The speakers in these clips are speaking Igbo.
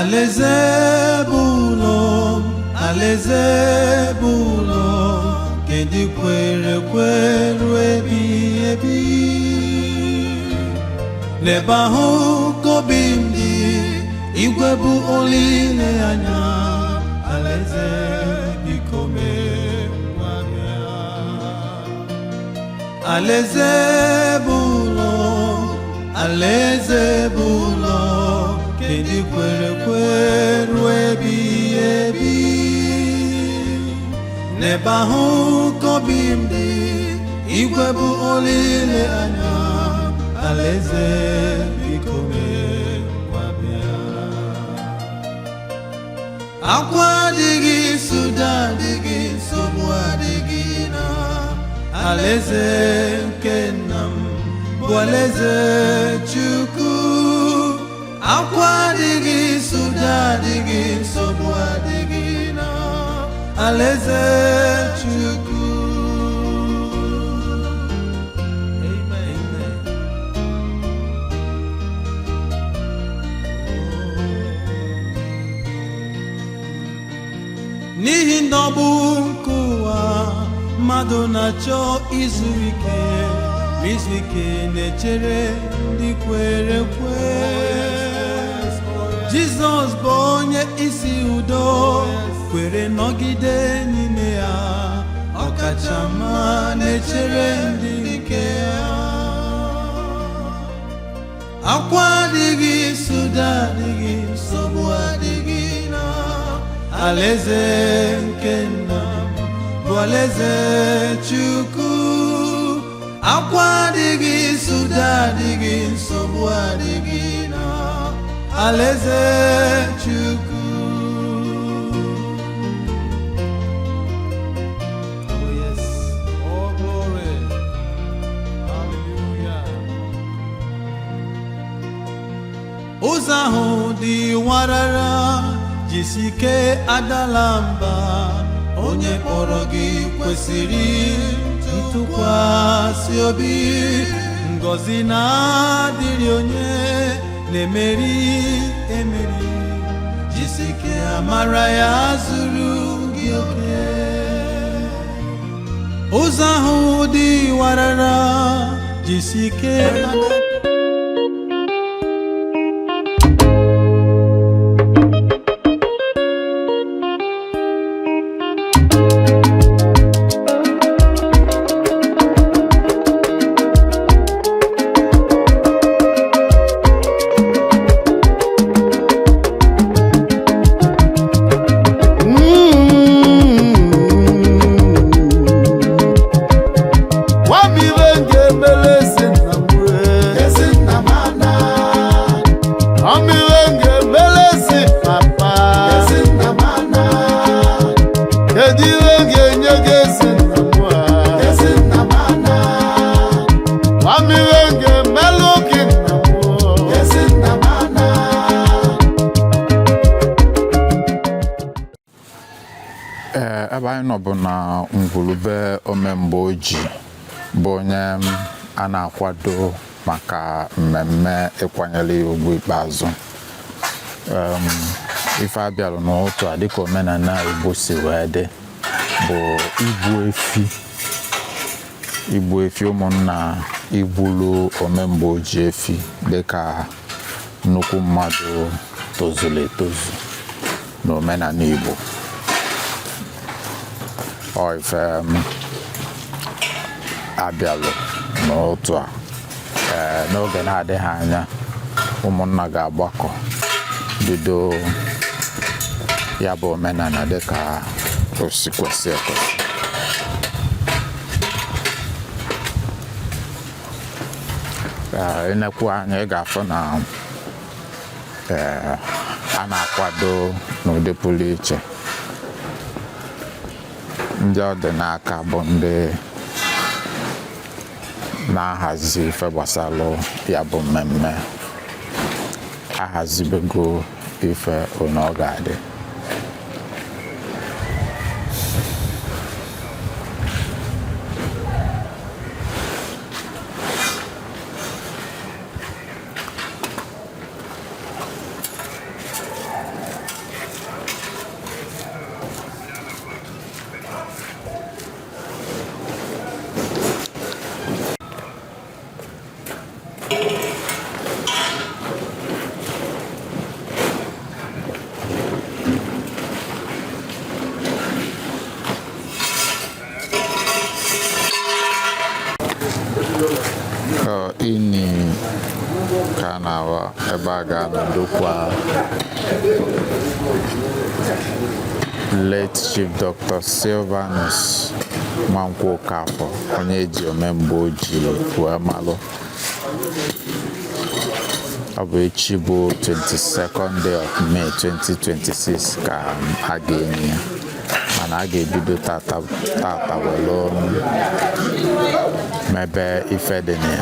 Alaeze bụ ụlọ m, alaeze bụ ụlọ nke ndị kwere ekwe ruo ebighị ebi. N'ebe ahụ ka obi m dị, igwe bụ olileanya. Alaeze biko mee ngwa bịa. Alaeze bụ ụlọ, alaeze bụ ụlọ nke ndị kwere ekwe ruo ebighị ebi. N'ebe ahụ ka obi m dị, igwe bụ olileanya. Alaeze biko mee ngwa bịa. Akwa adịghị, suda adịghị, nsogbu adịghị na alaeze nke nna m bụ alaeze Chukwu. Akwa adịghị, suda adịghị, nsogbu adịghị na alaeze Chukwu. Amen. Amen. N'ihi ndọgbu nke ụwa, mmadụ na-achọ izu ike, ma izu ike na-echere ndị kwere ekwe. Jizọs bụ onye isi udo, kwere nọgide n'ime ya, ọkachama na-echere ndị nke ya. Akwa adịghị, suda adịghị, nsogbu adịghị na alaeze nke nna m bụ alaeze Chukwu. Akwa adịghị, suda adịghị, nsogbu adịghị na alaeze Chukwu. Oh yes. Oh, glory. Hallelujah. Ụzọ ahụ dị warara, jisike, adala mba. Onye kpọrọ gị kwesịrị ntụkwasị obi. Ngọzi na-adịrị onye na-emeri emeri. Jisike, amara ya zuru gị oke. Ụzọ ahụ dị warara, jisike. Gwa m ibe m ga-emere ezi nna m wee. Ezi nna m ana. Gwa m ibe m ga-emere ezi papa. Ezi nna m ana. Kedu ihe m ga-enye gị, ezi nna m a? Ezi nna m ana. Gwa m ibe m ga-emere gị, nna m o. Ezi nna m ana. Ee, ebe anyị nọ bụ na ngwurube omemgbe oji bụ onye m a na-akwado maka mmemme ịkwanyere ya ugwu ikpeazụ. Ife abịalụ n'ụtụ a, dịka omenala Igbo si wee dị, bụ igbu efi, igbu efi ụmụnna, igbulu omemgbe oji efi dịka nnukwu mmadụ tozuru etozu n'omenala Igbo. Ọ ife m abịalụ n'otu a. Ee, n'oge na-adịghị anya, ụmụnna ga-agbakọ bido ya bụ omenala dịka o si kwesị ekwesị. Ee, ịnekwu anya, ị ga-afụ na ee, a na-akwado n'ụdị pụrụ iche. Ndị ọ dị n'aka bụ ndị na-ahazi ife gbasalụ ya bụ mmemme ahazibego ife one ọ ga-adị. ebe a ga-anọ dokwa late Chief Dr. Sylvanus Nwankwo Okafor, onye eji omemgbe ojii wee malụ. Ọ bụ echi bụ 22nd day of May 2026 ka a ga-enyi ya, mana a ga-ebido tata tata welu mebe ife dị na ya.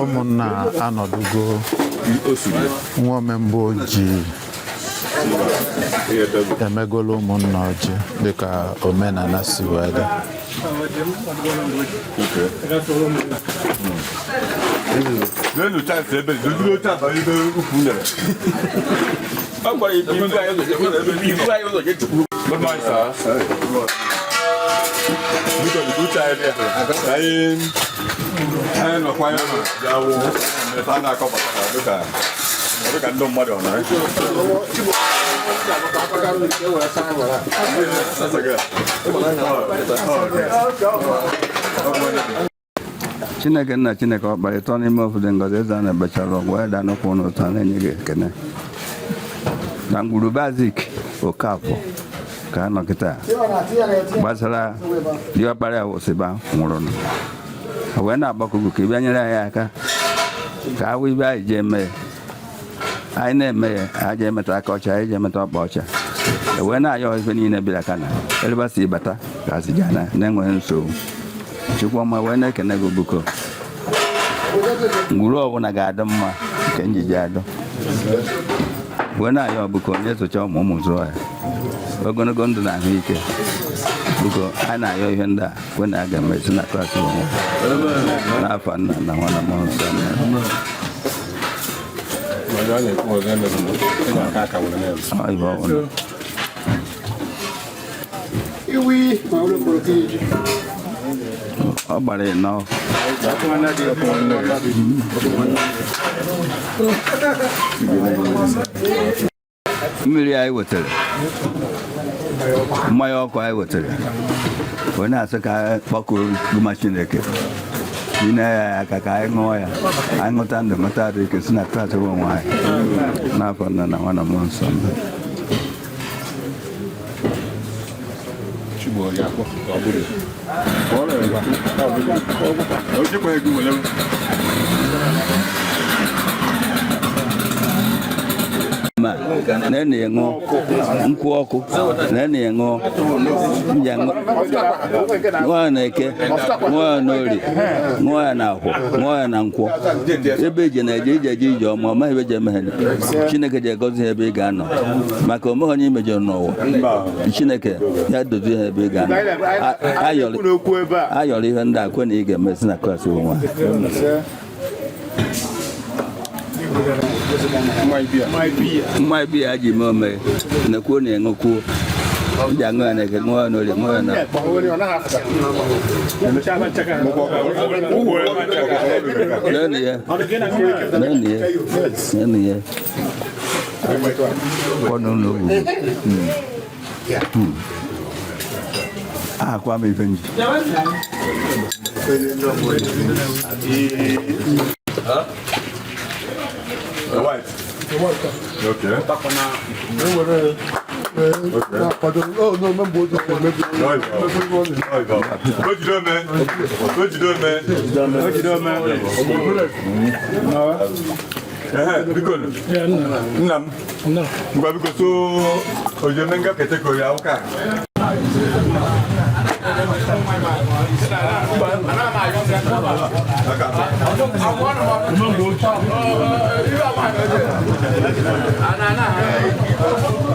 Ụmụnna anọdugo, nwa omemgbe ojii emegolo ụmụnna ọjị dịka omenala si wee dị. Good morning, sir. Biko, uche anyị bịa. Anyị nọkwa ya na ya wụ mmepe a na-akọpụtara dịka ndị mmadụ ọ na. Chineke nna, Chineke ọkpara, ịtọ n'ime ofu dị ngọzi, eze a na-ebechara ọgwụ ya daa n'ụkwụ n'ụtọ na-enye gị ekene na ngwurube Azik Okafọ ka a nọ kịta gbasara diọkpara ya wụsịba nwụrụ wee na-agbakọ gị ka ị bịa nyere anyị aka ka awụ ibe anyị ji eme ya. Anyị na-eme ya, anyị ji emeta aka ọcha, anyị ji emeta ọkpa ọcha, wee na-ayọ ife niile bịara ka na elebasi bata ka asị ji ana na-enweghị nsogbu. Chukwuma wee na-ekene gị buko ngwuru ọbụla ga-adị mma nke njiji adọ wee na-ayọ buko onye zụcha ụmụ ụmụ zụọ ya ogologo ndụ na ahụike. Buko a na-ayọ ihe ndị a kwe na a ga-emezi na Kraịst bụ nwa n'afọ nna na nwa na mmụọ nsọ. Ọ ibe ọ bụla. Ọ gbara ịnọ. Mmiri anyị wetara, mmanya ọkụ anyị wetara, wee na-asị ka anyị kpọkuo gụma Chineke nyere ya aka ka anyị ṅụọ ya, anyị ṅụta ndụ, ṅụta arụ ike si na Kraịst bụ onwe anyị n'afọ nna na nwa na mmụọ nsọ. Ma na ya ṅụọ nkwụ ọkụ na ya ṅụọ nja ṅụọ ya na eke, ṅụọ ya na orie, ṅụọ ya na akwụ, ṅụọ ya na nkwọ, ebe ije na-eje ije eje ije ọma ọma ebe eji emeghe Chineke ji egozi ha ebe ị ga-anọ maka omeghe onye imejọrọ n'ụwa. Chineke ya dozie ha ebe ị ga-anọ. Ayọrọ ihe ndị a kwe na ị ga-eme si na Kraịst bụ nwa. Mmanya biya ji mee ome na-ekwuo na ịṅụkwuo ndị aṅụ ya na-eke, ṅụọ ya n'orie, ṅụọ ya na leenụ ya, leenụ ya, leenụ ya kwọnụ ụlọ ugwu akwa m ife nji. The white. Okay. Biko nna m ngwa, biko so ojeme nga kete ya ụka.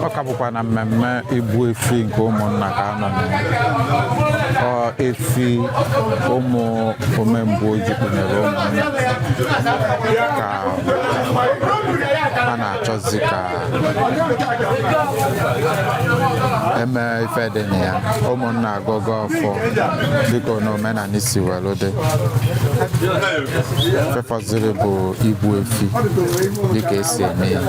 Ọ ka bụkwa na mmemme igbu efi nke ụmụnna ka a nọ na ya. Ọ efi ụmụ omemgbe oji kpụnyere ụmụnna ka a na-achọzi ka Eme ife dị na ya, ụmụnna agọgọ ọfọ dịka na omenala si welu dị. Ife fọziri bụ igbu efi dịka esi eme ya.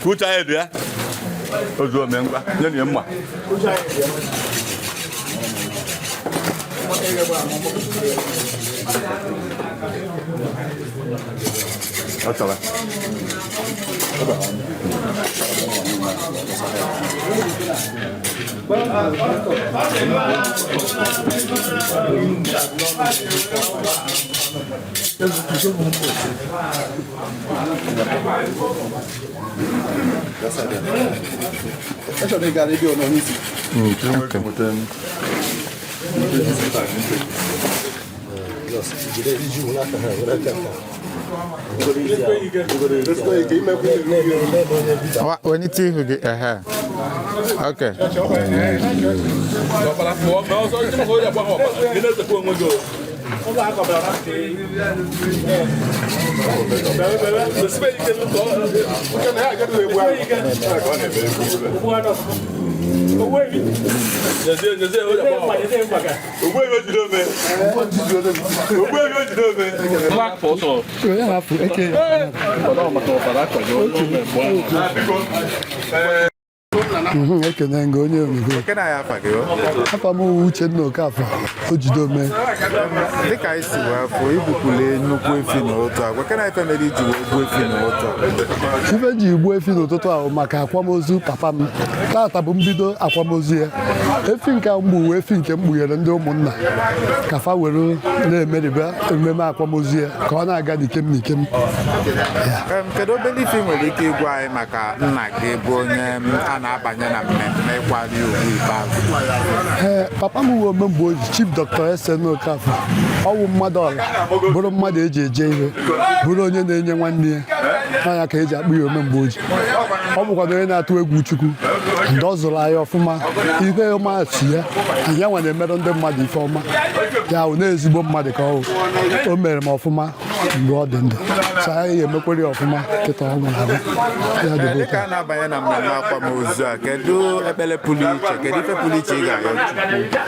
Kucha ya bịa. Ozu ome ngwa, nye ya mma. Ọ chọrọ. Wenite ihu gị, ehe. Okay. Ekene gị onye onyinyo. Afa m wụ Uchenna Okafọ, Ojidome. Dịka anyị si wee fụ, igbukwule nnukwu efi n'ụtụ a, gwakena ife mere iji wee gbuo efi n'ụtụ a. Ife ji gbuo efi n'ụtụtụ ahụ maka akwamozu papa m. Tata bụ mbido akwamozu ya. Efi nke a mgbu efi nke m kpughere ndị ụmụnna ka fa were na-emeribe ememe akwamozu ya ka ọ na-aga n'ikem n'ikem. Kedu obere ife ị nwere ike ịgwa anyị maka nna gị bụ onye a na-abanye na mmemme ịkwari ugwu ikpeazụ? Ee, papa m wụ omemgbe oji Chief Dr. S.N. Okafọ. Ọ wụ mmadụ ọla, bụrụ mmadụ eji eje ihe, bụrụ onye na-enye nwanne ya n'anya ka eji akpụ ya omemgbe oji. Ọ bụkwa na onye na-atụ egwu Chukwu, ndị ọ zụrụ anyị ọfụma, ihe ọma si ya, ya nwa na-emerụ ndị mmadụ ife ọma. Ya wụ na ezigbo mmadụ ka ọ wụ. O mere m ọfụma mgbe ọ dị ndụ, so anyị ga-emekwere ya ọfụma kịta ọ nwụrụ anwụ. Ya dịbe Dịka a na-abanye na mmemme akwamozu a, kedu ekpere pụrụ iche, kedu ife pụrụ iche ị ga-arịọ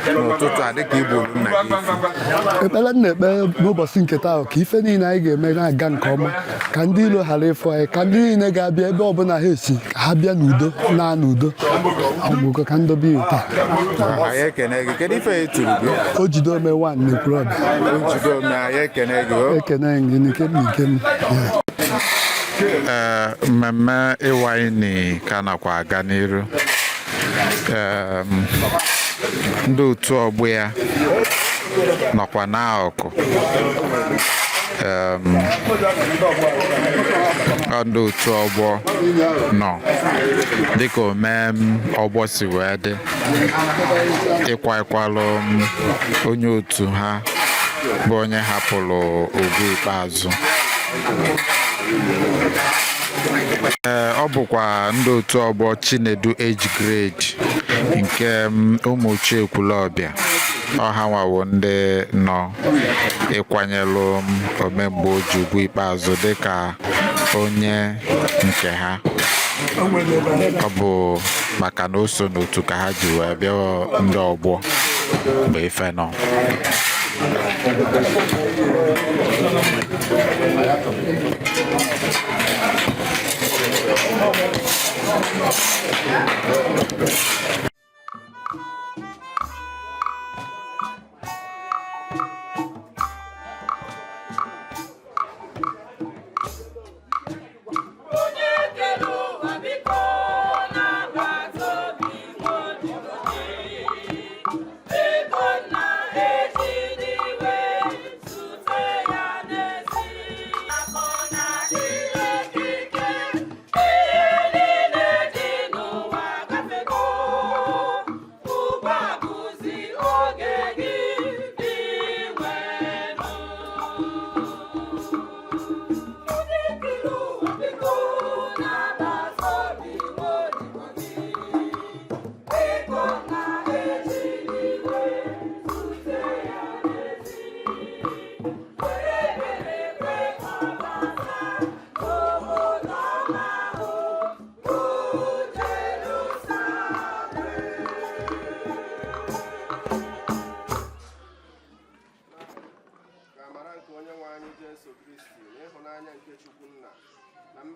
Chukwu n'ụtụtụ a dịka igburu nna gị ife? Ekpere m na-ekpe n'ụbọchị nke taa ka ife niile anyị ga-eme na-aga nke ọma, ka ndị ilo ghara ịfụ anyị, ka ndị niile ga-abịa ebe ọbụla ha esi ka ha bịa n'udo na n'udo. Ọgwụgwọ ka ndobe ya taa. Anyị ekene gị. Kedu ife e turu gị? Ojidome 1 n'Ekwulọbịa. Ojidome, anyị ekene gị o. Ekene gị n'ikem n'ikem. Ee, mmemme ịwa ini ka nakwa aga n'iru. Ndị otu ọgbọ ya nọkwa n'akụkụ. Ọ ndị otu ọgbọ nọ dịka omem ọgbọ si wee dị ịkwa ịkwalụ onye otu ha bụ onye hapụrụ ugwu ikpeazụ. Ee, ọ bụkwa ndị otu ọgbọ Chinedu age grade nke ụmụ Ekwulọbịa ọha nwawo ndị nọ ịkwanyelụ omemgbe oji ugwu ikpeazụ dịka onye nke ha. Ọ bụ maka na o so n'otu ka ha ji wee bịa ndị ọgbọ bụ ife nọ.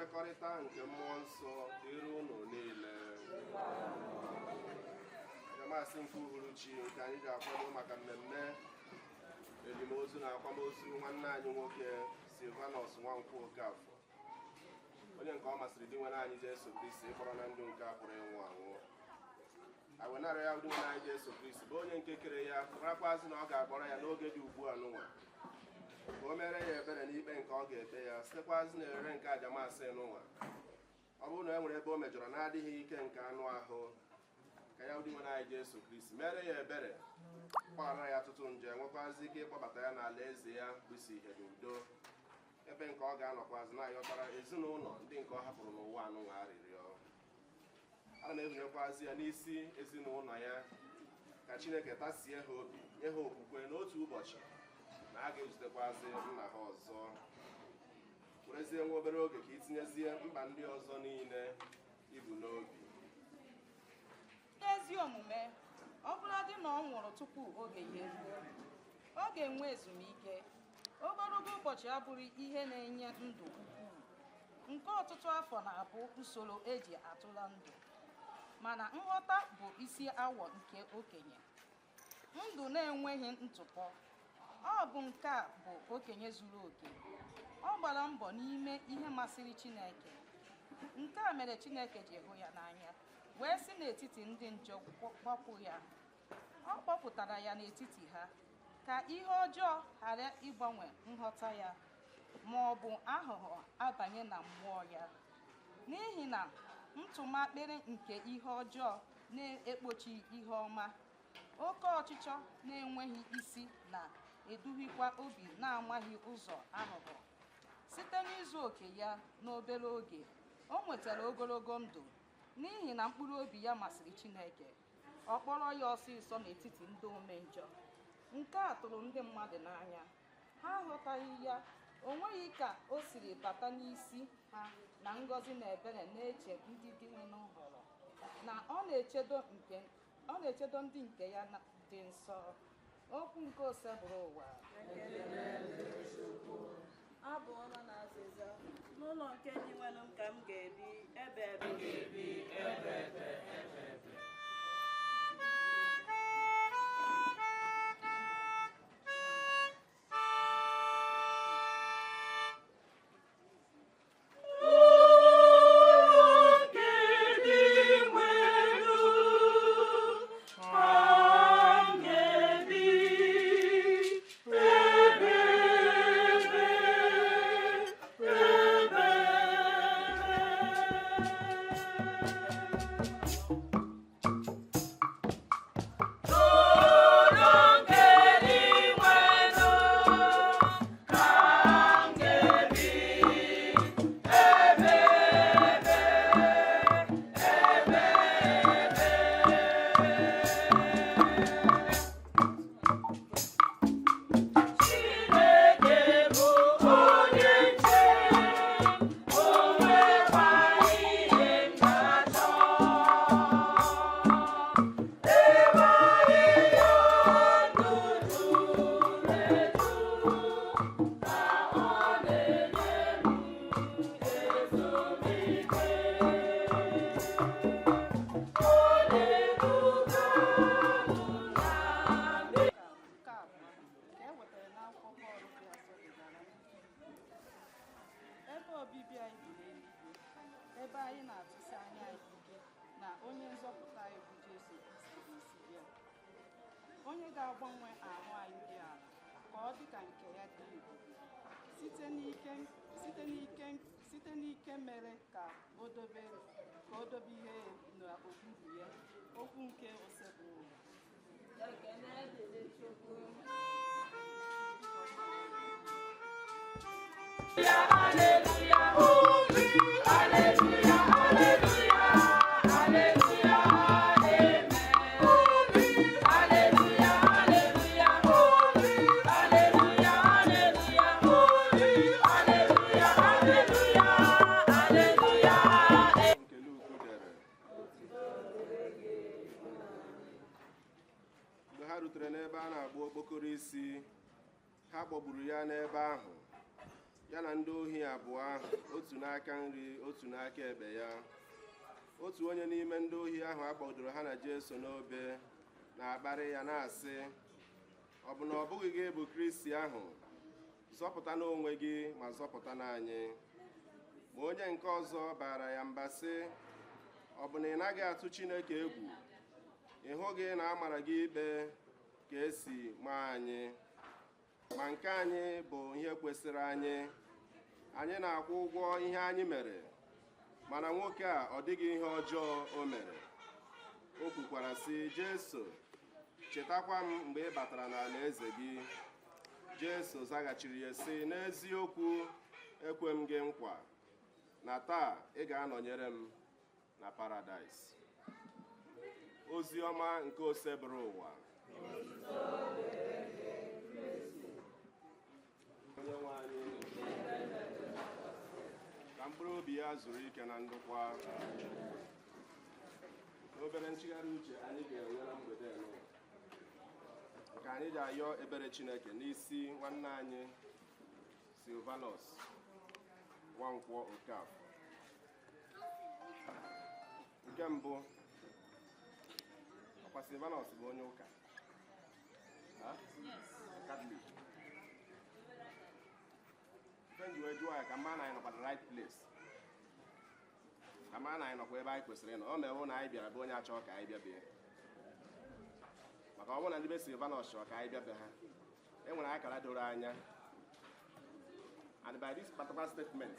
Mmekọrịta nke mmụọ nsọ dịrị unu niile. Ajamasị nke uhuruchi nke anyị ji akwado maka mmemme elimozu na akwamozu nwanne anyị nwoke Silvanus Nwankwo Okafọ, onye nke ọ masịrị di nwere anyị Jesu Kristi ịkpọrọ na ndụ nke a pụrụ ịnwụ anwụ. Awenara ya di nwere anyị Jesu Kristi bụ onye nke kere ya, marakwazi na ọ ga-akpọrọ ya n'oge dị ugbu a n'ụwa, ka o mere ya ebere n'ikpe nke ọ ga-ekpe ya, sitekwazi na erere nke ajamasị n'ụwa. Ọ bụrụ na e nwere ebe o mejọrọ na-adịghị ike nke anụ ahụ, ka ya dị nwere anyị Jesu Kristi mere ya ebere, gbaghara ya ọtụtụ nje, nwekwazi ike ịkpọbata ya n'ala eze ya bụ isi ihe na udo, ebe nke ọ ga-anọkwazi na-ayọtara ezinụlọ ndị nke ọ hapụrụ n'ụwa anụnwa arịrịọ. Ana m ehunyekwazi ya n'isi ezinụlọ ya, ka Chineke tasie ha obi, nye ha okwukwe n'otu ụbọchị na a ga-ezutekwazi nna ha ọzọ. Werezie nwa obere oge ka itinyezie mkpa ndị ọzọ niile ibu n'obi. N'ezi omume, ọ bụladị na ọ nwụrụ tupu oge ya eruo, ọ ga-enwe ezumike. Ogologo ụbọchị abụrụ ihe na-enye ndụ ukwuu, nke ọtụtụ afọ na-abụ usoro eji atụla ndụ, mana nghọta bụ isi awọ nke okenye. Ndụ na-enweghị ntụpọ, ọ bụ nke a bụ okenye zuru oke. Ọ gbara mbọ n'ime ihe masịrị Chineke. Nke a mere Chineke ji hụ ya n'anya, wee si n'etiti ndị njọ kpọpụ ya. Ọ kpọpụtara ya n'etiti ha, ka ihe ọjọọ ghara ịgbanwe nghọta ya, ma ọ bụ aghụghọ abanye na mmụọ ya. N'ihi na ntụmakpịrị nke ihe ọjọọ na-ekpochi ihe ọma, oke ọchịchọ na-enweghị isi na-eduhikwa obi na-amaghị ụzọ aghụghọ. Site n'izu oke ya n'obere oge, o nwetara ogologo ndụ, n'ihi na mkpụrụ obi ya masịrị Chineke. Ọ kpọrọ ya ọsịsọ n'etiti ndị omenjọ. Nke a tụrụ ndị mmadụ n'anya, ha aghọtaghị ya. O nweghị ka o siri bata n'isi ha na ngọzi na ebere na-eche ndị dị nhọrọ, na ọ na-echedo ndị nke ya dị nsọ. Okwu nke Osebụrụ ụwa. Abụ ọma na azịza. N'ụlọ nke dị nwere m ka m ga-ebi ebe ebe. Onye ga-agbanwe ahụ anyị dị ala ka ọ dị ka nke ya dị ebube, site n'ike mere ka o dobe ihe n'okpuru ya. Okwu nke Osebụrụ ụwa. Mgbe ha rutere n'ebe a na-agbu okpokoro isi, ha kpọgburu ya n'ebe ahụ, Ya na ndị ohi abụọ ahụ, otu n'aka nri, otu n'aka ekpe ya. Otu onye n'ime ndị ohi ahụ a kpọdoro ha na Jesu n'obe na-akparị ya na-asị, ọ bụ na ọ bụghị gị bụ Kristi ahụ? Zọpụta n'onwe gị ma zọpụta n'anyị. Ma onye nke ọzọ baara ya mba sị, ọ bụ na ị naghị atụ Chineke egwu? Ị hụghị na a mara gị ikpe ka esi maa anyị? Ma nke anyị bụ ihe kwesịrị anyị. Anyị na-akwụ ụgwọ ihe anyị mere, mana nwoke a ọ dịghị ihe ọjọọ o mere. O kwukwara sị, Jesu, chetakwa m mgbe ị batara n'ala eze gị. Jesu zaghachiri ya sị, n'eziokwu ekwe m gị nkwa na taa ị ga-anọnyere m na paradaịs. Ozi ọma nke Osebụrụwa. Onye nwe anyị, ka mkpụrụ obi ya zuru ike na ndokwa. N'obere nchigharị uche anyị ga-enwe na mgbede n'ụwa, nke anyị ji ayọ ebere Chineke n'isi nwanne anyị Silvanus Nwankwọ Okafor. Nke mbụ, ọkwa Silvanus bụ onye ụka Catholic. Ife nji wee jụọ ya ka mma na anyị nọkwa the right place, ka mma na anyị nọkwa ebe anyị kwesịrị ịnọ. O mewo na anyị bịara be onye achọ ka anyị bịa bie, maka ọ bụrụ na ndị be Silvanus chọrọ ka anyị bịa be ha, e nwere akara doro anya. And by this particular statement,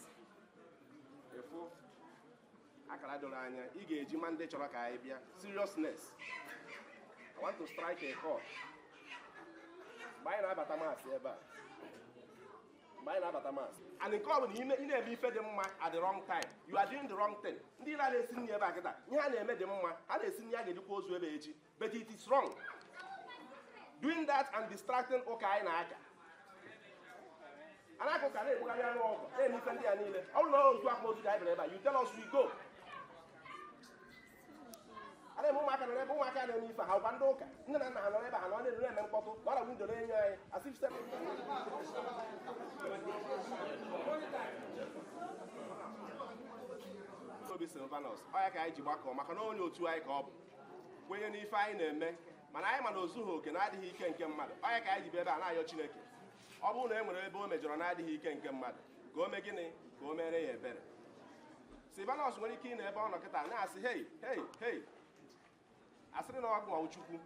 efu akara doro anya ị ga-eji ma ndị chọrọ ka anyị bịa. Seriousness, I want to strike a chord. Mgbe anyị na-abata maasị ebe a, mgbe anyị na-abata maasị, and nke ọ bụla ị na-eme ife dị mma at the wrong time, you are doing the wrong thing. Ndị na-esi nri ebe a kịta, ihe a na-eme dị mma, a na-esi nri a ga-ejikwa ozu ebe echi, but it is wrong doing that and distracting ụka anyị na-aka. A na-akụ ka na-egbugharị anụ ọgụ na-eme ife ndị a niile. Ọ bụrụ na ozu akwamozu ka anyị bịara ebe a, you tell us, we go. A na-eme ụmụaka nọ n'ebe, ụmụaka na-eme ife ha, ụkwa ndị ụka nne na nna ha nọ n'ebe ha nọ na-elu na-eme mkpọtụ na ọ na windo na-enyo anyị as if obi Silvanus ọ ya ka anyị ji gbakọọ, maka na onye otu anyị ka ọ bụ kwenye n'ife anyị na-eme, mana anyị ma na ozughị oke na-adịghị ike nke mmadụ. Ọ ya ka anyị ji bịa ebe a na-ayọ Chineke, ọ bụrụ na e nwere ebe o mejọrọ na-adịghị ike nke mmadụ, ka o mee gịnị? Ka o mere ya ebere. Silvanus nwere ike ị na ebe ọ nọ kịta na-asị hei hei hei, asịrị na ọ gụnwawu Chukwu.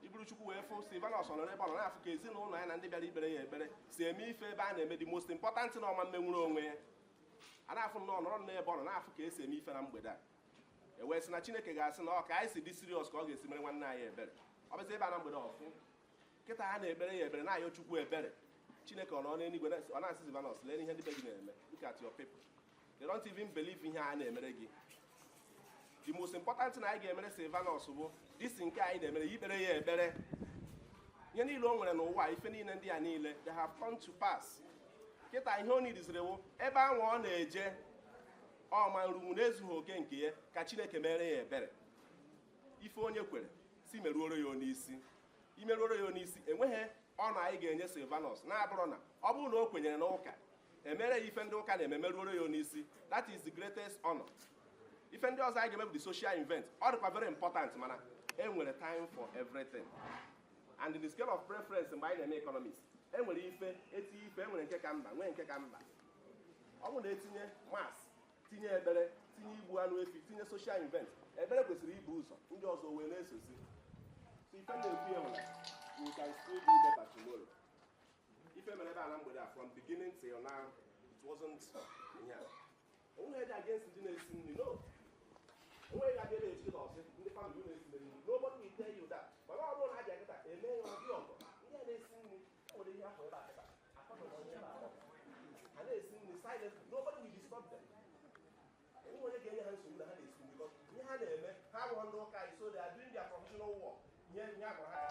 Iburu Chukwu wee fụ Silvanus ọ nọ n'ebe ọ nọ na-afụ ka ezinụlọ ya na ndị bịara ikpere ya ekpere si eme ife ebe a na-eme the most important na ọma mmenwuru onwe ya. A na-afụ nnọọ nọrọ n'ebe ọ nọ na-afụ ka esi eme ife na mgbede a. E wee sị na Chineke ga-asị na ọ ka anyị si dị serious ka ọ ga-esi mere nwanne anyị ebere. Ọ bụzi ebe a na mgbede ọfụ kịta ha na-ekpere ya ebere na-ayọ Chukwu ebere. Chineke ọ nọ n'eluigwe ọ na-asị Silvanus, lee ihe ndị be gị na-eme. Look at your people. They don't even believe ihe a na-emere gị. The most important thing anyị ga-emere Silvanus bụ this nke anyị na-emere ya, ikpere ya ekpere. Ihe niile o nwere n'ụwa, ife niile ndị a niile, they have come to pass. Kịta ihe o nidiziri wụ ebe ahụ ọ na-eje ọma nrunwu na-ezughị oke nke ya, ka Chineke mere ya ebere. Ife onye kwere si meruoro ya n'isi, imeruoro ya n'isi, enweghị ọnụ anyị ga-enye Silvanus na-abụrụ na ọ bụrụ na o kwenyere n'ụka emere ya ife ndị ụka na-eme meruoro ya n'isi. That is the greatest honor. Ife ndị ọzọ anyị ga-eme bụ the social event, ọ dịkwa very important, mana e nwere time for everything. And in the scale of preference mgbe anyị na-eme economics, e nwere ife etinye ife, e nwere nke ka mba, nwee nke ka mba. Ọ bụrụ na etinye mass, tinye ekpere, tinye igbu anụ efi, tinye social event, ekpere kwesịrị ibu ụzọ, ndị ọzọ wee na-esozi. So ife na-ekwu ya nwere, we can still do better tomorrow. Ife mere ebe a na mgbede a, from beginning till now, it wasn't ihe a. Onweghị dị against ndị na-esi nri, no. Onweghị ga-abịa ebe echi ọsị ndị family na-esi nri. Nobody will tell you that. Mana ọ bụrụ na a bịa kịta eme ya ọ dị ọgọ, ndị a na-esi nri, e nwere ihe afọ ebe a kịta, akọdọ onye ebe a ha na-esi nri silently, nobody will disturb them. Enweghị onye ga-enye ha nsogbu na ha na-esi nri, because ihe ha na-eme, ha abụghị ndị ụka anyị, so they are doing their professional work. Ihe ihe a gwara ha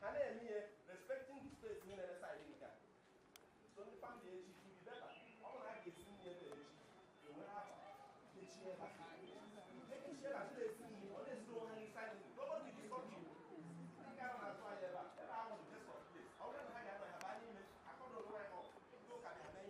ka ha mee, ha na-eme ihe respecting the space niile na side nke a. So ndị family echi to be better, ọ bụrụ na a ga-esi nri ebe echi, enwere akwa mechie ebe a, ekechie ebe a, sị na-esi nri, ọ na-esiri onwe ha nri silently, nobody will disturb you. Ndị ga-anọ na-atụ anya ebe a, ebe ahụ bụ best of place. Ọ bụrụ na ha ga-anọ ha baa n'ime, akọdọ onwe ha ọgụ, ndị ụka bịa mee.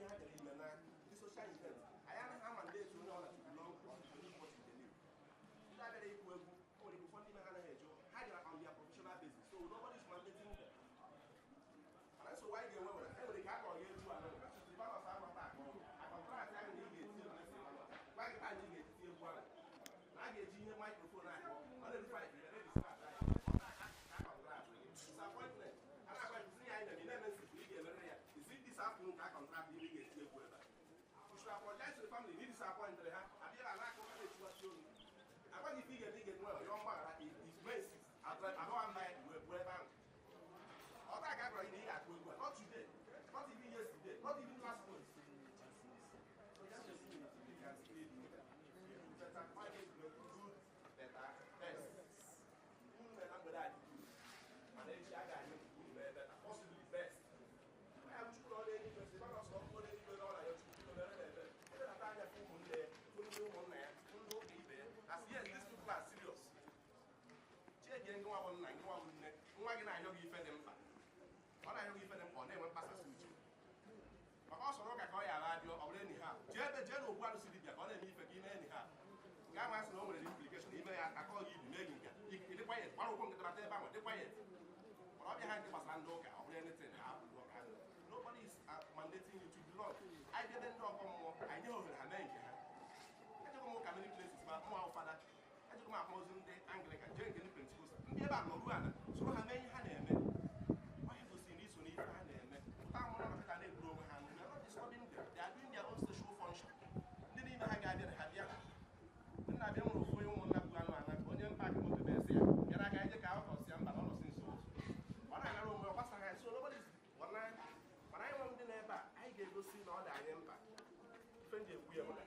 nna, nke nwa nne, nwa gị na-ayọ gị ife dị mkpa, ọ na-ayọ gị ife dị mkpa, ọ na-enwe mkpasasị uche maka ọ sọrọ ụka ka ọ ya ala adịọ. Ọ bụrụ enyi ha jee ebe jee n'okwu arụsị dibịa ka ọ na-eme ife ka ime enyi ha nke ahụ, asị na o nwere implication ime ya, akọ gị ibi mee gị nke ịdịkwa ya gbara ụkwụ nkịtara ebe ahụ dịkwa ya. Mana ọ bịa ha nke gbasara ndị ụka, ọ bụrụ anything ha apụrụ ka nobody is mandating you to belong. Anyị bịa ebe ndị ọkọ mmụọ, anyị nye ha ohere ha mee nke ha. Ejego m ụka many places, ma mụ ahụ fada, ejego m akwamozu ndị Anglican, jee nke ndị Pentecostal, ndị ebe a nọruo ala soro ha mee ihe ha na-eme. Onye gosiri na iso n'ife ha na-eme pụta nwụrụ na kịta na-egburu onwe ha. We are not disturbing them. They are doing their own social function. Ndị n'ime ha ga-abịa na ha bịa, ndị na-abịa nwere ofu onye ụmụnna bụ anụ ana onye mpa aka moto bụ esi ya bịara aka eje ka ahụ ka ọsịa mba na ọnọsi nso ọ na-anara onwe ọ gbasara ya. So nobody is mana anyị nwe ndị n'ebe a, anyị ga-egosi na ọ dị anyị mkpa. Ife m ji ekwu ya bụ na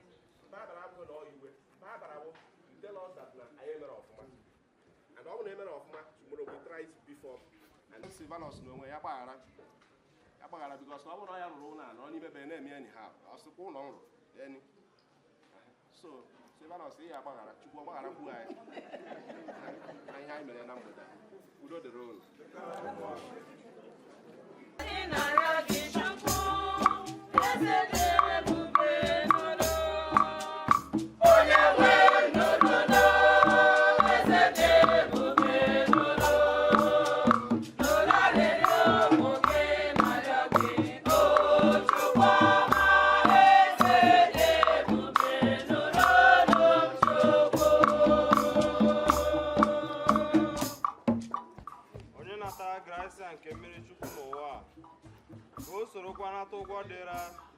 mba abara abụghị na ọ iwe mba abara bụ to tell us that na anyị mere ọfụma, and ọ bụrụ na emere ọfụma, tomorrow we try to beef up. And Silvanus na onwe ya gbaghara ya gbaghara, because ọ bụrụ na ya rụrụ ụlọ a nọ n'ime be na-eme enyi ha, ọ sịkwa ụlọ m rụrụ eni. So Silvanus, ihe agbaghara, Chukwu ọgbaghara kwuo anyị na ihe anyị mere na mgbede a. Udo dịrị unu. Anyị na-arịọ gị, Chukwu, eze dị ebube, nụrụ. Onye nwe nụrụ, eze dị ebube, nụrụ. Nụrụ arịrịọ ụmụ gị na-arịọ gị, o Chukwu ọma, eze dị ebube, nụrụ olu m, Chukwu. Onye natara grasia nke mmiri Chukwu n'ụwa a, ka o sorokwa nata ụgwọ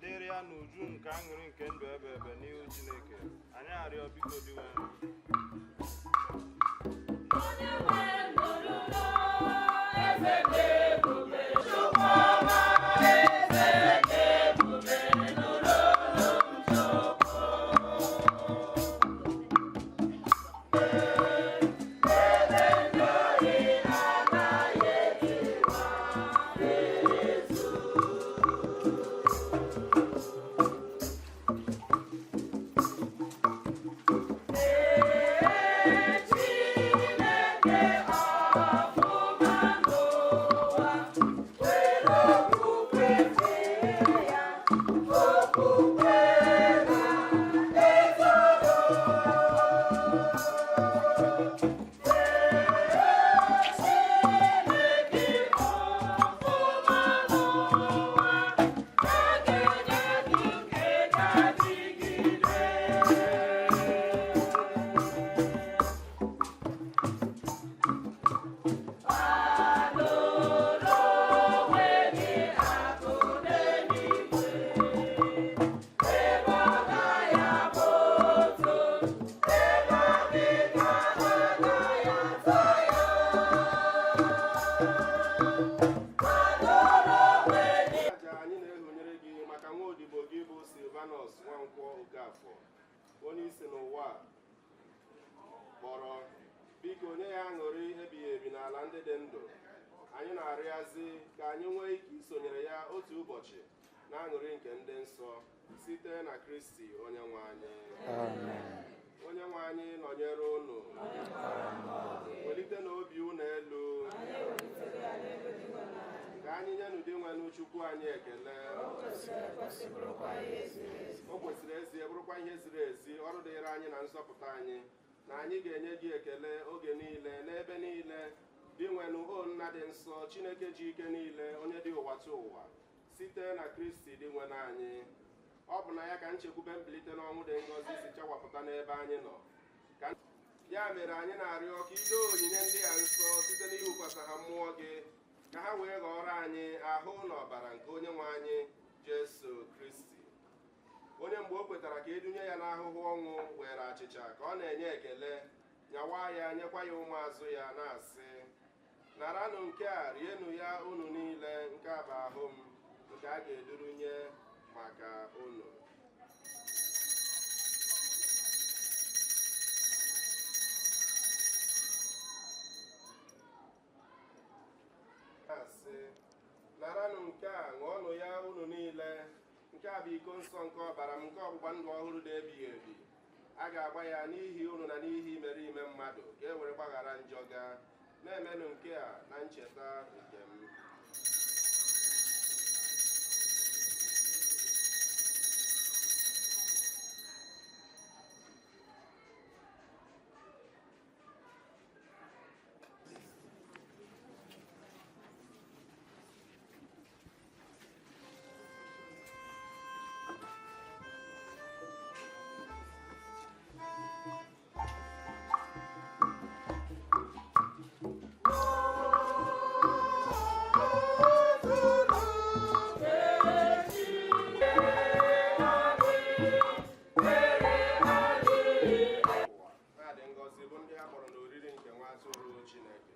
dịrị ya n'uju nke aṅụrị nke ndụ ebe ebe n'ihu Chineke. Anyị arịọ, biko, Dinwenụ. Onye nwe nụrụ, eze dị ebube, Chukwu ọma, eze dị ebube, nụrụ olu m, Chukwu. Ebe ndị ori anaghị etiwa ezu. Ee, Chineke ọfụma n'ụwa, were okwukwe fee ya, okwukwe na ezoro. Ee, Chineke ọfụma n'ụwa, a ga-enye gị nke ga-adịgide. Kwadoro onwe gị akụ n'eluigwe, ebe ọ gaghị abụ otu, ebe ọdịda agaghị ata ya. Kwadoro onwe gị. Aja anyị na-ehonyere gị maka nwa odibo gị bụ Silvanus Nwankwọ Okafọ, onye isi n'ụwa a kpọrọ, biko nye ya aṅụrị ebighị ebi n'ala ndị dị ndụ. Anyị na-arịọzi ka anyị nwee ike isonyere ya otu ụbọchị na aṅụrị nke ndị nsọ, site na Kristi onye nwe anyị. Onye nwe anyị nọnyere unu. Welite n'obi unu elu. Ka anyị nyenụ Dinwenụ Chukwu anyị ekele. O kwesịrị ezie, bụrụkwa ihe ziri ezi, ọrụ dịịrị anyị na nzọpụta anyị, na anyị ga-enye gị ekele oge niile n'ebe niile, Dinwenụ, o Nna dị nsọ, Chineke ji ike niile, onye dị ụwa tụ ụwa, site na Kristi Dinwenụ anyị. Ọ bụ na ya ka nchekwube mbilite n'ọnwụ dị ngọzi si chawapụta n'ebe anyị nọ. Ka ya mere anyị na-arịọ ka ido onyinye ndị a nsọ site n'ihukwasị ha mmụọ gị, ka ha wee ghọrọ anyị ahụ na ọbara nke onye nwe anyị Jesu Kristi, onye mgbe o kwetara ka edunye ya n'ahụhụ ọnwụ were achịcha, ka ọ na-enye ekele, nyawa ya, nyekwa ya ụmụazụ ya, na-asị: "Naranụ nke a, rienụ ya unu niile. Nke a bụ ahụ m nke a ga-eduru nye maka unu." Na-asị: "Naranụ nke a, ṅụọnụ ya unu niile. Nke a bụ iko nsọ nke ọbara m nke ọgbụgba ndụ ọhụrụ dị ebighị ebi. A ga-agba ya n'ihi unu na n'ihi imerime mmadụ, ka e were gbaghara njọ gaa." Na-emenụ nke a na ncheta nke m. Ha dị ngọzi bụ ndị a kpọrọ n'oriri nke nwa atụrụ Chineke.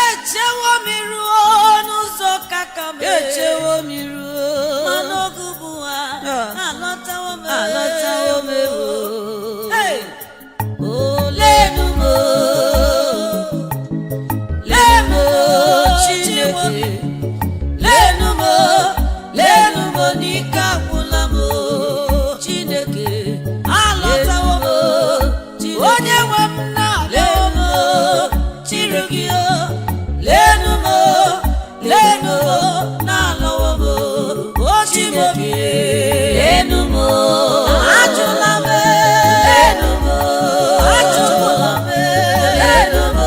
Echewo m ruo n'ụzọ kaka m, echewo m ruo, mana oge ugbu a alọtawo m, alọtawo m. Hey! Olenu m, lenu Chineke, lenu m, lenu m, n'ike agwụla m. Chineke, alọtawo m. Onye nwe m na-alọtawo m. Chiri gị o, lenu m, lenu m, na-alọwo m. O Chineke, lenu m, ajụla m, lenu m, ajụla m, lenu m,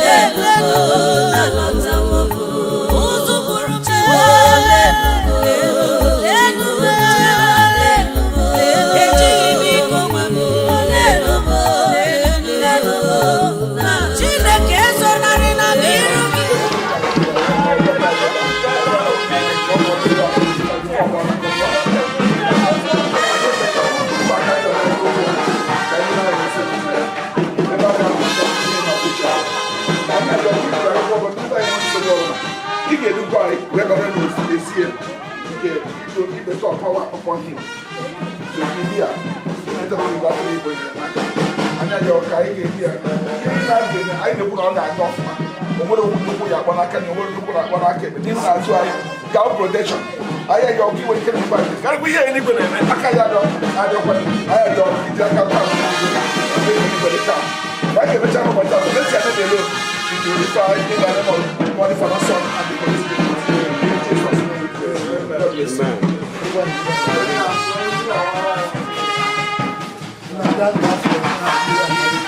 lenu m, na-alọtawo m. Ụzụkwuru m, lenu m, lenu m, lenu m, ejighị m iko nwe m, lenu m, lenu m, na Chineke ezonarịla m iru gị. Ị ga-edukwa anyị wee bara n'esi ya nke ikpeta ọpawa upon him. So ndị a na-etara igwe afọ igwe n'aka anya ya ọka anyị ga-ebi ya ihe niile a ga-eme. Anyị na-ekwu na ọ ga-aga ọfụma. O nwere okwu nnukwu ya akpọ n'aka na o nwere nnukwu na-akpọ n'aka ebe n'ihu na-azụ anyị ga protection anya ya ọkụ iwere ike na igwe anyị karịkwa ihe eluigwe na-eme aka ya adọ adọkwa anya ya ọkụ iji aka taa igwe dị taa. Anyị ga-emecha n'ụbọchị atọ. Let's see elo. It will refer in the name of God, the Father, Son, and the Holy Spirit. In Jesus' name we pray. God bless you.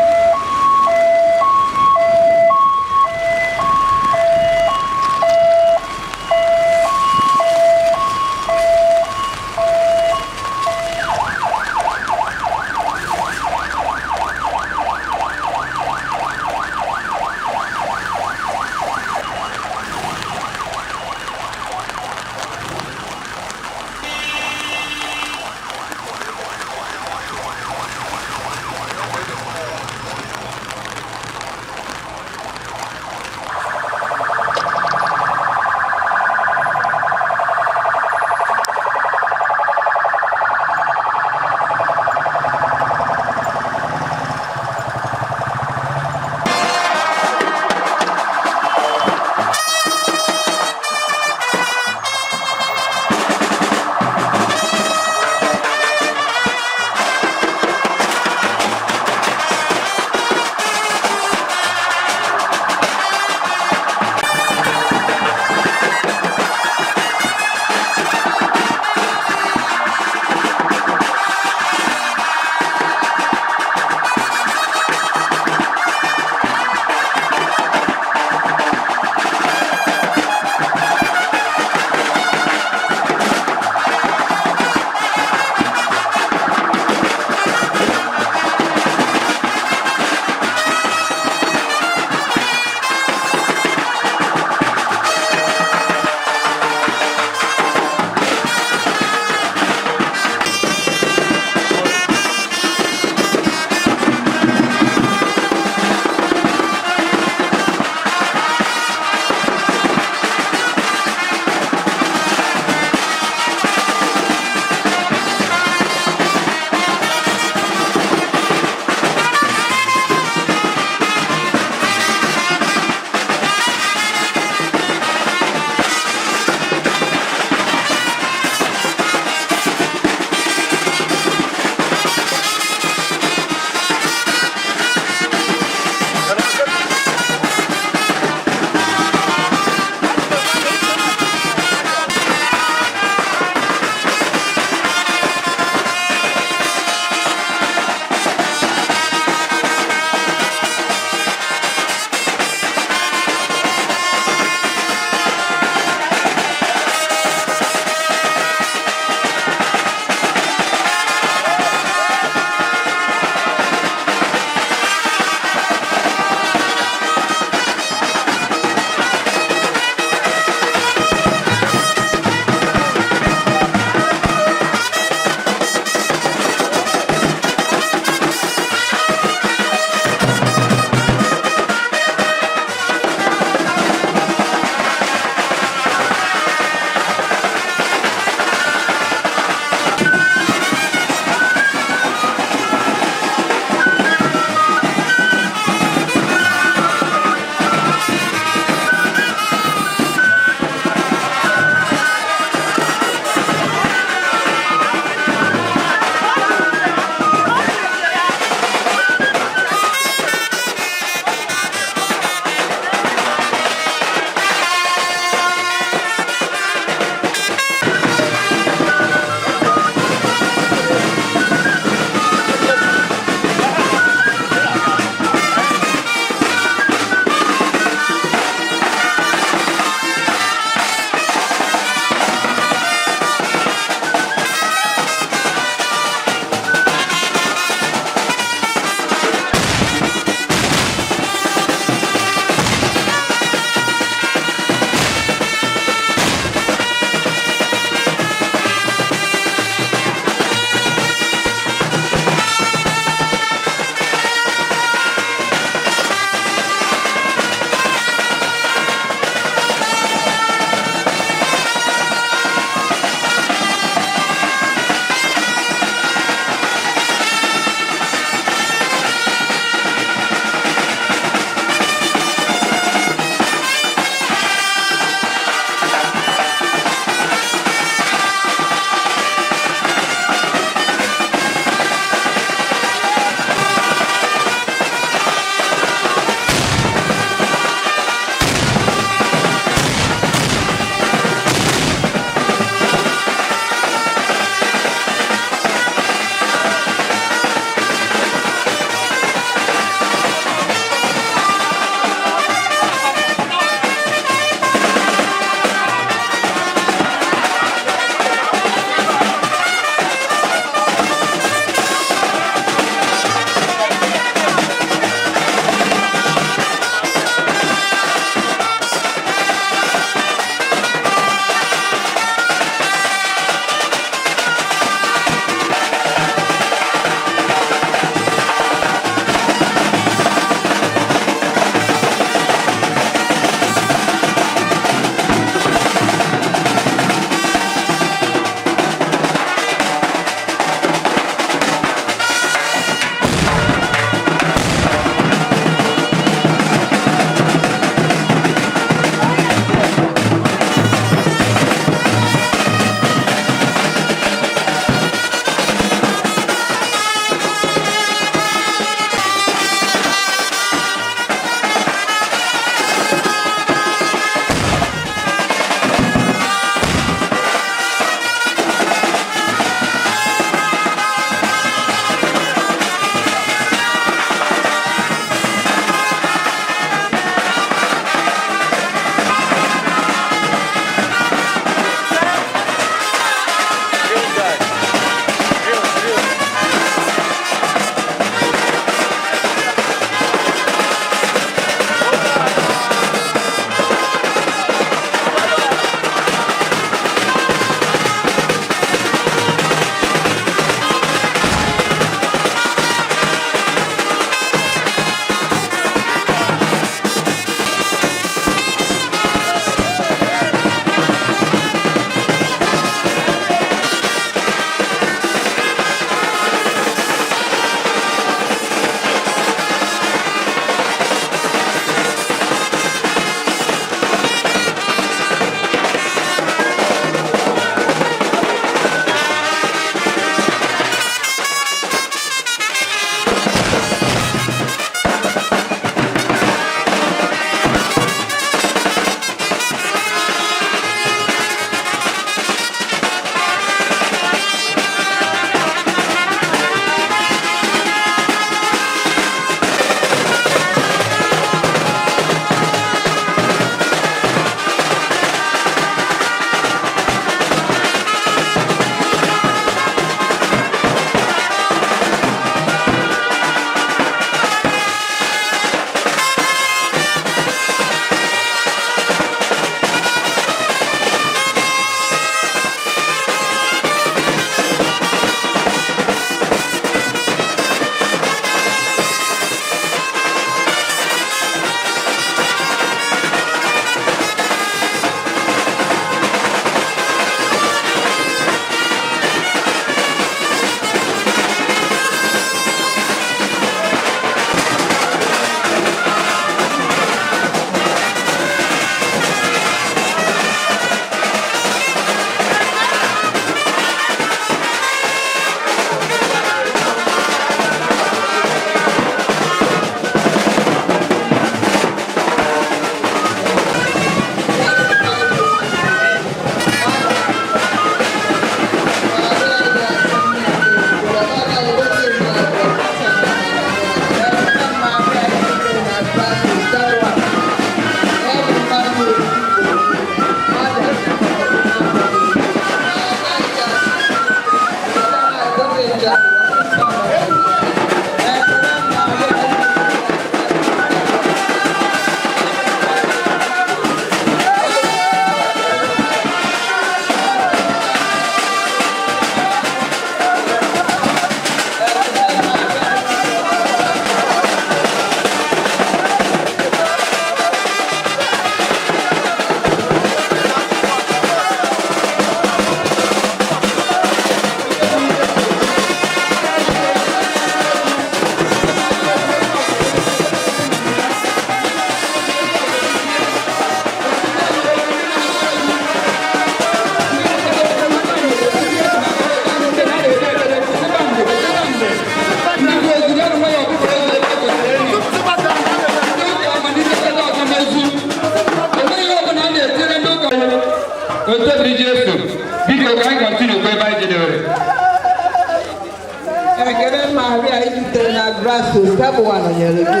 Maria, ijupụtara na grasia, Osebụwa nọnyere gị.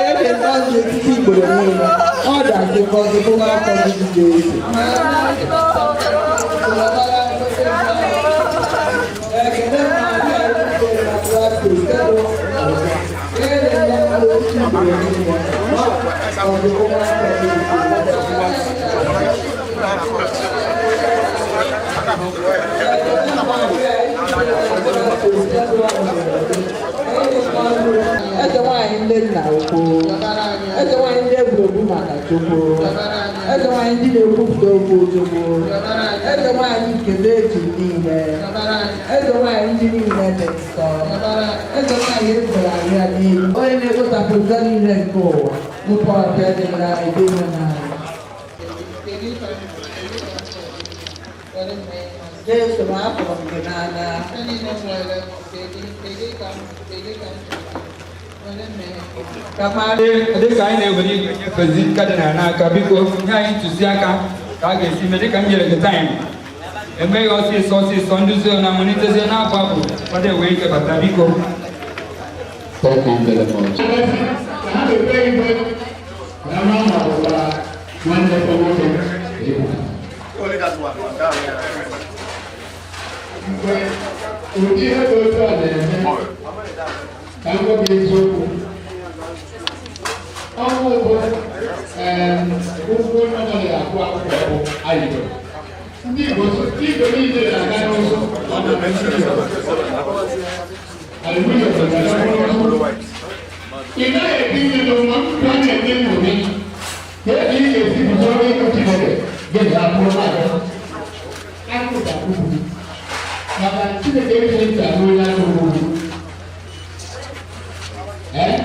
Ede ngọzi n'etiti igboro niile, ọ dị ngọzi bụ nwa afọ gị bụ Jesu. Ekele Maria, ijupụtara na grasia, Osebụwa nọnyere gị. Ede ngọzi n'etiti igboro niile, ọ dị bụ nwa afọ gị bụ Jesu. Eze nwanyị ndị nna ukwu, eze nwanyị ndị egwuregwu maka Chukwu, eze nwanyị ndị na-ekwupụta okwu Chukwu, eze nwanyị nke na-eji niile, eze nwanyị ndị niile dị nsọ, eze nwanyị ebere arịa n'ihu, onye na-ekpochapụ njọ niile nke ụwa, wụpụ ọbịa dị na ezinụlọ anyị. Jesu m afụrụ m gị n'anya. Dịka anyị na-ewere igwe nyefezi kadinal n'aka, biko nye anyị ntụziaka ka a ga-esi mee dịka m nyere gị taịm emeghị ọsịsọ ọsịsọ nduzi na malitezie n'abụ abụ kwado ewee ike bata biko. Thank you very much. Mgbe ụdị ihe dị otu a na-eme, ka m gwa gị eziokwu, ọnwụ bụ ụgwọ ọbụla ga-akwụ akwụkwọ bụ ayịrị. Ndị Igbo ndị Igbo niile na-aga n'ụzọ. Haleluya. Ị naghị eti ihe n'ụwa ndụ a na-ete nṅomi ka ebe ị ga-esi guzoro ịkụ Chineke gị ga-abụrụ na-aga akụ ga-akwụkwụ gị maka Chineke ejighị ntị anụ onye aka ogbugbu. Ee?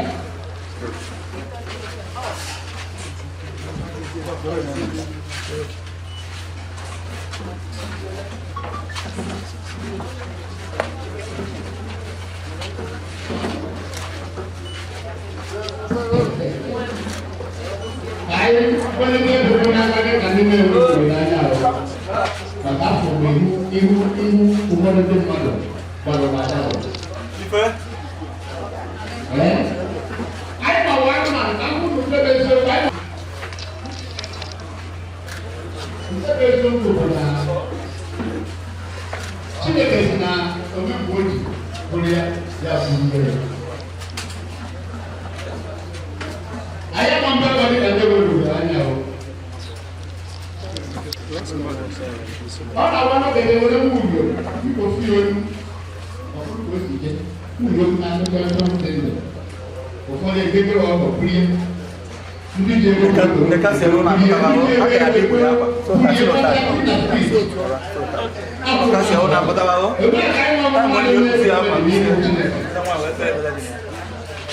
Anyị kwalite ebubo n'aka gị ka ndị na-enwe nsogbu n'anya ahụ maka afọ mgbe ihu ihu ihu ụfọdụ ndị mmadụ gbara agbarụ. Ee? Anyị gbawa anụmanụ ka mkpụrụ nke bụ eziokwu anyị nke bụ eziokwu bụ na Chineke si na omemgbe o ji bụrụ ya ya bụ mmiri. Anyị ama mbe dị ka ndị nwere anya o. Ọ na-agwa n'oge were nwunye mkpofu ya olu ọ bụrụ ka o si je nwunye m na-atụkọ ebe m dị ndụ ụfọdụ egegere ọgọ burie ndị ji ego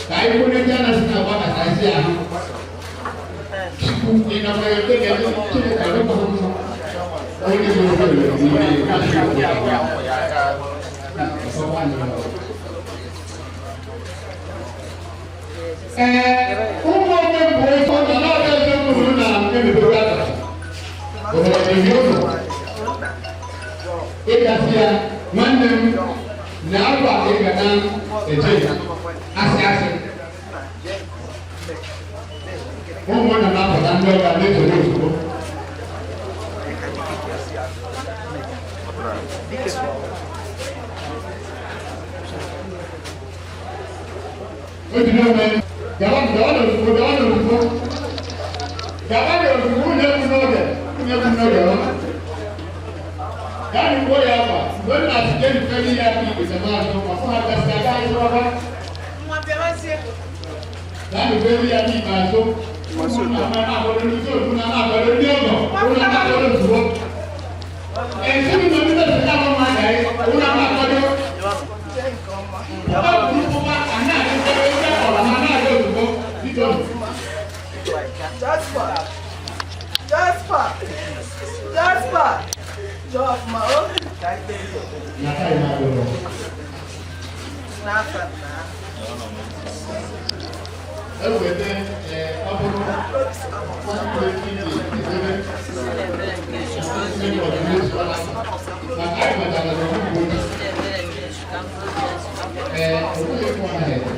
ka anyị kwere ndị a na-asị na-agba ka anyị si ahụ Chukwu ị nakwa ya ekpe ka Chineke arụkwa mma onye bụ oge n'ime. Ee, ụmụ onye bụ ofe ọna na-abịa eziokwu na emepere aka obodo ehi ụlọ ịgasị ya nwanne m na akwa ị ga na-eje asị asị ụmụnna na-apụta ndị ọga na-esoro ozugbo. O ji n'ome gawa gawa n'ozugbo gawa n'ozugbo gawa n'ozugbo unu egbu n'oge unu egbu n'oge ọ gaa n'ugbo ya akwa mgbe m na-asị jee nfeli ya aka igwe sebe azụ ma fụ ha gasị aga ịzụrọba gaa n'ugbo ya aka ikpeazụ ụmụnna ma na-akwado ndị otu na na-akwado ndị ọgọ ụlọ na-akwado ozugbo ezinụlọ ndị na-eseta ahụ ma agaghị ụlọ na-akwado Jasper! Jasper! Jasper! Jọọ ma o ka ikpe n'afọ na. Eweta ọ bụrụ maka anyị matara na ọgwụgwọ. Ee, ọ bụghị ịkwụ anaghị eme.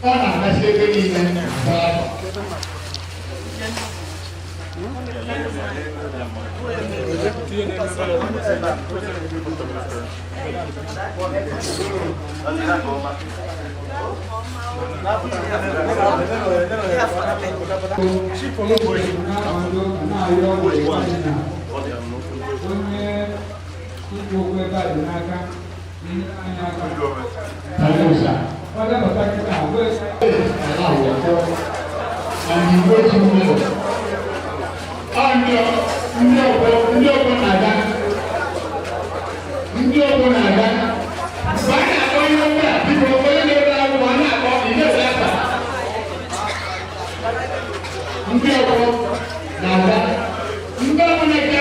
Ọ na-amasị ebe niile gbaa. Ndị ọgbọ na-aga mgbe a na-akpọ ihe okwu a, biko, onye na-ebe akwụkwọ a na-akpọ ị na-ebe afa. Ndị ọgbọ na-aga, ndị ọgbọ na-eji.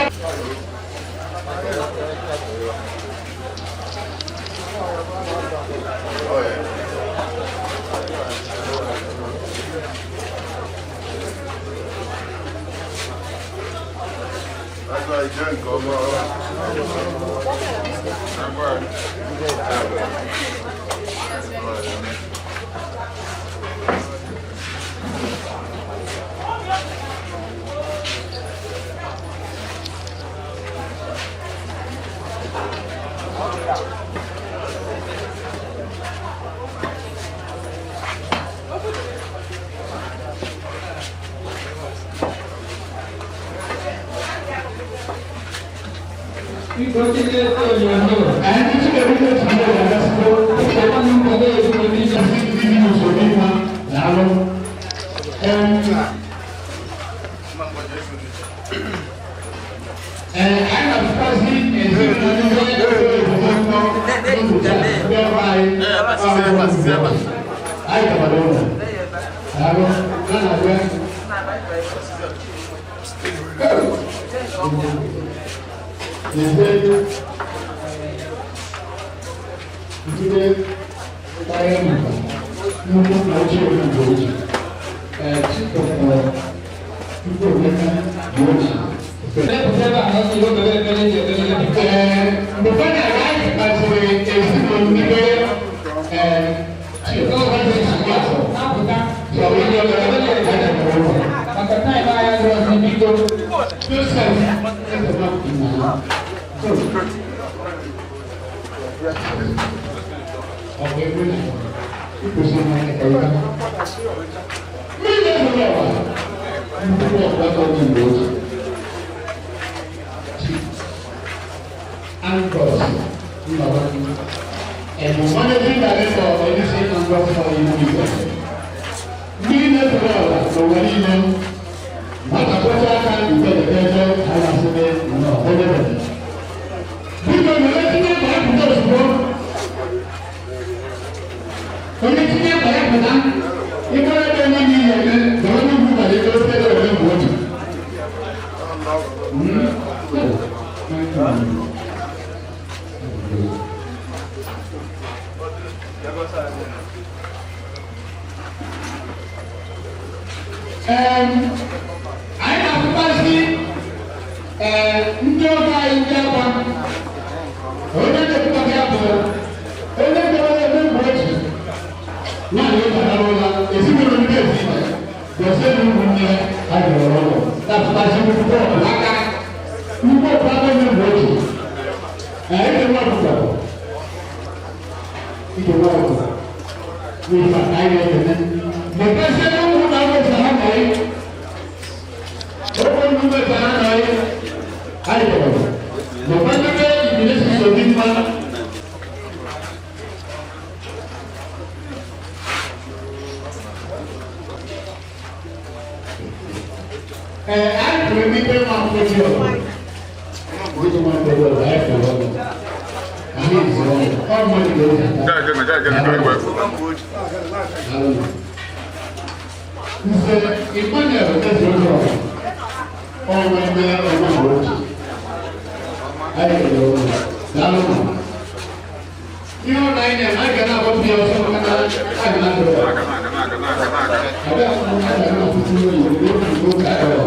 Anyị na-afụkwasị ndị ọgọ anyị ndị akwa onye na-ekwupụta ya bụ onye dọrọ ebe mgbe ochi nwaanyị ịbara ụlọ ezinụlọ ndị ezi gosi na ụmụnne ya ha jọrọ ụlọ na-afụkwasị nnukwu aka nnukwu ọkụ aka onye mgbe ochi ike nwa ọkụkọ ike nwa ọkụkọ n'ife anyị na-ekene mepezie ụmụ na ụmụ ha nọrị Nze Emmanuel Ezeudo ọnwa eme ọnwa mgbe anyị kere ụlọ daalụ. Ihe ọ na-anyị na-eme, anyị ga na-agbapụ ya ọsọ maka na a ga na-atụrụ ya. Abịa, a ga na-atụtụ oyi, oge oge.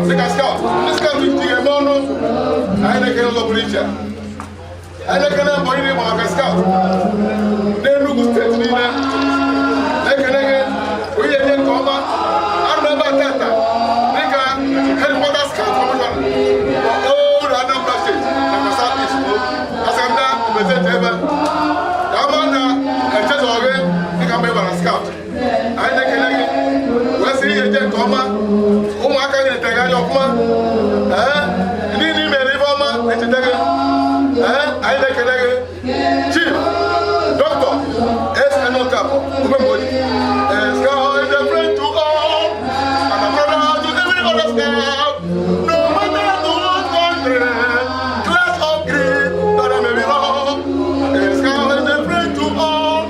Dịka scout, ndị scout ji eme ọnụ. Anyị na-ekele ụzọ pụrụ iche. Anyị na-ekele mbọ iri ma maka scout n'Enugu steeti niile. Na-ekele gị onye enye nke ọma. Anụ ebe a tata dịka headquarter scout commission for all Anambra steeti nakwa South East. Asị m na prezidenti ebe ka ama na echezọ gị dịka mgbe ị bara scout. Anyị na-ekele gị wee sị ihe eje nke ọma. Ụmụaka gị na-etere gị anya ọfụma. Ee, ndị niile mere ife ọma na-echeta gị. Ee, anyị na-ekele gị, Chief Dr. S.N. Okafor Omemgboji. Scout is a friend to all and a brother to every other scout, no matter to what country, class or creed that I may belong. Scout is a friend to all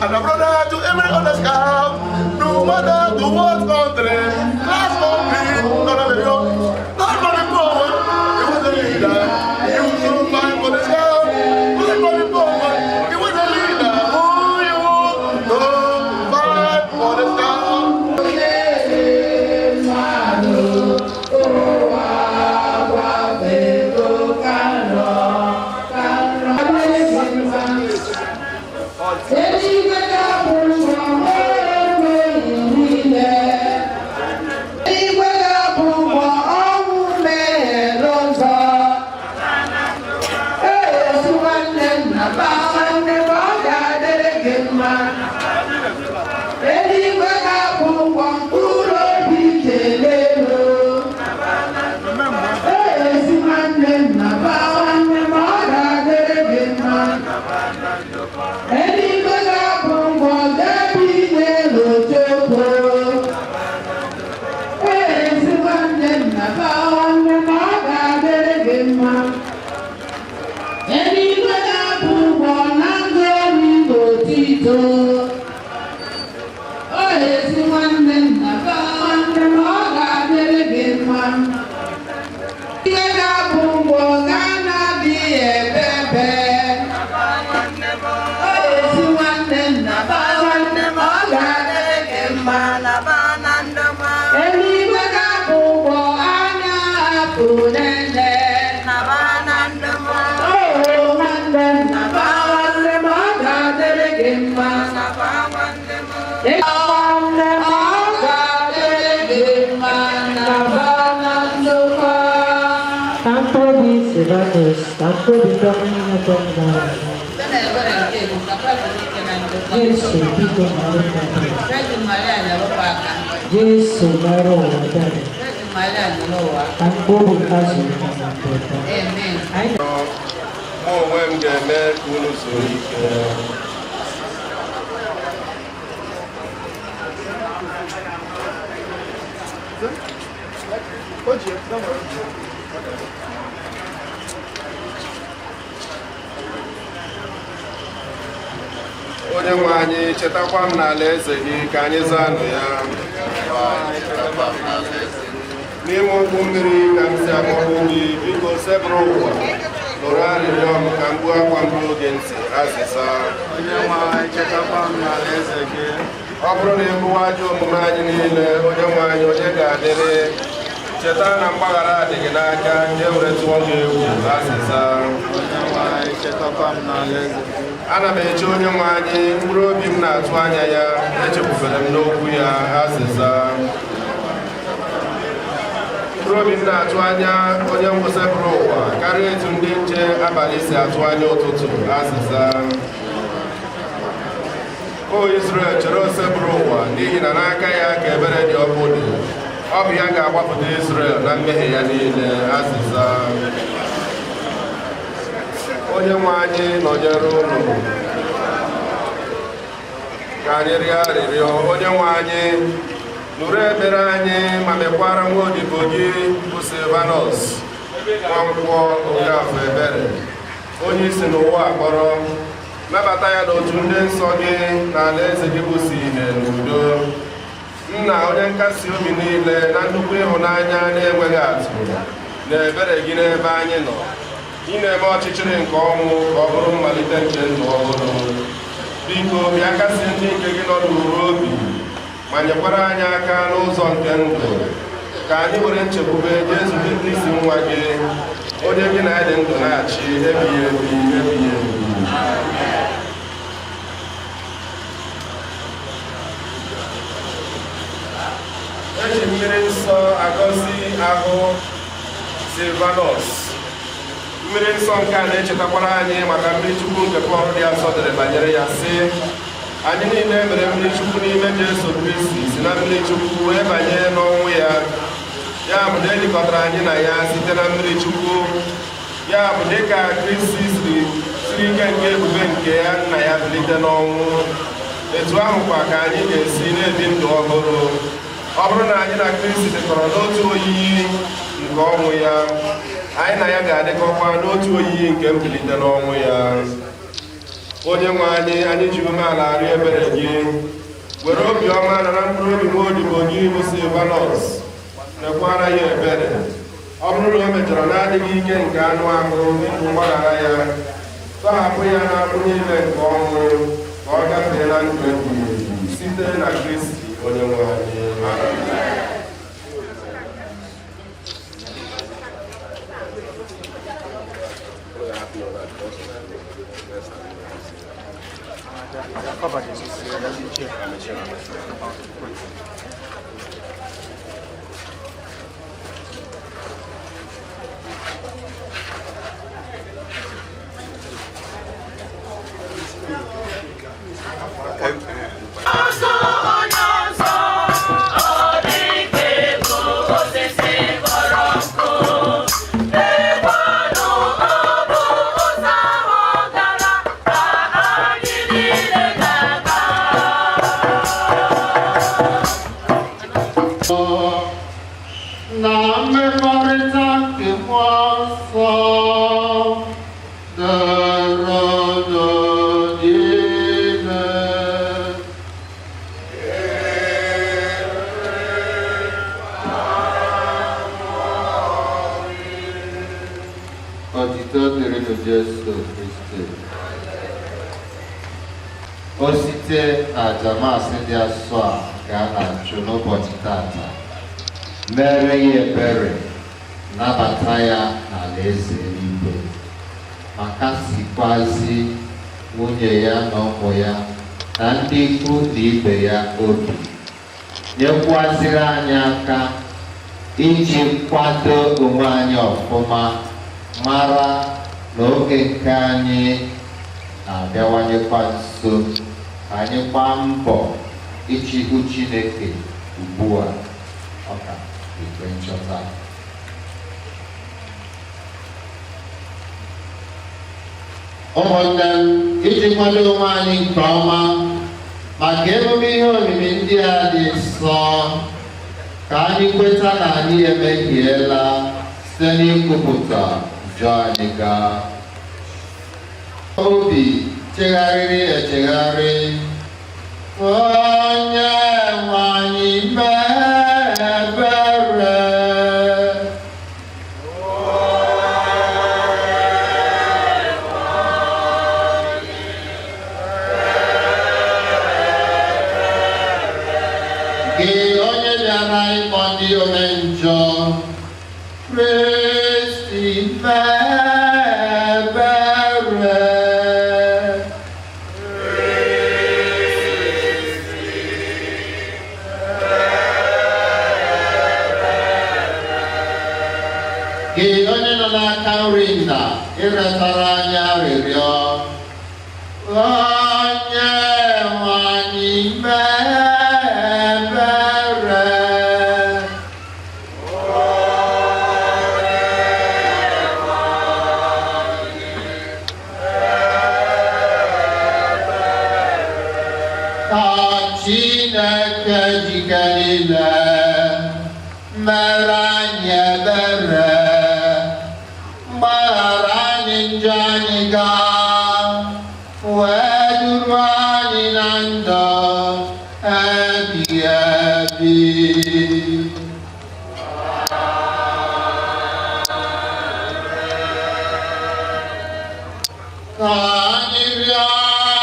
and a brother to every other scout, no matter to what country, class or creed that I may belong. Not for the poor, he was a leader. He was so fine for the scout. Not for the poor, he was a leader. Who you so fight for the scout. Eluigwe ga-abụ ụgbọ ọnwụ meghere ụzọ. Ezi nwanne nna ba nwanne m, ọ ga-adịrị gị mma. Eluigwe ga-abụ ụgbọ mkpụrụ obi kelee elu. Ezi nwanne nna ba nwanne m, ọ ga-adịrị gị mma. Eluigwe ga-abụ ụgbọ debi n'elu chekwo. Ezi nwanne nna ba nwanne m, ọ ga-adịrị gị mma. Eluigwe ga-abụ ụgbọ na ndụ elu n'otito. O ezi nwanne nna ba nwanne m, ọ ga-adịrị gị mma. Eluigwe ga-abụ ụgbọ ga na-adịghị ebe ebe. O ezi nwanne nna ba nwanne m, ọ ga-adịrị gị mma. Eluigwe ga-abụ ụgbọ anya apụ nene. Oo, nwanne m, naba nwanne m, ọ ga-adịrị gị mma. Nwanne m, ọ ga-adịrị gị mma, naba na ndokwa. Ka mkpụrụ obi Silvanus, ka mkpụrụ obi ndị ọma niile kwere gara aga. Jesu, biko mara ụwa ebere. Jesu mara ụwa ebere. Ka mkpụrụ obi ha zuru ka na ndokwa. Anyị Mụ onwe m ga-eme ka unu zuo ike. Onye nwe anyị, chetakwa m n'ala eze gị ka anyị zaa nụ ya. N'ime ụgbọ mmiri ka m si akpọkpọ gị, biko sebụrụ ụwa nụrụ arịrịọ m ka mgbu akwa m ruo gị ntị. Azịza. Ọ bụrụ na ịbụwa ajọ omume anyị niile, onye nwe anyị, onye ga-adịrị? Cheta na mgbaghara dị gị n'aka nke were tụọ gị egwu. Azịza. Ana m eche onye nwe anyị, mkpụrụ obi m na-atụ anya ya, echekwubere m n'okwu ya. Azịza. Mkpụrụ obi m na-atụ anya onye ngwụsịpụrụ ụwa karịa etu ndị nche abalị si atụ anya ụtụtụ. Azịza. O Izrel, chere Osebụrụwa, n'ihi na n'aka ya ka ebere dị ọkụ dị. Ọ bụ ya ga-agbapụta Izrel na mmehie ya niile. Azịza. Onye nwe anyị nọnyere unu. Ka anyị rịọ arịrịọ. Onye nwe anyị, nụrụ ekpere anyị ma mekwara nwa odibo gị bụ Silvanus Nwankwọ Okafọ ebere, onye isi n'ụwa akpọrọ. Nabata ya n'otu ndị nsọ gị na alaeze gị bụ si ihe n'udo. Nna, onye nkasi obi niile, na nnukwu ịhụnanya na-enweghị atụ na ebere gị n'ebe anyị nọ, ị na-eme ọchịchịrị nke ọnwụ ka ọ bụrụ mmalite nke ndụ ọhụrụ. Biko, bịa kasị ndị nke gị nọ n'uru obi ma nyekwara anyị aka n'ụzọ nke ndụ, ka anyị were nchekwube jee zute Kristi nwa gị, onye gị na ya dị ndụ na-achị ebighị ebi ebighị ebi. Eji mmiri nsọ agọzi ahụ Silvanus. Mmiri nsọ nke a na-echetakwara anyị maka mmiri Chukwu nke Pọl dị asọ dere banyere ya, sị: "Anyị niile mere mmiri Chukwu n'ime Jesu Kristi si na mmiri Chukwu wee banye n'ọnwụ ya. Ya bụ na elikọtara anyị na ya site na mmiri Chukwu. Ya bụ, dịka Kristi siri ike nke ebube nke ya nna ya bilite n'ọnwụ, etu ahụkwa ka anyị ga-esi na-ebi ndụ ọhụrụ. Ọ bụrụ na anyị na Kristi dịkọrọ n'otu oyiyi nke ọnwụ ya, anyị na ya ga-adịkọkwa n'otu oyiyi nke mbilite n'ọnwụ ya." Onye nwe anyị, anyị ji umeala arịọ ebere gị. Were obiọma nara mkpụrụ obi nwa odibo gị bụ Silvanus, mekwara ya ebere. Ọ bụrụ na o mejọrọ na-adịghị ike nke anụ ahụ, biko gbaghara ya. Tọhapụ ya n'agbụ niile nke ọnwụ, ka ọ gafee na ndụ ebighị ebi, site na Kristi onye nwe anyị. Ọsọ onye ọzọ, ọ dị ka ego osisi kpọrọ nkụ. Lekwanụ, ọ bụ ụzọ ahụ gara ka anyị niile ga-aga. Na mmekọrịta nke Mmụọ Nsọ dịrị unu niile. Otito dịrị Jesu Kristi. O site n'aja Maasị dị asọ a nke a na-achụ n'ụbọchị tata mere ya ebere, nabata ya n'alaeze eluigwe, ma kasikwazi nwunye ya na ụmụ ya na ndị ikwu na ibe ya obi, nyekwaziri anyị aka iji kwado onwe anyị ọfụma, mara na oge nke anyị na-abịawanyekwa nso, ka anyị gbaa mbọ iji hụ Chineke ugbu a ọ ka ekwe nchọta. Ụmụnne m, iji kwado onwe anyị nke ọma maka emume ihe omimi ndị a dị nsọ, ka anyị kweta na anyị emehiela site n'ikwupụta njọ anyị gaa obi chegharịrị echegharị. Onye nwe anyị, mee ebere. Gị onye bịara ịkpọ ndị ome njọ, Kristi, mee ebere. Gị onye nọ n'aka nri nna ịrịọtara anyị arịrịọ, onye nwe Chineke jike niile, mere anyị ebere, mgbaghara anyị njọ anyị gaa, wee duru anyị na ndụ ebighị ebi. Ka anyị rịọ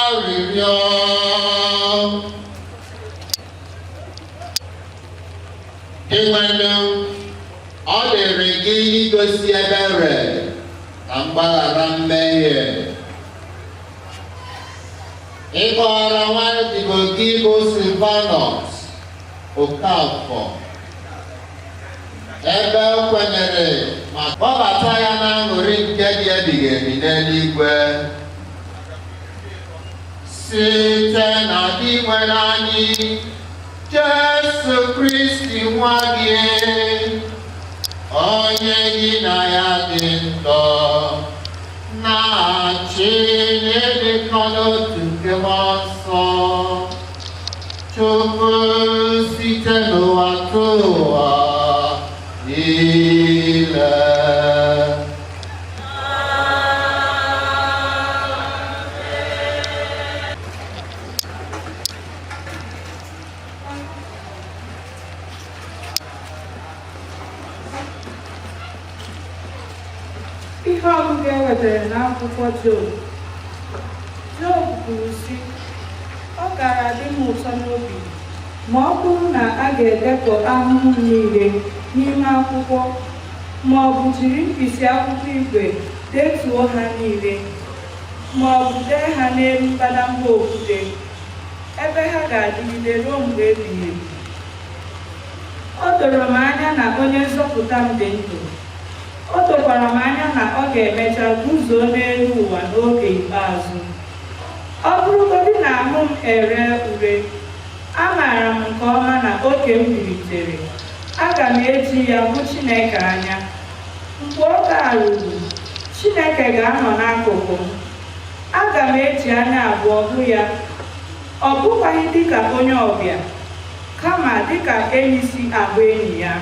arịrịọ. Dinwenụ, ọ dịrị gị igosi ebere na mgbaghara mmehie. Ị kpọrọ nwa odibo gị bụ Silvanus Okafọ, ebe o kwenyere ma kpọbata ya na aṅụrị nke dị ebighị ebi n'eluigwe. Site na Dinwenụ anyị Jesu Kristi nwa gị, onye gị na ya dị ndụ na-achị n'ịdịkọ n'otu nke Mmụọ Nsọ, Chukwu site n'ụwa tụ ụwa niile. Ihe ọgụgụ e wetara n'akwụkwọ Job. Job kwuru sị, ọ gaara adị m ụtọ n'obi ma ọ bụrụ na a ga-edekọ ahụhụ m niile n'ime akwụkwọ, ma ọ bụ jiri mkpịsị akwụkwọ igwe detuo ha niile, ma ọ bụ dee ha n'elu mbadamba okwute, ebe ha ga-adịgide ruo mgbe ebighị ebi. O doro m anya na onye nzọpụta m dị ndụ. O dokwara m anya na ọ ga-emecha guzo n'elu ụwa n'oge ikpeazụ. Ọ bụrụgodị na ahụ m eree ure, amaara m nke ọma na oge m bilitere, aga m eji ya hụ Chineke anya. Mgbe oge a ruru, Chineke ga-anọ n'akụkụ m. Aga m eji anya abụọ hụ ya. Ọ bụkwaghị dịka onye ọbịa, kama dịka enyi si ahụ enyi ya.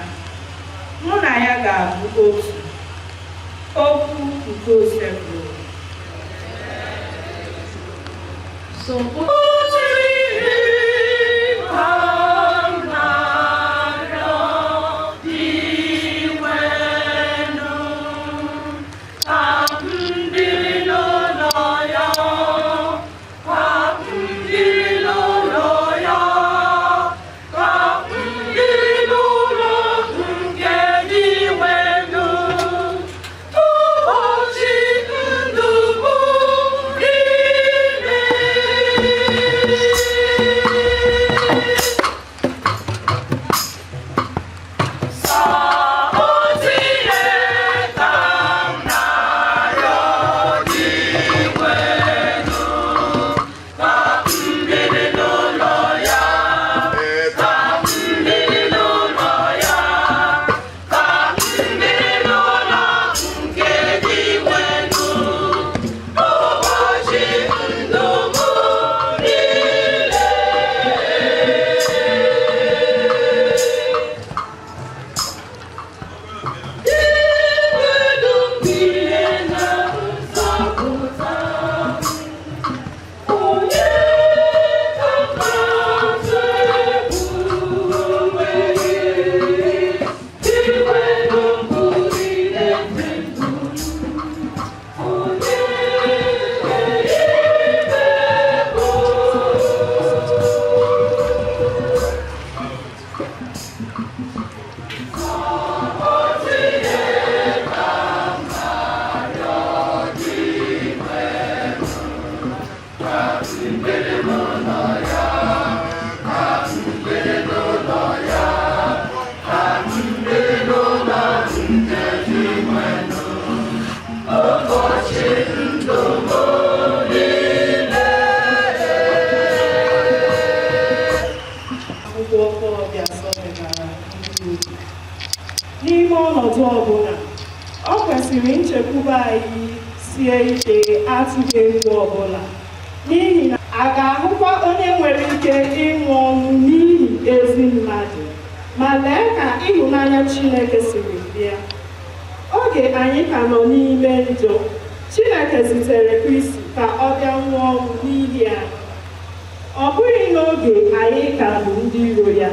Mụ na ya ga-abụ otu. Okwu nke Osebụrụwa. So Akwụkwọ okorobịa sọpụtara ndị obi. N'ime ọnọdụ ọbụla, ọ kwesịrị nchekwube anyị sie ike, atụghị egwu ọbụla, n'ihi na A ga-ahụkwa onye nwere ike ịnwụ ọnwụ n'ihi ezi mmadụ? Ma lee ka ịhụnanya Chineke siri bịa. Oge anyị ka nọ n'ime njọ, Chineke zitere Kristi ka ọ bịa nwụọ ọnwụ n'ihi anyị. Ọ bụghị n'oge anyị ka bụ ndị iro ya.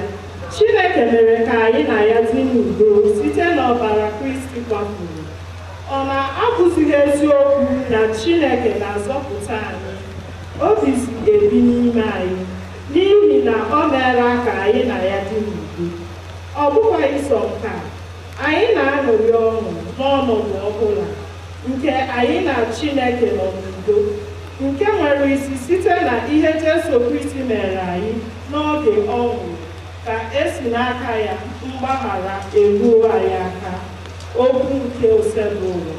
Chineke mere ka anyị na ya dị n'udo site n'ọbara Kristi kwafuru. Ọ na-abụzighị eziokwu na Chineke na-azọpụta anyị, o bizi ebi n'ime anyị, n'ihi na o meela ka anyị na ya dị n'udo. Ọ bụkwaghị sọ nke a, anyị na-aṅụrị ọṅụ n'ọnọdụ ọbụla nke anyị na Chineke nọ n'udo, nke nwere isi site na ihe Jesu Kristi mere anyị n'oge ọ nwụrụ, ka e si n'aka ya mgbaghara eruo anyị aka. Okwu nke Osebụụwa.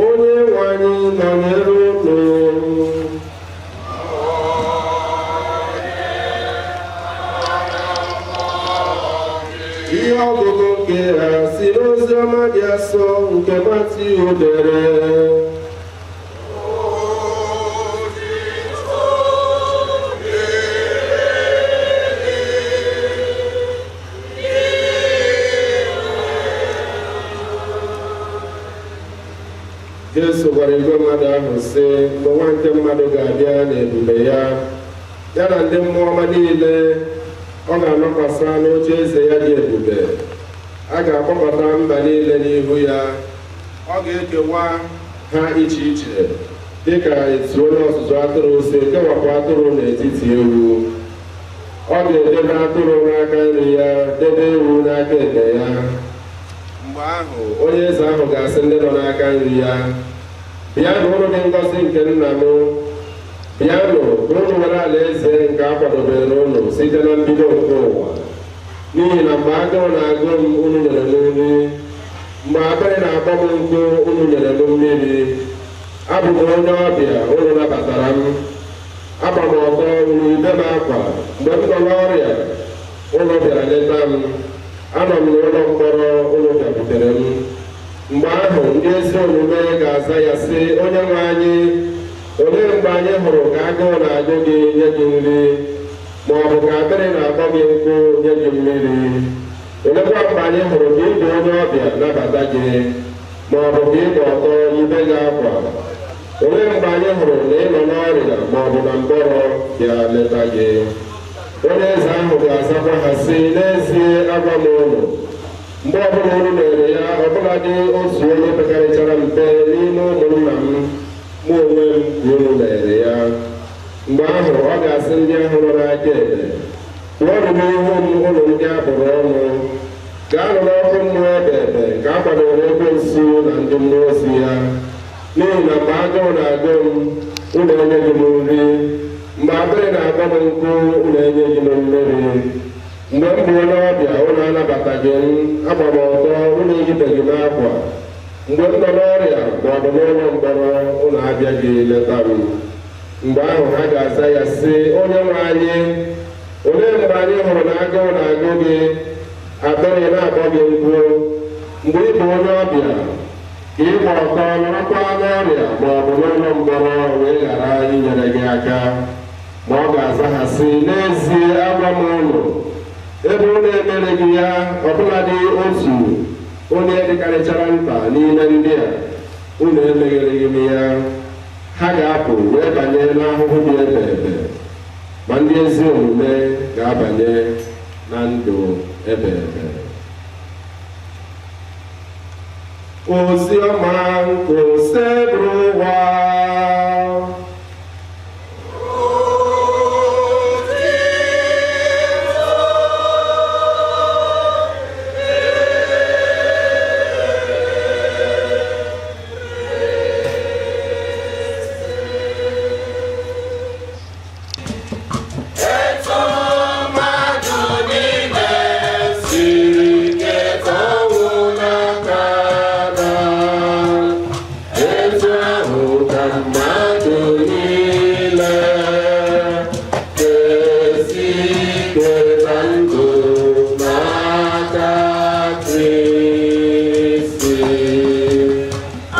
Onye nwe anyị nọnyere unu. Ihe ọgụgụ nke ha si n'ozi ọma dị asọ nke Matiu dere. Jesu gwara igwe mmadụ ahụ sị, mgbe nwa nke mmadụ ga-abịa n'ebube ya, ya na ndị mmụọ ọma niile, ọ ga-anọkwasị n'oche eze ya dị ebube. A ga-akpọkọta mba niile n'ihu ya. Ọ ga-ekewa ha iche iche dịka etu onye ọzụzụ atụrụ si ekewapụ atụrụ n'etiti ewu. Ọ ga-edebe atụrụ n'aka nri ya, debe ewu n'aka ekpe ya. Mgbe ahụ, onye eze ahụ ga-asị ndị nọ n'aka nri ya, bịanụ ụnụ dị ngọzi nke nna m, bịanụ ka ụnụ were alaeze nke a kwadobere ụnụ site na mbido nke ụwa. N'ihi na mgbe agụụ na-agụ m, unu nyere m nri, mgbe akpịrị na-akpọ m nkụ, unu nyere m mmiri. Abụ m onye ọbịa, unu nabatara m. Agba m ọtọ, unu ibe m akwa. Mgbe m nọ n'ọrịa, unu bịara leta m. Anọ m n'ụlọ mkpọrọ, unu bịakwutere m. Mgbe ahụ, ndị ezi omume ga-aza ya sị, onye nwe anyị, olee mgbe anyị hụrụ ka agụụ na-agụ gị nye gị nri, ma ọ bụ ka akpịrị na-akpọ gị nkụ nye gị mmiri? Olekwa mgbe anyị hụrụ ka ị bụ onye ọbịa nabata gị, ma ọ bụ ka ị gba ọtọ ibe gị akwa? Olee mgbe anyị hụrụ na ị nọ n'ọrịa ma ọ bụ na mkpọrọ bịa leta gị? Onye eze ahụ ga-azakwa ha sị, n'ezie agwa m ụnụ, mgbe ọbụla unu mere ya, ọbụladị otu onye pekarịchara mpe n'ime ụmụnna m, mụ onwe m ka unu mere ya. Mgbe ahụ ọ ga-asị ndị ahụ nọ n'aka ekpe, pụọnụ n'ihu m ụnụ ndị a bụrụ ọnụ, gaanụ n'ọkụ mmụọ ebe ebe nke a kwadoro ekwensu na ndị mmụọ ozi ya. N'ihi na mgbe agụụ na-agụ m, unu enyeghị m nri, mgbe akpịrị na-akpọ m nkụ, unu enyeghị m mmiri. Mgbe m bụ onye ọbịa, unu anabataghị m, agba m ọtọ, unu eyibeghị m akwa. Mgbe m nọ n'ọrịa ma ọ bụ n'ụlọ mkpọrọ, unu abịaghị leta m. Mgbe ahụ ha ga-aza ya sị, onye nwe anyị, olee mgbe anyị hụrụ na agụụ na-agụ gị, akpịrị na-akpọ gị nkụ, Mgbe ị bụ onye ọbịa ka ị gba ọtọ nọrọkwa n'ọrịa ma ọ bụ n'ụlọ mkpọrọ wee ghara inyere gị aka? Ma ọ ga-aza ha sị, n'ezie agwa m ụnụ, ebe unu emereghị ya ọbụladị otu onye dịkarịchara nta n'ime ndị a, unu emeghereghị m ya. Ha ga-apụ wee banye n'ahụhụ dị ebe ebe, ma ndị ezi omume ga-abanye na ndụ ebe ebe. Ozi ọma nke Osebụrụwa. Etu mmadụ niile siri keta ọnwụ n'aka Adam, etu ahụ ka mmadụ niile ga-esi keta ndụ n'aka Kristi.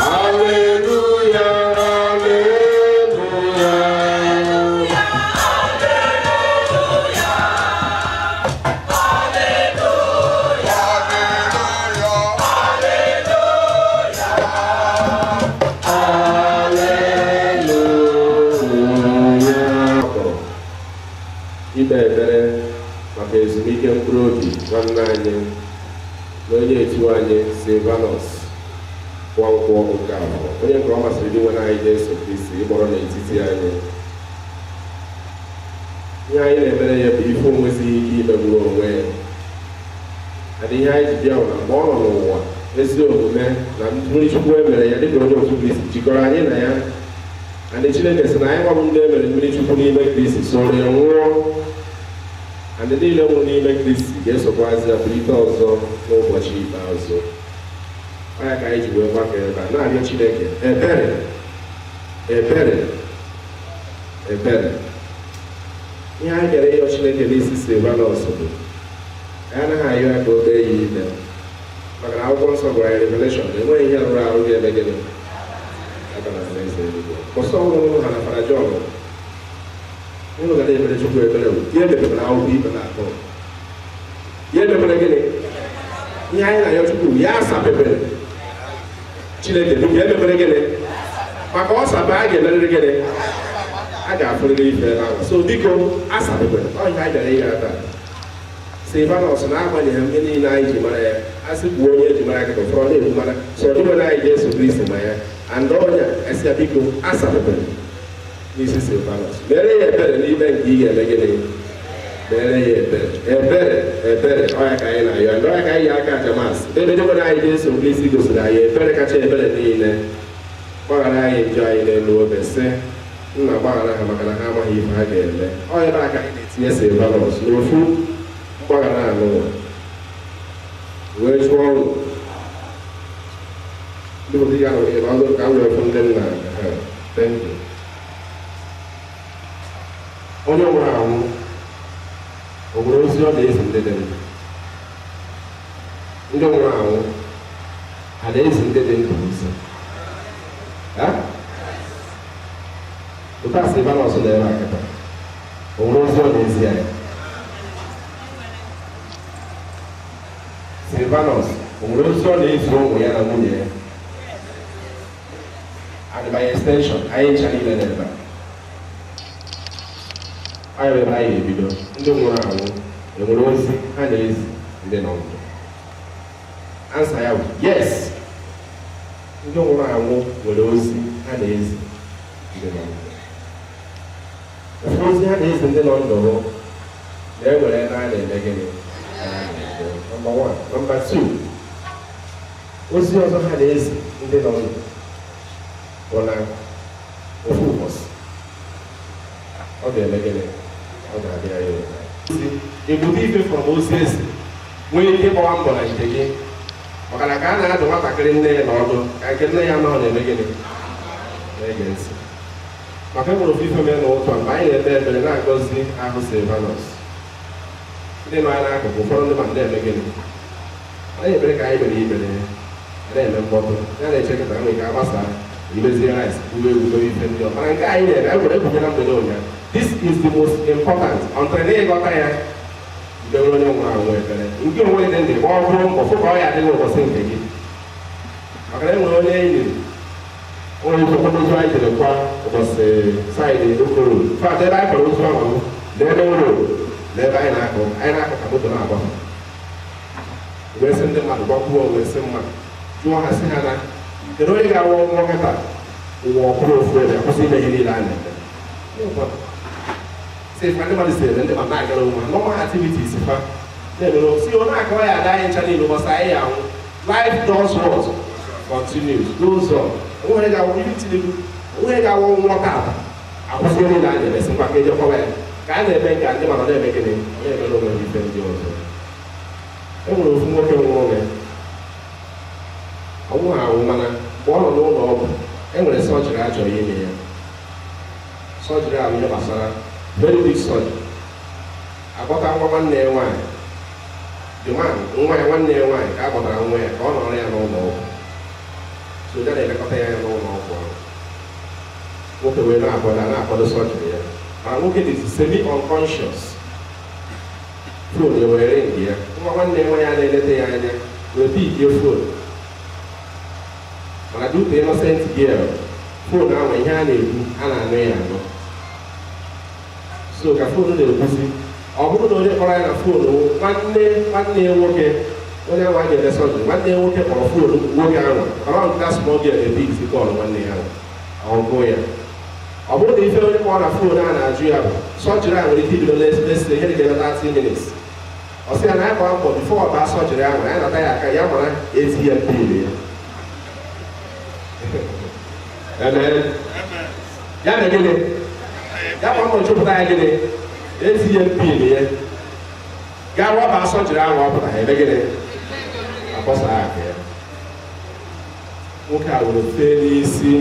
Alleluia, alleluia. Kpọrọ ikpe ekpere maka ezumike mkpụrụ obi nwanne anyị na onye etu anyị Silvanus Nwankwọ Okafor, onye nke ọ masịrị dị nwere anyị Jesu Kristi ịkpọrọ n'etiti anyị. Ihe anyị na-emere ya bụ ife onwezighị ike imegburu onwe ya. Adị ihe anyị ji bịa bụ na mgbe ọ nọ n'ụwa, ezi omume na mmiri Chukwu e mere ya dịka onye otu Kristi jikọrọ anyị na ya. Andị Chineke sị na anyị nwabụ ndị e mere mmiri Chukwu n'ime Kristi soro ya nwụọ. Andị niile nwụrụ n'ime Kristi ga-esokwazi ya bilite ọzọ n'ụbọchị ikpeazụ. Ọ ya ka anyị ji wee gbakọ ebe a na-arịọ Chineke ebere, ebere, ebere. Ihe anyị bịara ịyọ Chineke n'isi Silvanus bụ anyị anaghị ayọ ya ka o kpee ya ikpe, maka na akwụkwọ nsọ gwara ya Revelation na enweghị ihe rụrụ arụ ga-eme gịnị aba na alaeze eluigwe. Kwụsị ọnwụ ha na Fara Jọn ụnụ ga na-emere Chukwu ebere bụ ya emepere akwụkwọ ikpe na atọ ya emepere gịnị. Ihe anyị na-ayọ Chukwu ya asapepere Chineke biko ya emepere gịnị, maka ọ sape a ga-emerịrị gịnị, a ga-afụrịrị ife ebe ahụ. So biko asapepere ọ ihe anyị bịara ihe taa. Silvanus na-agbanyeghị ihe niile anyị ji mara ya, a sị kwuo onye eji mara ya ka ụfọdụ na-ekwu mara so ọ dịghị anyị Jesu Kristi ma ya and ọnya esi ya biko asapepere n'isi Silvanus, mere ya ebere n'ime nke ị ga-eme gịnị, mere ya ebere, ebere, ebere. Ọya ka anyị na-ayọ and ọya ka anyị yi aka aja masị ebe dịkwara anyị Jesu Kristi gosiri anyị ebere kacha ebere niile, gbaghara anyị njọ anyị n'elu obe sị nna gbaghara ha maka na ha amaghị ife ha ga-eme. Ọ ebe a ka anyị na-etinye Silvanus n'ofu mgbaghara anụnwa wee jụọ ọnwụ ndị obodo ya nọrọ ebe ọzọ ka m wee fụ ndị nna ha. Thank you. Onye nwụrụ anwụ o nwere ozi ọ na-ezi ndị dị ndụ? Ndị nwụrụ anwụ ha na-ezi ndị dị ndụ ozi? Ụta Silvanus nọ ebe a kịta, o nwere ozi ọ na-ezi anyị? Silvanus o nwere ozi ọ na-ezi ụmụ ya na nwunye ya? And by extension anyị ncha niile n'ebe a anyị ebe anyị ebido. Ndị nwụrụ anwụ enwere ozi ha na-ezi ndị nọ ndụ? Ansa ya bụ yes. Ndị nwụrụ anwụ nwere ozi ha na-ezi ndị nọ ndụ. Ofu ozi ha na-ezi ndị nọ ndụ bụ na e nwere ebe a na-eme gịnị. Number 1. Number 2, ozi ọzọ ha na-ezi ndị nọ ndụ bụ na ofu ụbọchị ọ ga-eme gịnị, ọ ga-abịa ya ụta. Ebute ife from ozi ezi nwee ike ịgbawa mbọ na nke gị, maka na ka a na-adụ nwatakịrị nne ya n'ọdụ ka nke nne ya nọ na-eme gịnị, na-ege ntị. Maka enwere ofu ife mere n'ụtụ a mgbe anyị na-ekpe ekpere na-agọzi ahụ Silvanus, ndị nọ ya n'akụkụ ụfọdụ ndị ma ndị eme gịnị Anaghị ekpere ka anyị mere ikpere, na-eme mkpọtụ ya na-eche kịta nwere ike agbasa imezie rice, gbuo ewu, mewe ife ndị ọ. Mana nke anyị na-eme, anyị gwere ekwunyela mgbede ụnyaahụ, this is the most important until na ịghọta ya mgbe onye nwụrụ anwụ ekpere nke onwe dị ndụ, ma ọ bụrụ mbọ fụ ka ọ ya adịghị ụbọchị nke gị, maka na e nwere onye enyi onye ozu anyị jere kwa ụbọchị side Okoro fat ebe anyị kwara ozu ahụ n'ebe ụlọ n'ebe anyị na-akọ ka moto na-agba, wee sị ndị mmadụ gbakwuo, wee sị mmadụ jụọ ha, sị ha na kedu onye ga-awụ nwụọ kịta, ụwa ọkụrụ ofu ebe akwụsị ime ihe niile a na-eme. Sị ife ndị mmadụ si eme, ndị mmadụ na-agara onwe ha normal activities fa na-emere, si ọ na-akọwa ya ada anyị ncha niile ụbọchị anyị anwụ. Life does what? Continues, goes on. Onwere ga-awụ ihe Tinubu, onwere ga-awụ nwụọ tata akwụsị ihe niile a na-eme, sị ngwa ka ejekwawa ya ka a na-eme nke ndị mmadụ na-eme gịnị, na-emere onwe ha ife ndị ọzọ. E nwere ofu nwoke nwụrụ ya, ọnwụ anwụ, mana mgbe ọ nọ n'ụlọ ọgwụ, e nwere surgery a chọrọ ime ya. Surgery ahụ ihe gbasara very big surgery. Akpọta nwa nwanne ya nwaanyị, the man, nwa ya nwanne ya nwaanyị, ka a kpọtara nwa ya ka ọ nọrọ ya n'ụlọ ọgwụ, so ya na-elekọta ya n'ụlọ ọgwụ ahụ. Nwoke wee na-akwado surgery ya, mana nwoke dị semi unconscious. Phone ya were ring ya. Nwa nwanne ya nwaanyị na-eleta ya anya wee pickie phone, mana due to innocent girl, phone ahụ, ihe a na-ekwu, a na-anụ ya anụ. So ka phone na-ekwuzi, ọ bụrụ na onye kpọrọ ya na phone nwanne nwanne ya nwoke, onye ahụ a ga-eme surgery, nwanne ya nwoke kpọrọ phone nwoke ahụ around that small girl na-epick call nwanne ya ọgụ ya. Ọ bụrụ na ife onye kpọrọ na phone a na-ajụ ya bụ surgery a nwere ike ibido let's say ihe dị ka 30 minutes. Ọ sị ya na ya gbaa mbọ before ọ baa surgery ahụ, ya nata ya aka ya mara ATM pin ya. Amen. Ya na gịnị? Ya gbaa mbọ chọpụta ya gịnị? ATM pin ya. Gaa rọba surgery ahụ, ọ pụtara ebe gịnị? Akpọsa aka ya. Nwoke a were fee n'isi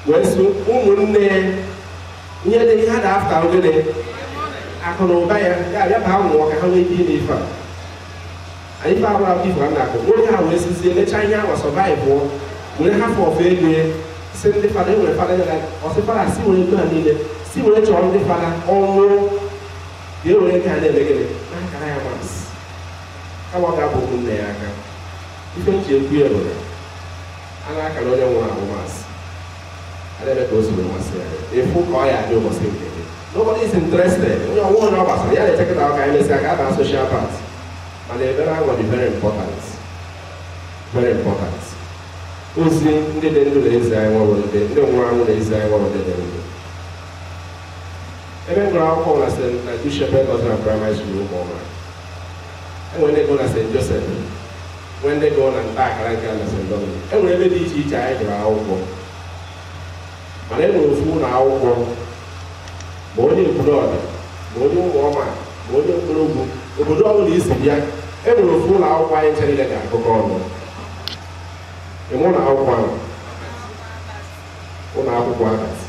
wee sị ụmụnne ya ihe dị ihe a na-afta gịnị? Akụ na ụba ya ya bịa baa nwụọ ka ha nwee ike ime ife a. Anyị ife agbara akụkọ ifo ka m na-akụ. Nwoke a wee sizie mechaa ihe ahụ, survive pụọ, were half of ego ya si ndị fada e nwere fada ya, ọsị fada si were ego ha niile, si were chọọ ndị fada ọnwụ ka e were ego ha na-eme gịnị, na-akara ya mass, kama ọ ga-abụ ụmụnne ya aka. Ife m ji ekwu ya bụ na a na-akara onye nwụrụ anwụ mass, a na-eme ka o si wee masị ya, ịfụ ka ọ ya adị ụbọchị nke gị. Nobody is interested. Onye ọnwụ, onye ọ gbasara ya na-echekọta ọka anyị mesịa ka a baa social part, mana ebere ahụ dị very important, very important. Ozi ndị dị ndụ na-ezi anyị nwabụ ndị nwụrụ anwụ na-ezi anyị nwabụ ndị dị ndụ. Ebe m gụrụ akwụkwọ na St. na Good Shepherd Nursery Primary School, Ụmụọma, enwere ndị gụrụ na St. Joseph, nwee ndị gụrụ na nta akara nke na St. Dominic. Enwere ebe dị iche iche anyị gụrụ akwụkwọ, mana e nwere ofu ụlọ akwụkwọ, ma onye Ekwulọbịa, ma onye Ụmụọma, ma onye Mkpụrụgwu, obodo ọbụla isi bịa, e nwere ofu ụlọ akwụkwọ anyị nche niile ga-agụkọ ọnụ. Enwe ụlọ akwụkwọ ahụ, ụlọ akwụkwọ Abatị.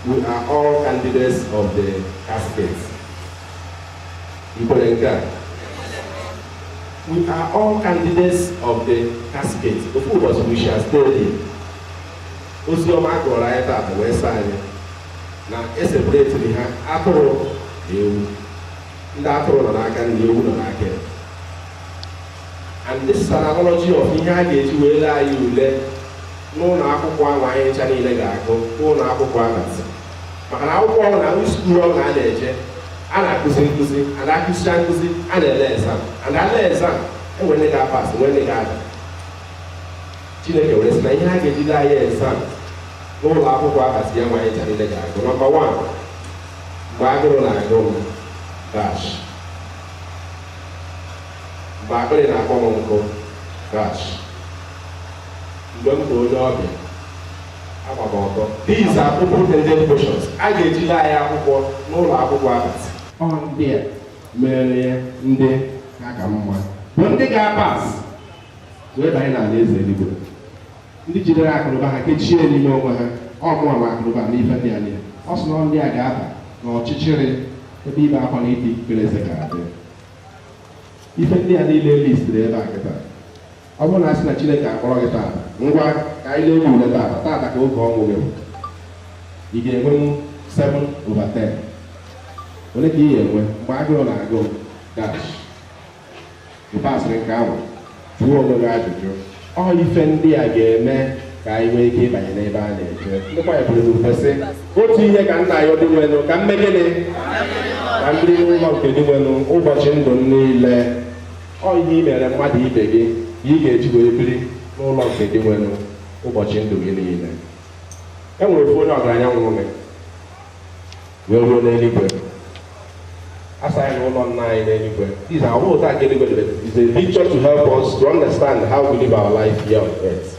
We are all candidates of the casket. Ikwere nke a? We are all candidates of the casket. Ofu ụbọchị we shall stay there. Ozi ọma gụrụ anyị taata wee sị anyị na eseparatiri ha atụrụ na ewu. Ndị atụrụ nọ n'aka ndị ewu nọ n'aka ya. And this is an analogy of ihe a ga-eji wee lee anyị ule n'ụlọ akwụkwọ ahụ anyị ncha niile ga-agụ, ụlọ akwụkwọ Abatị, maka na akwụkwọ ọhụrụ na school ọhụrụ a na-eje, a na-akụzi nkụzi, a na-akụzicha nkụzi, a na-ele exam, and ale exam, enwere ndị ga-apass, nwee ndị ga-ada. Chineke were sị na ihe a ga-ejide anyị exam n'ụlọ akwụkwọ Abatị ya nwa anyị ncha niile ga-agụ. Number 1, mgbe agụrụ na-agụ m dash, mgbe akpịrị na-akpọ m nkụ dash, mgbe m bụ onye ọbịa agba m ọtọ. These are open-ended questions a ga-ejide anyị akwụkwọ n'ụlọ akwụkwọ Abatị. Ọ ndị a mere ndị ha ka mma bụ ndị ga-apass wee banye n'ala eze eluigwe. Ndị jidere akụnụba ha kechie n'ime onwe ha, ọmụa ma akụnụba n'ife ndị a niile, ọ sị na ndị a ga-aba n'ọchịchịrị ebe ibe akwa na iti ikpere eze ga-adị. Ife ndị a niile listiri ebe a kịta, ọ bụrụ na a sị na Chineke akpọrọ gị taata, ngwa, ka anyị lee ule taata taata ka oge ọnwụ gị bụ, ị ga-enwenwu 7 over 10? Ole ka ị ga-enwe mgbe agụụ na-agụ dash ị pasịrị nke ahụ? Jụọ onwe gị ajụjụ. Ọ ife ndị a ga-eme ka anyị nwee ike ịbanye n'ebe a na-eje. Ndị kwanya bụrụ n'ufe sị, otu ihe ka nna ya Dinwenụ, ka mme gịnị, ka m biri n'ụlọ nke Dinwenụ ụbọchị ndụ m niile. Ọ ihe i mere mmadụ ibe gị ka ị ga-eji wee biri n'ụlọ nke Dinwenụ ụbọchị ndụ gị niile. E nwere ofu onye ọgaranya nwụrụ gị wee ruo n'eluigwe. Asa anyị n'ụlọ nna anyị n'eluigwe. These are all that eluigwe dị. Is a picture to help us to understand how we live our life here on earth.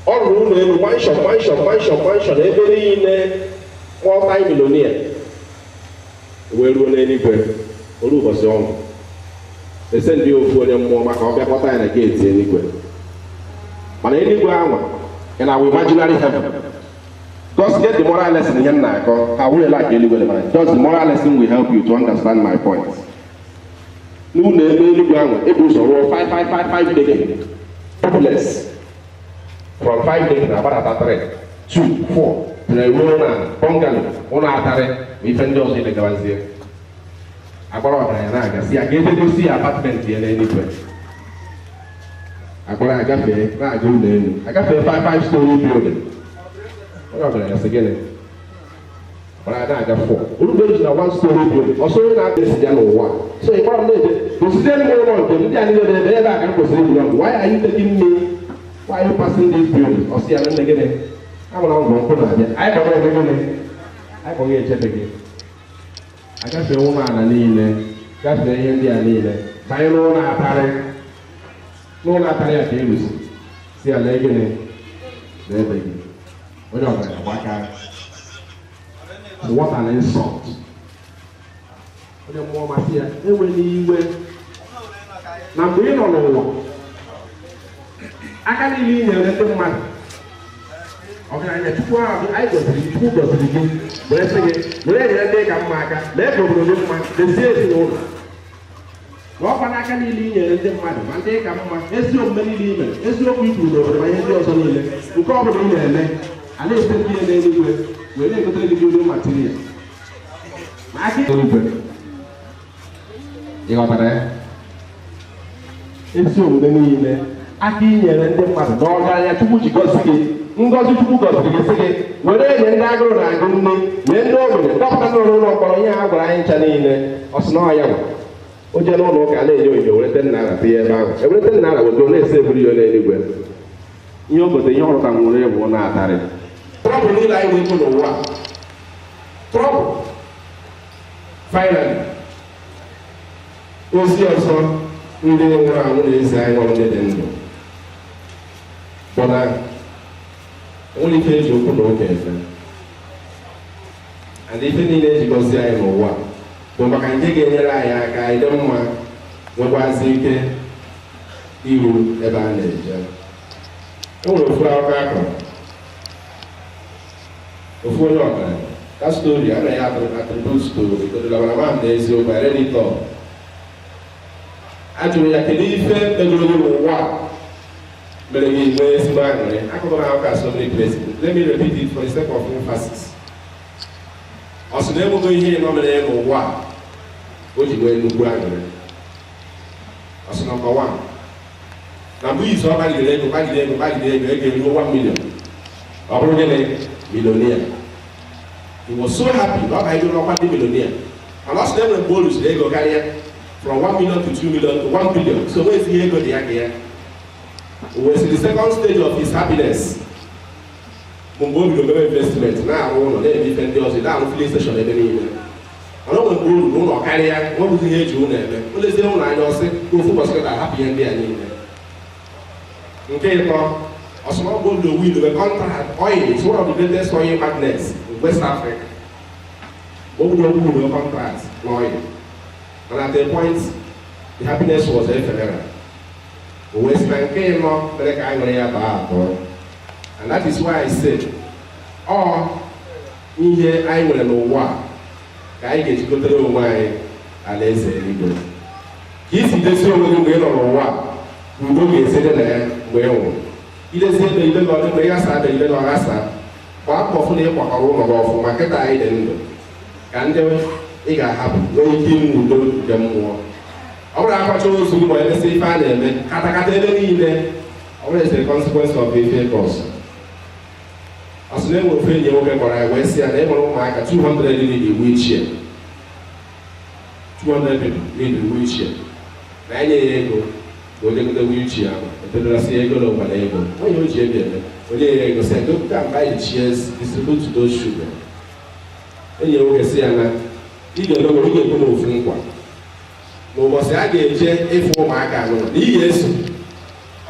Ọ rụrụ ụlọ elu, mansion, mansion, mansion, mansion ebe niile, multi-millionaire, wee ruo n'eluigwe. Olu ụbọchị ọnwụ, ese ndị ofu onye mmụọ maka ọ bịa kpọta ya na gate eluigwe. Mana eluigwe anwa in our imaginary heaven, just get the moral lesson. Ihe m na-akọ ha wụrụla ka eluigwe dị, mana just the moral lesson will help you to understand my point. N'ụlọ elu eluigwe ahụ, ebu ụzọ rụọ 5 5 5 5 decking duplex. From 5 decking agbadata 3 2 4 tụrụ ruo na bungalow, ụlọ atarị ma ife ndị ọzọ ilegawazie. Agbara ọgaranya na-aga, si ya ka ebe gosi ya apartment ya n'eluigwe. Agbara agafee na-aga ụlọ elu, agafee 5 5 story building. Onye ọgaranya sị gịnị? Agbara na-aga 4 orugbo eji na 1 story building. Ọsọ onye na-aga esi ya n'ụwa so ị kpọrọ m na-eje gosizie m ụlọ nke m. Ndị a niile dị ebe a ka m kwesịrị ibi ndụ. Why are you taking me? Why are you passing this building? Ọsị ya na nne gịnị, amara ngwọ nkwụ na-abịa, anyị kpọrọ ebe gịnị, anyị kpọrọ echebe gị. Agafee ụlọ ala niile, gafee ihe ndị a niile, banye n'ụlọ atarị. N'ụlọ atarị a ka erusi si ala gịnị na ebe gị. Onye ọgaranya gbaka. What an insult! Onye mmụọ masị ya enwela iwe na mgbe ị nọ n'ụwa, aka niile ị nyere ndị mmadụ ọgaranya, Chukwu ahụ anyị gọziri gị, Chukwu gọziri gị were sị gị were nyere ndị ka mma aka, mee ka obodo dị mma, dezie ezinụlọ. Na ọkwa n'aka niile i nyere ndị mmadụ, ma ndị ka mma, ezi omume niile i mere, eziokwu i kwuru n'obodo, ma ihe ndị ọzọ niile, nke ọ bụla ị na-eme, a na-ese ndị ya n'eluigwe wee na-egotere gị building material ma aka eluigwe. Ị ghọtara ya? Ezi omume niile, aka inyere ndị mmadụ na ọgaranya Chukwu ji gọzi gị, ngọzi Chukwu gọziri gị, sị gị were enye ndị agụrụ na-agụ nne, nye ndị ogbenye, dọpụta n'ụlọ ụlọ mkpọrọ, ihe a gwara anyị ncha niile. Ọ sị na ọ ya nwa o jee n'ụlọ ụka na-enye onyinye, were 10 naira tinye ebe ahụ, ewere 10 naira wego na-ese eburu ya n'eluigwe. Ihe o gote, ihe ọ rụta nwere bụ na-atarị. Trouble niile anyị na-ekwu n'ụwa, trouble. Finally, ozi ọzọ ndị nwụrụ anwụ na-ezi anyị, nwụrụ ndị dị ndụ, bụ na enwere ike eji okwu na ụka efe and ife niile eji gọzie anyị n'ụwa bụ maka nke ga-enyere anyị aka anyị dị mma, nwekwazi ike iru ebe a na-eje. E nwere ofu akụkọ akọrọ ofu onye ọgaranya. That story anaghị attribute story mana ma m na eziokwu. I read it all. A jụrụ ya, kedu ife megoro gị n'ụwa a mere gị nwee ezigbo aṅụrị? Akụkọ na akụkọ so many places. Let me repeat it for the sake of emphasis. Ọ sị na enweghị ihe ịnọ mere ya n'ụwa a o ji nwee nnukwu aṅụrị. Ọ sị, number one, na mgbe izu ọ kpagidere ego, kpagide ego, kpagide ego, ego eruo 1 million, ọ bụrụ gịnị, millionaire. He was so happy na ọ banyego n'ọkwa ndị millionaire. Mana ọ sị na enwere mgbe o rụziri ego karịa, from 1 million to 2 million to 1 billion, so nwezi ihe ego dị ya ka ya. O wee sị the second stage of his happiness bụ mgbe o bido mewe investment, na-arụ ụlọ, na-eme ife ndị ọzọ, na-arụ filling station ebe niile. Mana o nwere mgbe o ruru ụlọ karịa, nwebụzi ihe eji ụlọ eme. O lezie ụlọ anya, ọsị ka ofu ụbọchị ka ahapụ ihe ndị a niile. Nke ịtọ, ọsọmọgbọ obi win the contract oil is one of the greatest oil magnates in West Africa. O bido win contract n'oil. And at a point, the happiness was ephemeral. O wee sị na nke ịnọ mere ka aṅụrị ya baa atọ, and that is why I say ọ ihe anyị nwere n'ụwa a ka anyị ga-eji gotere onwe anyị alaeze eluigwe. Ka isi dozie onwe gị mgbe ị nọ n'ụwa, udo ga-esi dị na ya mgbe ị nwụrụ. Idezi ebe ibe gị ọdị mgbe ị ghasa ebe ibe gị ọghasa. Gbaa mbọ fụ na ị kwakọrọ ụlọ gị ọfụma kịta anyị dị ndụ, ka ndị ị ga-ahapụ nwee ike inwe udo nke mmụọ. Ọ bụrụ akwacha ozu gị ma emesị ife a na-eme katakata ebe niile, ọ bụrụ eze consequence of ife cause. Ọ sị na enwere ofe enyi nwoke gwara ya wee sị ya na e nwere ụmụaka 200 need the wheelchair, 200 people need the wheelchair, na enye ya ego ka o jegote wheelchair ahụ. Etedorasị ya ego na ụgbara ego onye o ji ego eme, onye ya ego sị ya, "Go and buy the chairs, distribute to those children." Enyi ya nwoke sị ya na ị ga-eme nwere ị ga-ekwe m ofu nkwa n'ụbọchị a ga-eje ịfụ ụmụaka anụ na ị ga-eso.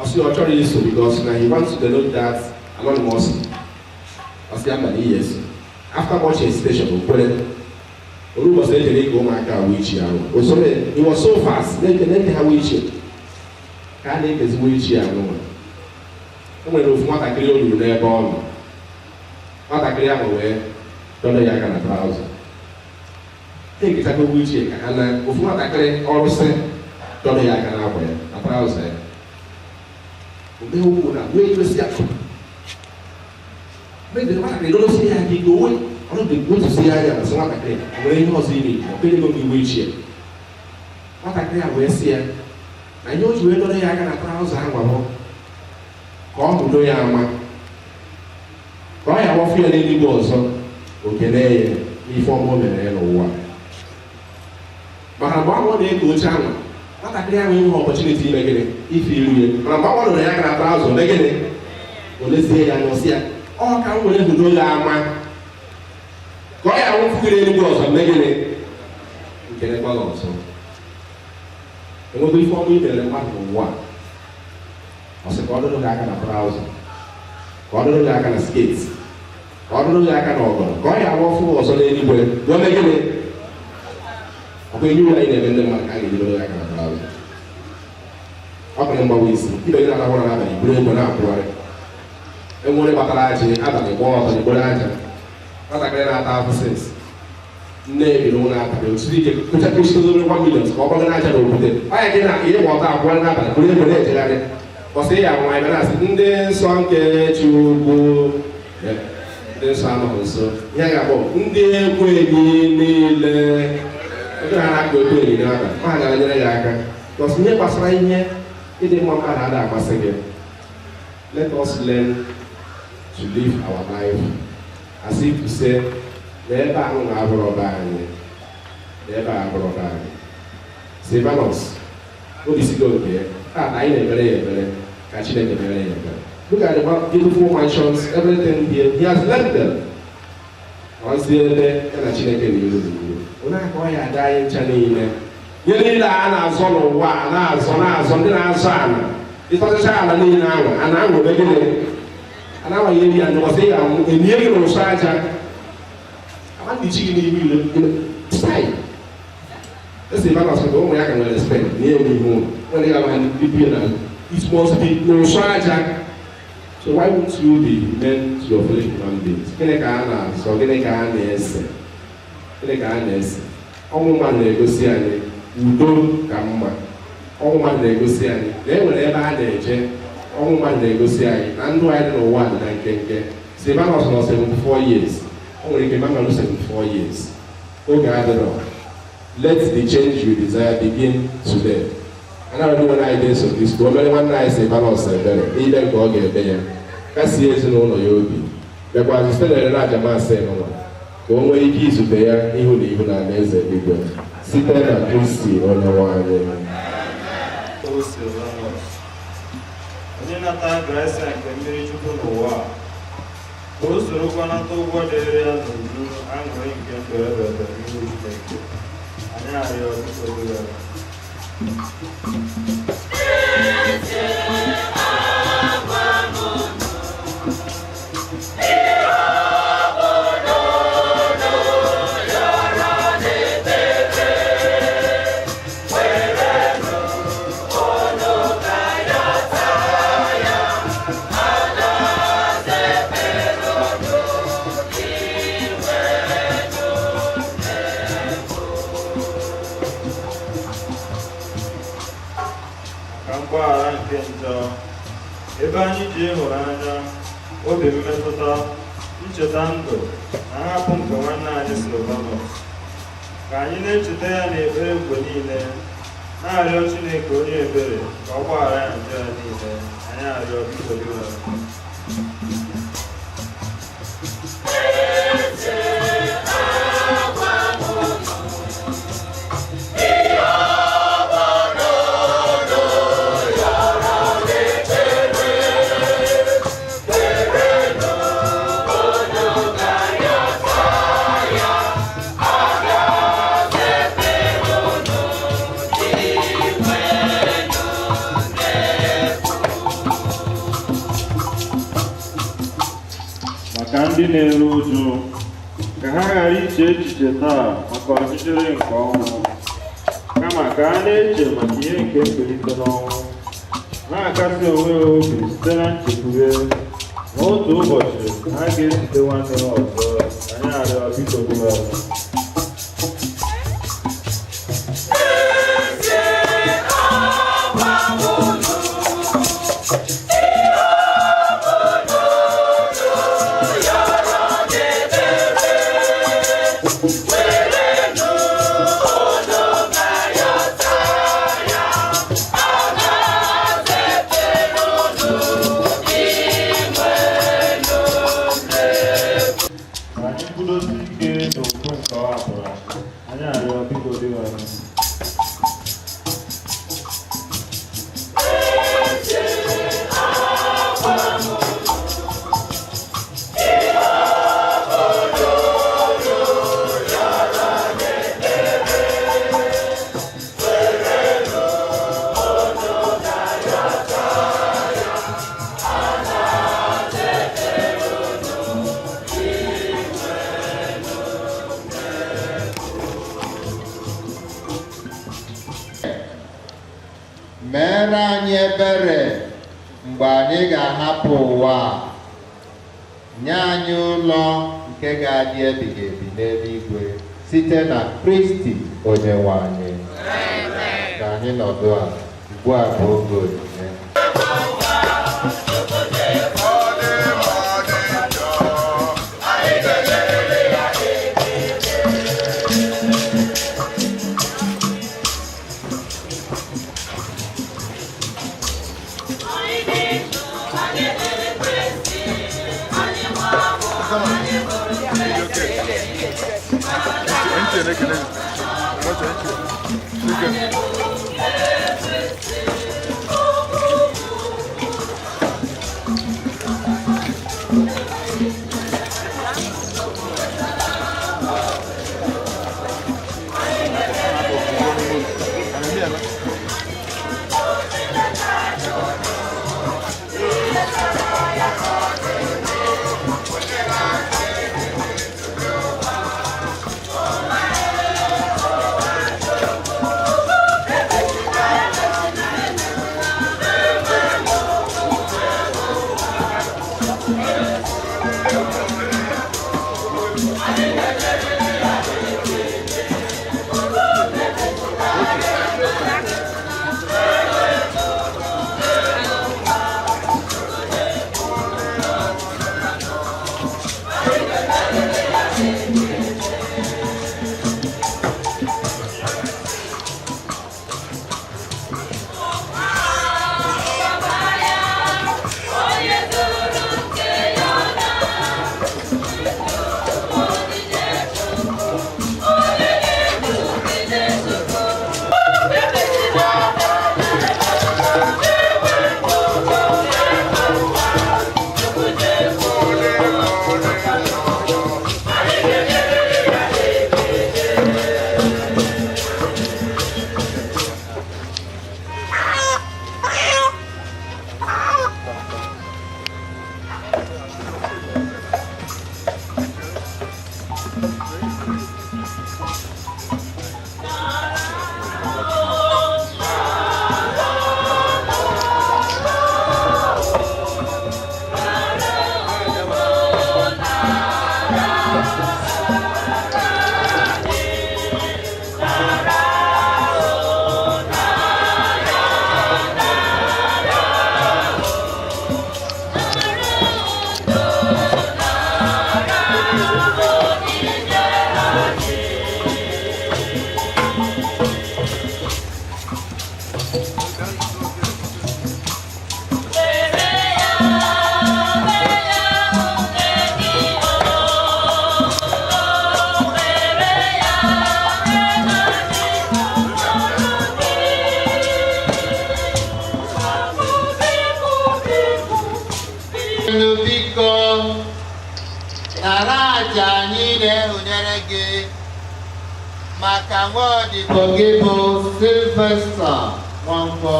Ọ sị na ọ chọrọ iso because na he wants to denote that anonymously. Ọ sị ya mba, na ị ga-eso. After much hesitation, o kwere. Oru ụbọchị ejere ịga ụmụaka wheelchair ahụ, o soro. He was so fast na-eke na-eke ha wheelchair. Ka a na-ekezi wheelchair ahụ, e nwere ofu nwatakịrị o ruru n'ebe ọ nọ. Nwatakịrị ahụ wee dọrọ ya aka na trouser. Ha ekechago wheelchair ka ha na ofu nwatakịrị ọrụsị dọrọ ya aka n'akwa ya na trouser ya. Ome okwu na wee gosi ya mgbe nwatakịrị dọrọsi ya aka ike onwe ọrụ dị otusi ya anya na sị nwatakịrị o nwere ihe ọzọ ime ọ kere ego gị wheelchair. Nwatakịrị a wee sị ya na ihe o ji wee dọrọ ya aka na trouser ahụ bụ ka ọ hụdo ya ama, ka ọ ya wọfụ ya n'eluigwe ọzọ o kelee ya n'ife ọma o mere ya n'ụwa. Maka mgbe ọ na-eke oche ahụ, nwatakịrị ahụ enweghị opportunity ime gịnị, ife iru ya. Mana mgbe ọ dọrọ ya aka na trouser, mee gịnị, o lezie ya anya, ọsị ya ọ ka m were hụdo ya ama ka ọ ya nwụfụ gị n'eluigwe ọzọ, mee gịnị, nkelekwa gị ọzọ. Enwego ife ọma i mere mmadụ n'ụwa, ọ sị ka ọ dọrọ gị aka na trouser, ka ọ dọrọ gị aka na skirt, ka ọ dọrọ gị aka na ọgọdọ, ka ọ ya awọfụ ọzọ n'eluigwe wee mee gịnị. Ọkwa enyi anyị na-eme ndị mmadụ ka a ga-eji dọrọ gị aka na trouser. Ọ kụrụ mgbawa isi ibe gị na-arahụ ụra n'abalị, buru ego na-akwụgharị. Enwere gbatara ajị abalị gbaa ọtọ gboro aja. Nwatakịrị na-ata afụ sins nne ebiri ụlọ abalị osiri ike kụchakụchitozoro 1 million ka ọ gbago n'aja na okwute ọya gị na ihe gba ọtọ akwụgharị n'abalị, buru ego na-ejegharị. Kwụsị ya nwa ebe na-asị ndị nsọ nke Chukwu, ndị nsọ anọghị nso. Ihe a ga-akpọ ndị egwu enyi niile ndị ha na-akpa egwu enyi n'abalị, ha ga-enyere ya aka. Because ihe gbasara ihe ịdị mma mmadụ ada amasị gị. Let us learn to live our life as if to say na ebe ahụ na-abụrụ be anyị, na ebe a abụrụ be anyị. Silvanus obisigo nke ya taata, anyị na-emere ya ebere ka Chineke mere ya ebere. Look at the beautiful mansions, everything here he has left them. Ọzie ebe ya na Chineke na-eru n'iru onye aka ọ ya ada anyị ncha niile. Ihe niile a na-azọ n'ụwa a na-azọ na-azọ, ndị na-azọ ala ịtọchacha ala niile ahụ a na-anwụ ebe gịnị a na-anwaghị eri ya ndụbọsị ya anwụ enye gị n'ụsọ aja ama ndị chi gị n'ihu ire style. Esi Silvanus ka ụmụ ya ka nwere respect nye ya n'ihu ụlọ nwere ya ma ndị bi na it must be n'ụsọ aja. So why won't you be men to your fellow human beings? Gịnị ka a na-azọ? Gịnị ka a na-ese? Gịnị ka a na-ese? Ọnwụ mmadụ na-egosi anyị udo ka mma. Ọnwụ mmadụ na-egosi anyị na e nwere ebe a na-eje. Ọnwụ mmadụ na-egosi anyị na ndụ anyị dị n'ụwa dị na nkenke. Silvanus nọ 74 years. O nwere ike mama 74 years oge adịrọ. Let the change you desire begin today. Anaghị nwere anyị dị nsọ Kristo o mere nwanne anyị Silvanus ebere n'ikpe nke ọ ga-ebe ya, kasie ezinụlọ ya obi, mekwazi site n'erere aja masị n'ụwa ka o nwee ike izute ya ihu na ihu na alaeze eluigwe site na Kristi onye nwe anyị. O Silvanus, onye nata grasia nke mmiri Chukwu n'ụwa a, ka o sorokwa nata ụgwọ dịrị ya n'uju aṅụrị nke ndụ ebe ebe n'ihu Chineke. Anyị arịọ, biko dịrị ya. mgbaghara nke njọ, ebe anyị ji ịhụnanya, obi mmetụta, ncheta ndụ na nhapụ nke nwanne anyị Silvanus. Ka anyị na-echeta ya n'ekpere mgbe niile, na-arịọ Chineke onye ebere ka ọ gbaghara ya njọ ya niile. Anyị arịọ biko gị were. Maka ndị na-eru ụjụ, ka ha ghara iche echiche taa maka ọchịchịrị nke ọnwụ, kama ka ha na-eche maka ihe nke mbilite n'ọnwụ, na-akasi onwe ha obi site na nchekwube na otu ụbọchị ha ga-ezute nwanne ha ọzọ. Anyị arịọ biko gị. Ka anyị kwudosie ike n'okwukwe nke ọ hapụrụ anyị. Anyị arịọ biko dị ọrụ. Meere anyị ebere mgbe anyị ga-ahapụ ụwa a. Nye anyị ụlọ nke ga-adị ebighị ebi n'eluigwe site na Kristi Onyenwe anyị. Ka anyị nọdụ ala. Ugbu a bụ oge onyinye. Thank you. Dinwenụ, biko nara aja anyị na-ehunyere gị maka nwa odibo gị bụ Sylvester Nwankwo,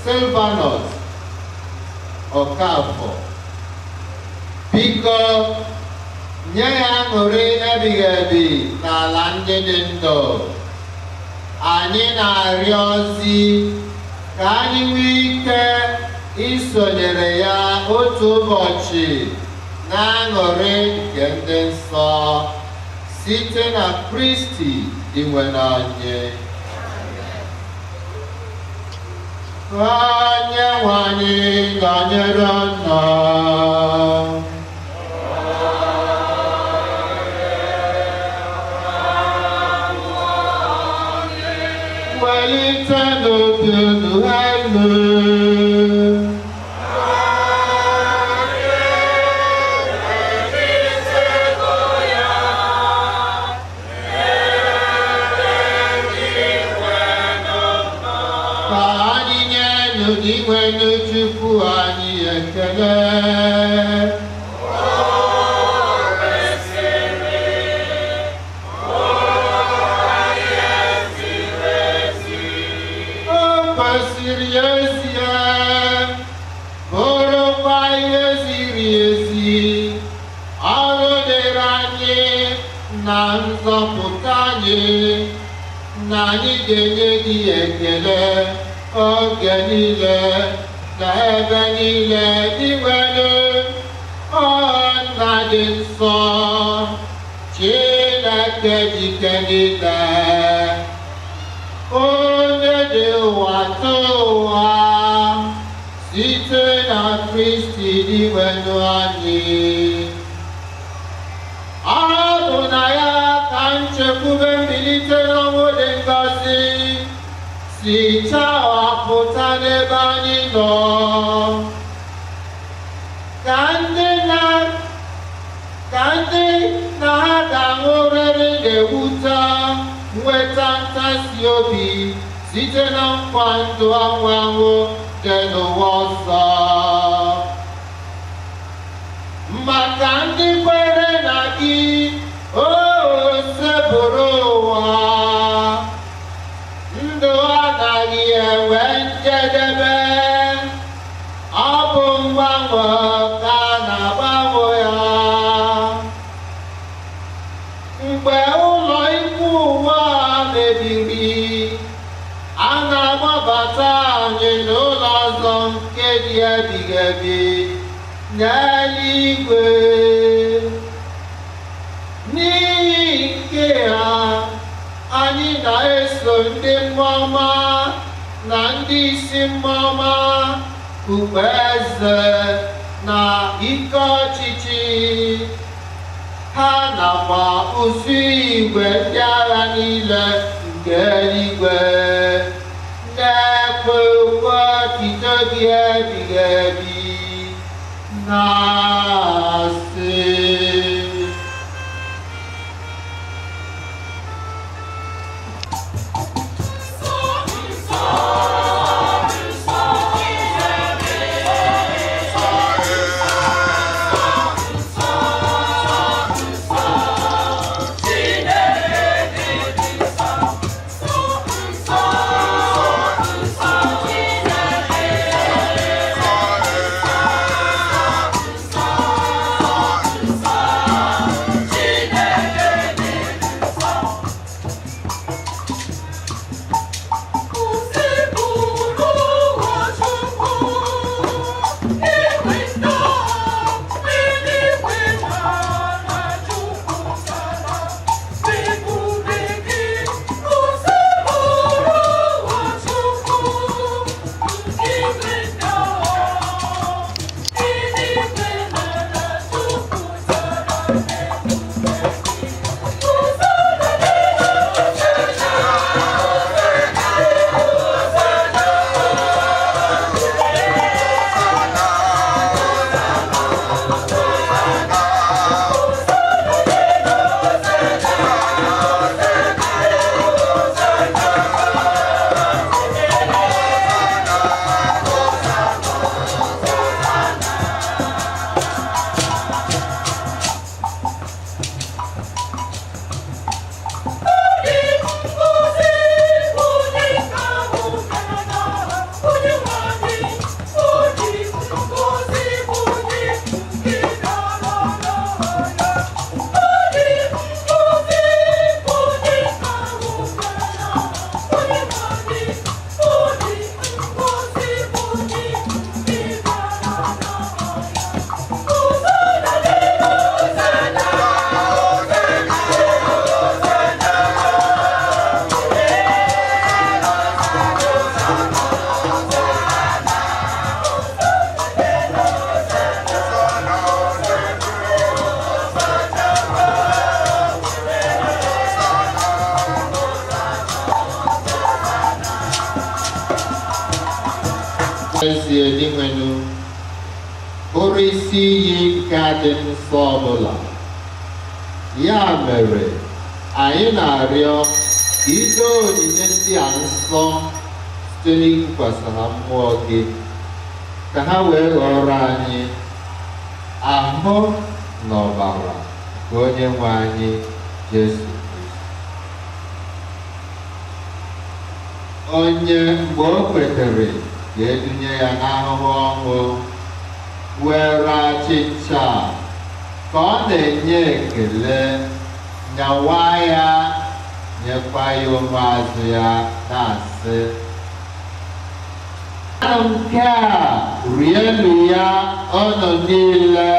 Silvanus Okafọ. Biko nye ya aṅụrị ebighị ebi n'ala ndị dị ndụ. Anyị na-arịọzi ka anyị nwee ike isonyere ya otu ụbọchị na-aṅụrị nke ndị nsọ site na Kristi Dinwenụ anyị. Onye nwe anyị nọnyere unu. Welitenụ obi unu elu. Ka anyị nyenụ Dinwenụ Chukwu anyị ekele. O kwesịrị ezie, bụrụkwa ihe ziri ezi, ọrụ dịrị anyị na nzọpụta anyị, na anyị ga-enye gị ekele oge niile na ebe niile. Dinwenụ, ọ Nna dị nsọ, Chineke dike niile, onye dị ụwa tụ ụwa, site na Kristi Dinwenụ anyị. Ọ bụ na ya ka nchekwube mbilite n'ọnwụ dị ngọzi si chawapụta n'ebe anyị nọ, ka ndị na ha ga-aṅụrịrị na-ewute nweta ntasi obi site na nkwa ndụ anwụ anwụ dị n'ụwa ọzọ. Maka ndị kwere na gị, o sebụrụ ụwa, ndụ anaghị enwe njedebe, ọ bụ mgbanwe ka a na-agbanwe ya. Mgbe ụlọ ikwu ụwa mebiri, a na-agbabata anyị n'ụlọ ọzọ nke dị ebighị ebi n'eluigwe. N'ihi nke a, anyị na-eso ndị mmụọ ọma na ndị isi mmụọ ọma, ukpe eze na ike ọchịchị ha nakwa ụsụ igwe ndị agha niile nke eluigwe, na-ekwe ukwe otito gị ebighị ebi, na-asị: Chineke dị nsọ, nsọ, nsọ, Chineke. Ezie Dinwenụ, bụrụ isi iyi nke adị nsọ ọbụla. Ya mere, anyị na-arịọ ka i doo onyinye ndị a nsọ site n'ikwukwasị ha mmụọ gị, ka ha wee ghọrọ anyị ahụ na ọbara nke onye nwe anyị Jesu Kristi, onye mgbe o kwetere ka edunye ya n'ahụhụ ọnwụ, were achịcha ka ọ na-enye ekele, nyawa ya, nyekwa ya ụmụazụ ya, na-asị: "Anụ nke a rienụ ya unu niile,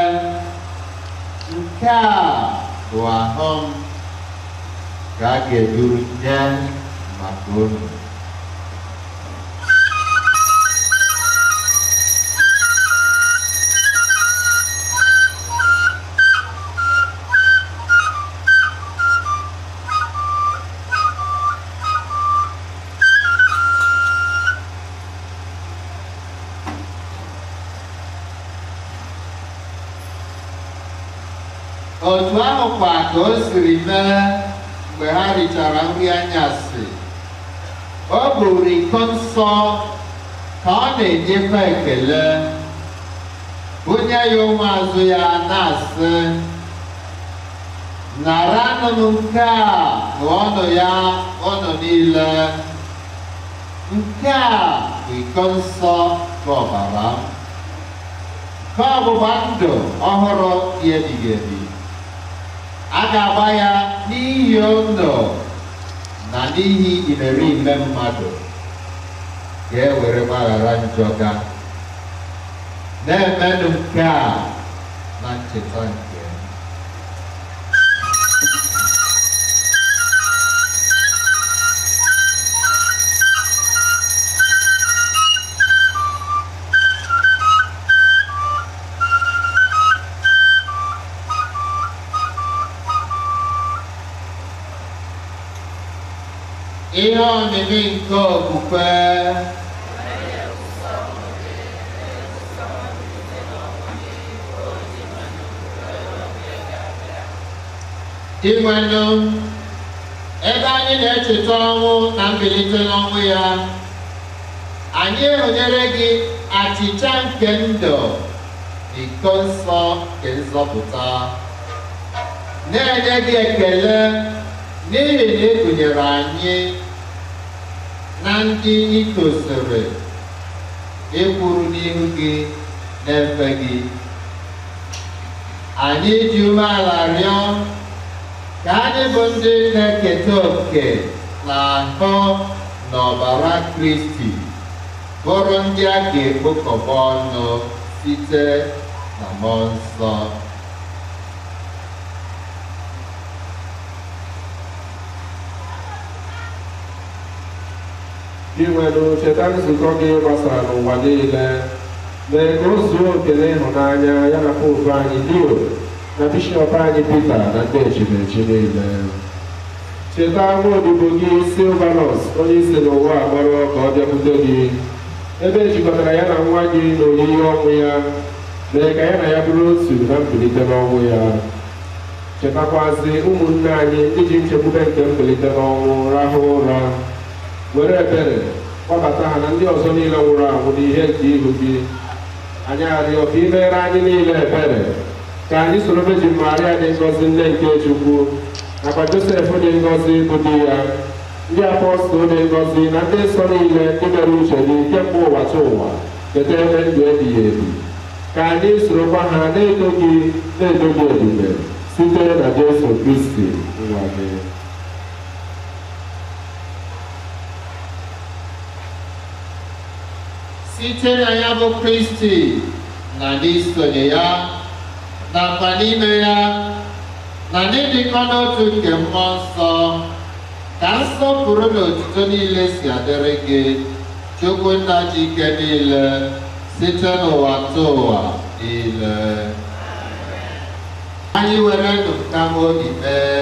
nke a bụ ahụ m ka a ga-eduru nye maka unu." Otu ahụ kwa ka o siri mee mgbe ha richara nri anyasị, o buru iko nsọ ka ọ na-enyekwa ekele, bunye ya ụmụazụ ya, na-asị: "Naranụ nke a ṅụọnụ ya unu niile, nke a bụ iko nsọ nke ọbara m, nke ọgbụgba ndụ ọhụrụ dị ebighị ebi. A ga-agba ya n'ihi unu na n'ihi imerime mmadụ, ka e were gbaghara njọ ga. Na-emenụ nke a na ncheta nke m." Ihe omimi nke okwukwe. Dinwenụ, ebe anyị na-echeta ọnwụ na mbilite n'ọnwụ ya, anyị ehụnyere gị achịcha nke ndụ na iko nsọ nke nzọpụta, na-enye gị ekele n'ihi na ị gụnyere anyị na ndị ị tosiri ịkwụrụ n'ihu gị na-efe gị. Anyị ji umeala rịọ ka anyị bụ ndị na-eketa oke na ahụ na ọbara Kristi bụrụ ndị a ga-ekpokọba ọnụ site na Mmụọ Nsọ. Dinwenụ, cheta nzukọ gị gbasara n'ụwa niile, mee ka o zuo oke n'ịhụnanya ya na Popu anyị Leo na Bishọp anyị Pita na ndị echimechi niile. Cheta nwa odibo gị Silvanus, onye isi n'ụwa akpọrọ ka ọ bịakwute gị, ebe ejikọtara ya na nwa gị na oyiyi ọnwụ ya, mee ka ya na ya bụrụ otu na mbilite n'ọnwụ ya. Chetakwazị ụmụnne anyị ndị ji nchekwube nke mbilite n'ọnwụ rahụ ụra, were ebere kpọbata ha na ndị ọzọ niile nwụrụ anwụ n'ihe nke ihu gị. Anyị arịọ ka ị meere anyị niile ebere, ka anyị soro Virgin Maria dị ngọzi, nne nke Chukwu, nakwa Josef dị ngọzi bụ di ya, ndị apọstụl dị ngọzi na ndị nsọ niile ndị mere uche gị kemgbe ụwa chi ụwa, keta ebe ndụ ebighị ebi. Ka anyị sorokwa ha na-eto gị na-eto gị ebube site na Jesu Kristi nwa gị. Site na ya bụ Kristi na n'isonye ya nakwa n'ime ya na n'ịdịkọ n'otu nke Mmụọ Nsọ, ka nsọpụrụ na otuto niile si adịrị gị, Chukwu Nna ji ike niile, site n'ụwa tụ ụwa niile. Anyị were ndụ kama obi mee.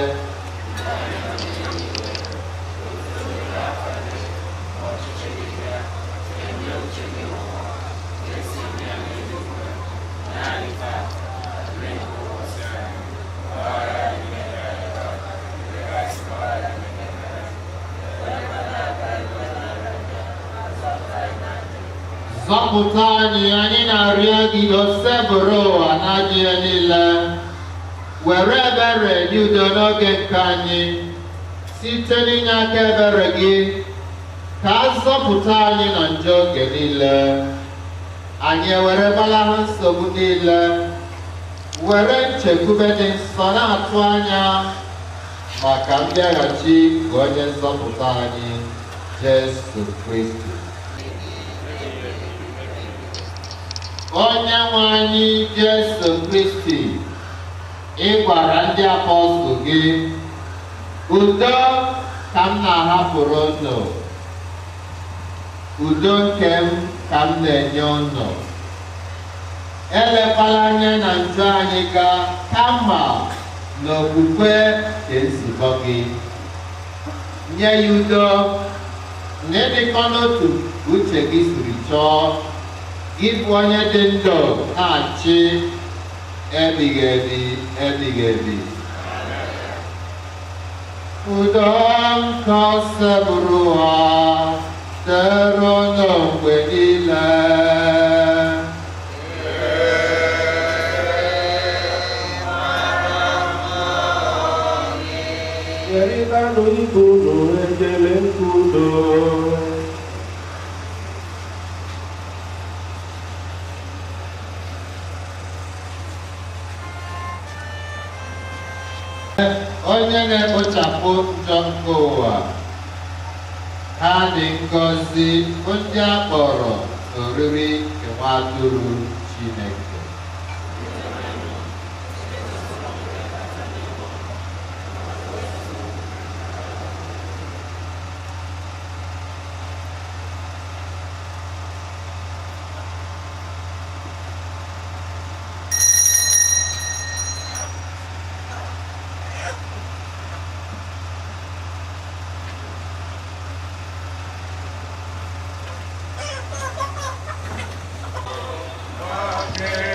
Zọpụta anyị, anyị na-arịọ gị, osebụrụ ụwa n'ajọ ihe niile. Were ebere nye udo n'oge nke anyị, site n'inye aka ebere gị, ka a zọpụta anyị na njọ oge niile. Anyị ewere gbalahụ nsogbu niile, were nchekwube dị nsọ na-atụ anya maka mbịaghachi nke onye nzọpụta anyị, Jesu Kristi. Onye nwe anyị Jesu Kristi, ị gwara ndị apọstụl gị, udo ka m na-ahapụrụ unu, udo nke m ka m na-enye unu. Elekwala anya na njọ anyị ga, kama n'okwukwe nke nzukọ gị. Nye ya udo na ịdịkọ n'otu uche gị siri chọọ, gị bụ onye dị ndụ na-achị ebighị ebi ebighị ebi. Udo nke osebụrụ ụwa dịrị unu mgbe niile. Nyerịtanụ ibe unu ekele nke udo. Onye na-ekpochapụ njọ nke ụwa, ha dị ngọzi bụ ndị a kpọrọ n'oriri nke nwa atụrụ Chineke. Amen.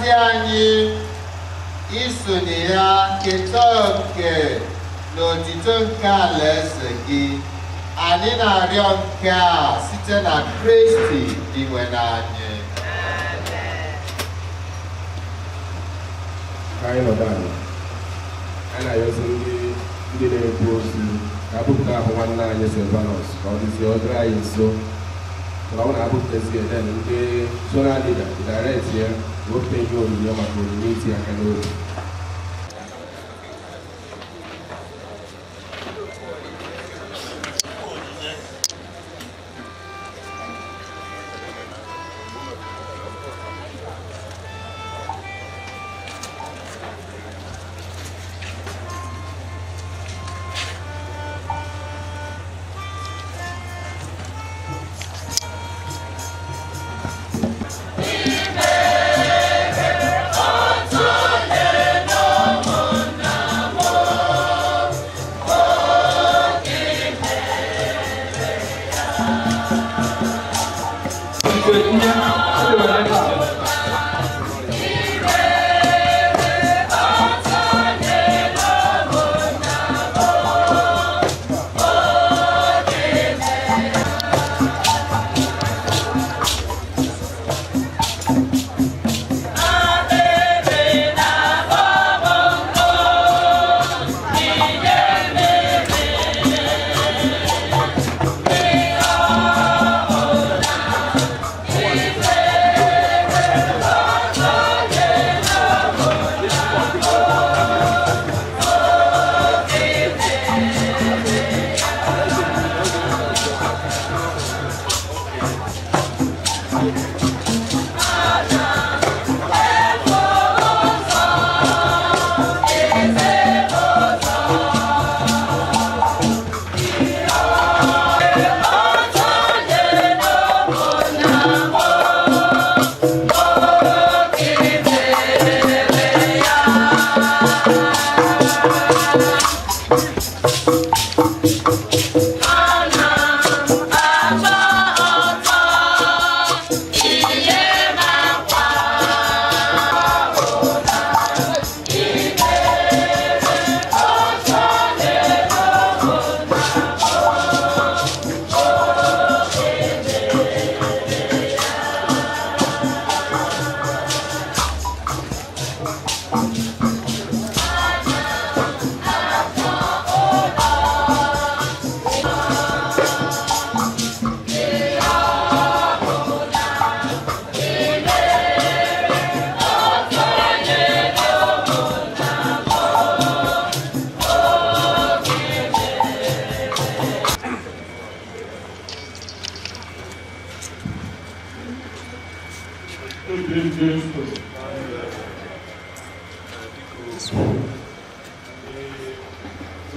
Meekwazi anyị isonye ya keta oke n'otito nke alaeze gị. Anyị na-arịọ nke a site na Kristi Dinwenụ anyị. Ka anyị nọdụ ala, anyị na-ayọzi ndị na-ebu ozu ka abụpụta ahụ nwanne anyị Silvanus ka ọ dịzie, ọ dịrị anyị nso. Mana ọ na-abụpụtazi, then ndị zonal leader direct ya wepụta ihe onyinye maka onyinye iti aka n'obi.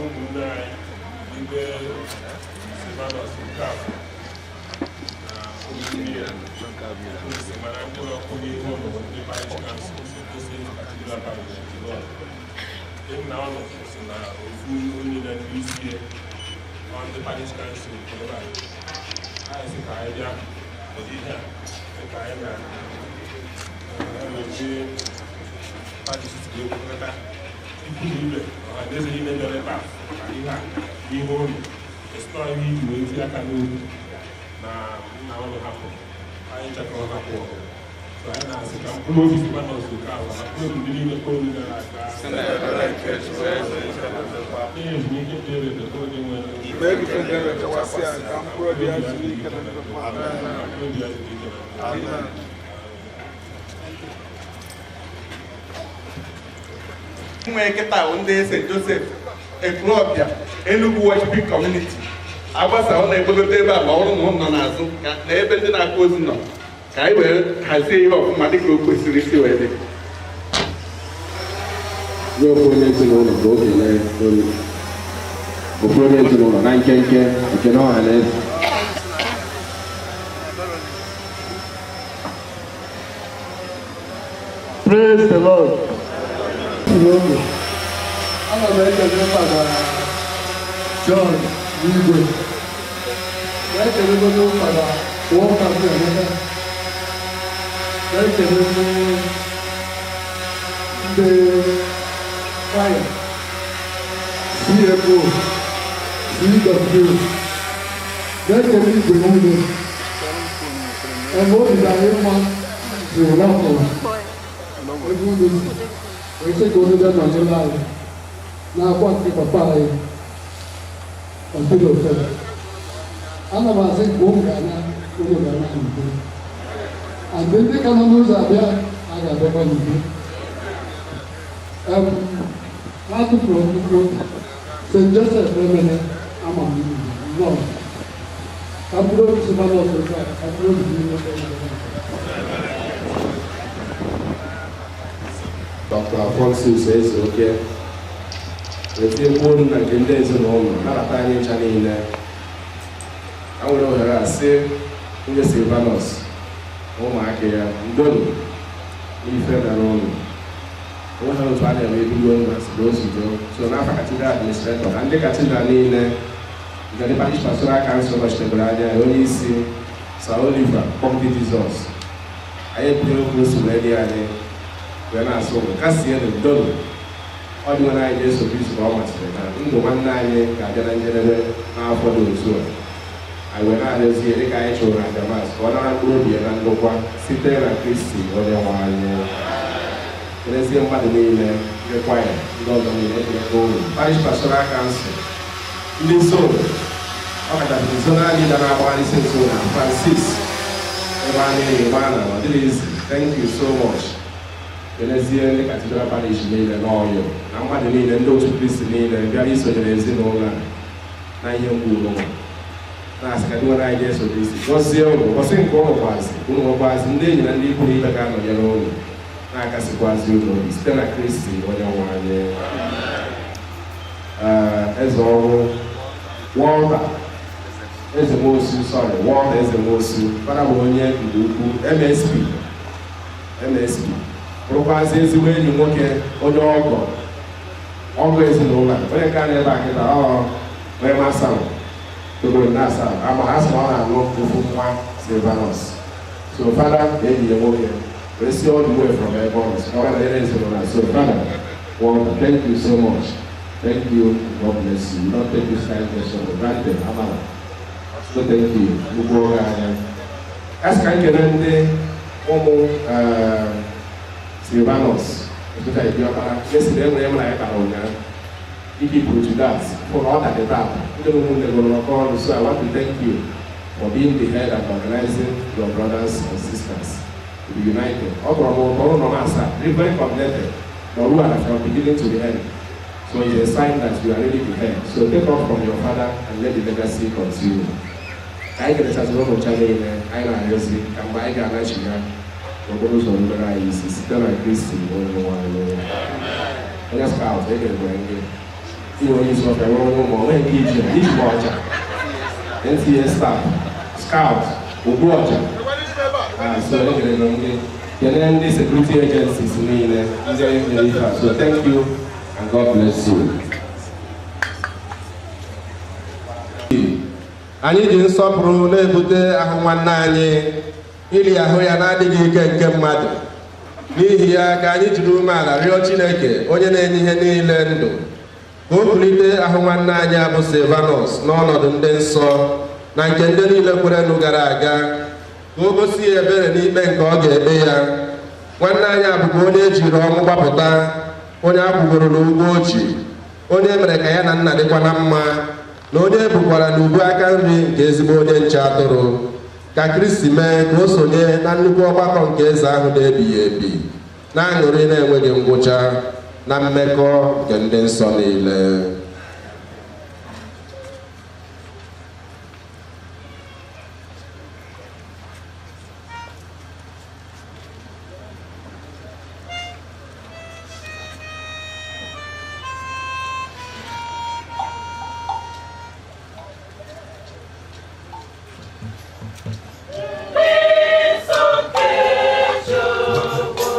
Ụmụnne anyị ndị Silvanus Okafor na ụmụnne ya si mara mkpụrụ ọkụ n'ihu ụlọ ndị parish council si particular parish nna ụlọ si na ofu onye na ndị isi ọ ndị parish council ebe a anyị sị ka anyị bịa ụdị ihe a dịka anyị na ndị parish si ekwekọrịta ikwu na ibe ọha na eze niile bịara ebe a maka ihe a n'ihe ụlọ esitọrọ ihe iji wee tie aka n'obi na nna ụlọ hapụrụ anyị chakọrọ hapụ ọgụ. So anyị na-asị ka mkpụrụ obi Silvanus Okafor na mkpụrụ obi ndị niile kpọrọ gara aga ihe ezumike dị ebe ka onye nwere Mee ka ife ndị na-echewasị ya ka mkpụrụ obi ya zuru ike na ndụ. Mkpụrụ obi ya zuru ike na ndụ. Amen. Nwee kịta bụ ndị St. Joseph Ekwulọbịa Enugu Worshiping Community agbasa ọ na-ekpokọta ebe a ma ọ bụrụ na ụnụ nọ n'azụ na ebe ndị na-akwa ozu nọ ka anyị wee hazie ihe ọfụma dịka o kwesịrị isi wee dị. Nye ofu onye ezinụlọ ka o kelee olu ofu onye ezinụlọ na nkenke ekene ọha na eze. Praise the Lord. N'oge, ana m ekele Fada John n'igwe. Na-ekelegodo Fada Walter Emeka. Na-ekele ndị Ndị kwaya CFO, CW, na-ekele igwe niile. Ebe obi dị anyị mma si ụlọakụ ebe unu si wee sị ka unu bịa nọnyere anyị na-akwa nke papa anyị ọdịrị ofere. Ana m asị nke ụmụ ga-ana, unu ga-ana n'udo. And ndị ka nọ n'ụzọ abịa, a ga-abịakwa n'udo. Na-atụfuru nnukwu oge, St. Joseph Emene, ama m nnọọ. Ka mkpụrụ obi Silvanus Okafor, ka mkpụrụ obi gị nweta ihe. Dr. Alphonsus Ezeoke wetinyekwu olu na nke ndị ezinụlọ nabata anyị ncha niile. A nwere ohere a sị nwunye Silvanus na ụmụaka ya, ndonu n'ife mere ụlọ onweghị otu a na-eme ebigo na ozugbo. So n'afọ cathedral administrator na ndị cathedral niile nke ndị parish pastoral council nọchitegoro anya ya, onye isi Sir Oliver Pọmpi Jizọs, anyị ebinyere okwu osi wee dị anyị wee na-asụ ụmụ kasienụ, ndonu. Ọ dị nwere anyị Jesu Kristo ka ọ masịrị na ndụ nwanne anyị ga-abịa na njedebe n'afọ dị otu a. Anyị wee na-arịọzi ya, dịka anyị chụrụ aja Mass, ka ọ nara mkpụrụ obi ya na ndokwa site na Kristi onye nwe anyị. Kenezie mmadụ niile, ndị kwaya, ndị ọzọ niile, ekelekwa unu, parish pastoral council, ndị zone, ọ kachasị zonal leader na-agbagharịsị nso na Francis ebe a na-enye ebe a na ọ dịrị izi. Thank you so much. Kenezie ndị cathedral parish niile n'ọyọ na mmadụ niile, ndị otu Kristi niile bịara isonyere ezinụlọ a na ihe mgbu ụlọ, na-asị ka ndị nwere anyị Jesu Kristi gọzie ụnụ ụbọchị nke ụnụ kwazi ụnụ nwekwazi ndị enyi na ndị ikwu na ibe ga-anọnyere ụnụ, na-akasịkwazi ụnụ obi site na Kristi onye nwe anyị. Ee, eze ọrụ Walter Ezemosu, sorry, Walter Ezemosu, fada bụ onye Igbo Ukwu MSP, MSP, bụrụkwazị ezigbo enyi nwoke, onye ọgọ ọgọ ezinụlọ a, onye nke a na-ebe a kịta ọ onye masa togoro na asa ama ha sị na ọ na-alụ ofu nwa Silvanus. So fada na enyi ya nwoke wee si all the way from ebe ọ nọ sị ka ọ ga-enyere ezinụlọ a. So Fada Walter, thank you so much. Thank you. God bless you. We don't take this kind gesture for granted. Amala, so thank you. Nnukwu oge anya a sị ka m kele ndị ụmụ Silvanus, especially diọkpara esi na enwere m na ya kpara ụnyaahụ ike to that for all that the tap ndị ụmụnne gụrụ ọkọ ọnụ. So I want to thank you for being the head and organizing your brothers and sisters to be united. Ọ tọrọ m ụtọ ụlọ m asaa very coordinated nọrụ ala from beginning to the end. So it's a sign that you are really the head. So take off from your father and let the legacy continue. Ka anyị kelechaziri ụmụ ncha niile, anyị na-arịọzi ka mgbe anyị ga-anachi ya n'okporo ụzọ rubere anyị isi site na Kristi onye nwe anyị. Onye scout ekelere gị, inwe onye isi ọbịa nwere onye ụmụ onwe nke iji ijikwa ọcha NTA staff scout ogbu ọcha. So ekelere m gị, kelee ndị security agencies niile ndị nyere ife a. So thank you and God bless you. Anyị ji nsọpụrụ na-ebute ahụ nwanne anyị ili ahụ ya na-adịghị ike nke mmadụ. N'ihi ya ka anyị jiri umeala rịọ Chineke onye na-enye ihe niile ndụ ka o kulite ahụ nwanne anyị abụ Silvanus n'ọnọdụ ndị nsọ na nke ndị niile kwerenụ gara aga, ka o gosi ya ebere n'ikpe nke ọ ga-ekpe ya. Nwanne anyị abụkwa onye ejiri ọnwụ gbapụta, onye akwụgoro n'ụgwọ oji, onye mere ka ya na nna dịkwa na mma, na onye ebukwara n'ubu aka nri nke ezigbo onye nche atụrụ. Ka Kristi mee ka o sonye na nnukwu ọgbakọ nke eze ahụ na-ebighị ebi, na aṅụrị na-enweghị ngwụcha na mmekọ nke ndị nsọ niile. Ndị nsọ nke Chukwu,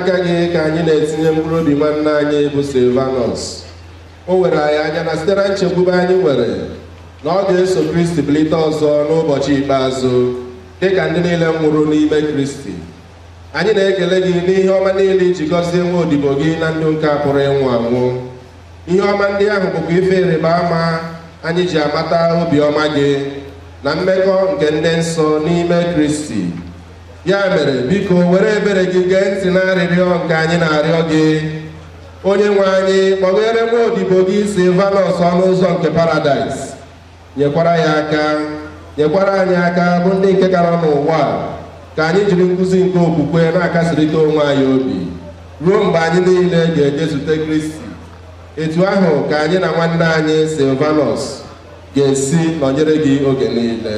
N'aka gị ka anyị na-etinye mkpụrụ obi nwanne anyị bụ Silvanus. O were anyị anya na site na nchekwube anyị nwere na ọ ga-eso Kristi bilite ọzọ n'ụbọchị ikpeazụ, dịka ndị niile nwụrụ n'ime Kristi. Anyị na-ekele gị n'ihe ọma niile iji gọzie nwa odibo gị na ndụ nke a pụrụ ịnwụ anwụ. Ihe ọma ndị ahụ bụkwa ife ịrịba ama anyị ji amata obiọma gị na mmekọ nke ndị nsọ n'ime Kristi. Ya mere, biko, were ebere gị gee ntị na arịrịọ nke anyị na-arịọ gị. Onye nwe anyị, kpọghere nwa odibo gị Silvanus ọnụ ụzọ nke paradaịs, nyekwara ya aka, nyekwara anyị aka bụ ndị nke kara n'ụwa a, ka anyị jiri nkuzi nke okwukwe na-akasịrịta onwe anyị obi ruo mgbe anyị niile ga-eje zute Kristi. Etu ahụ ka anyị na nwanne anyị Silvanus ga-esi nọnyere gị oge niile.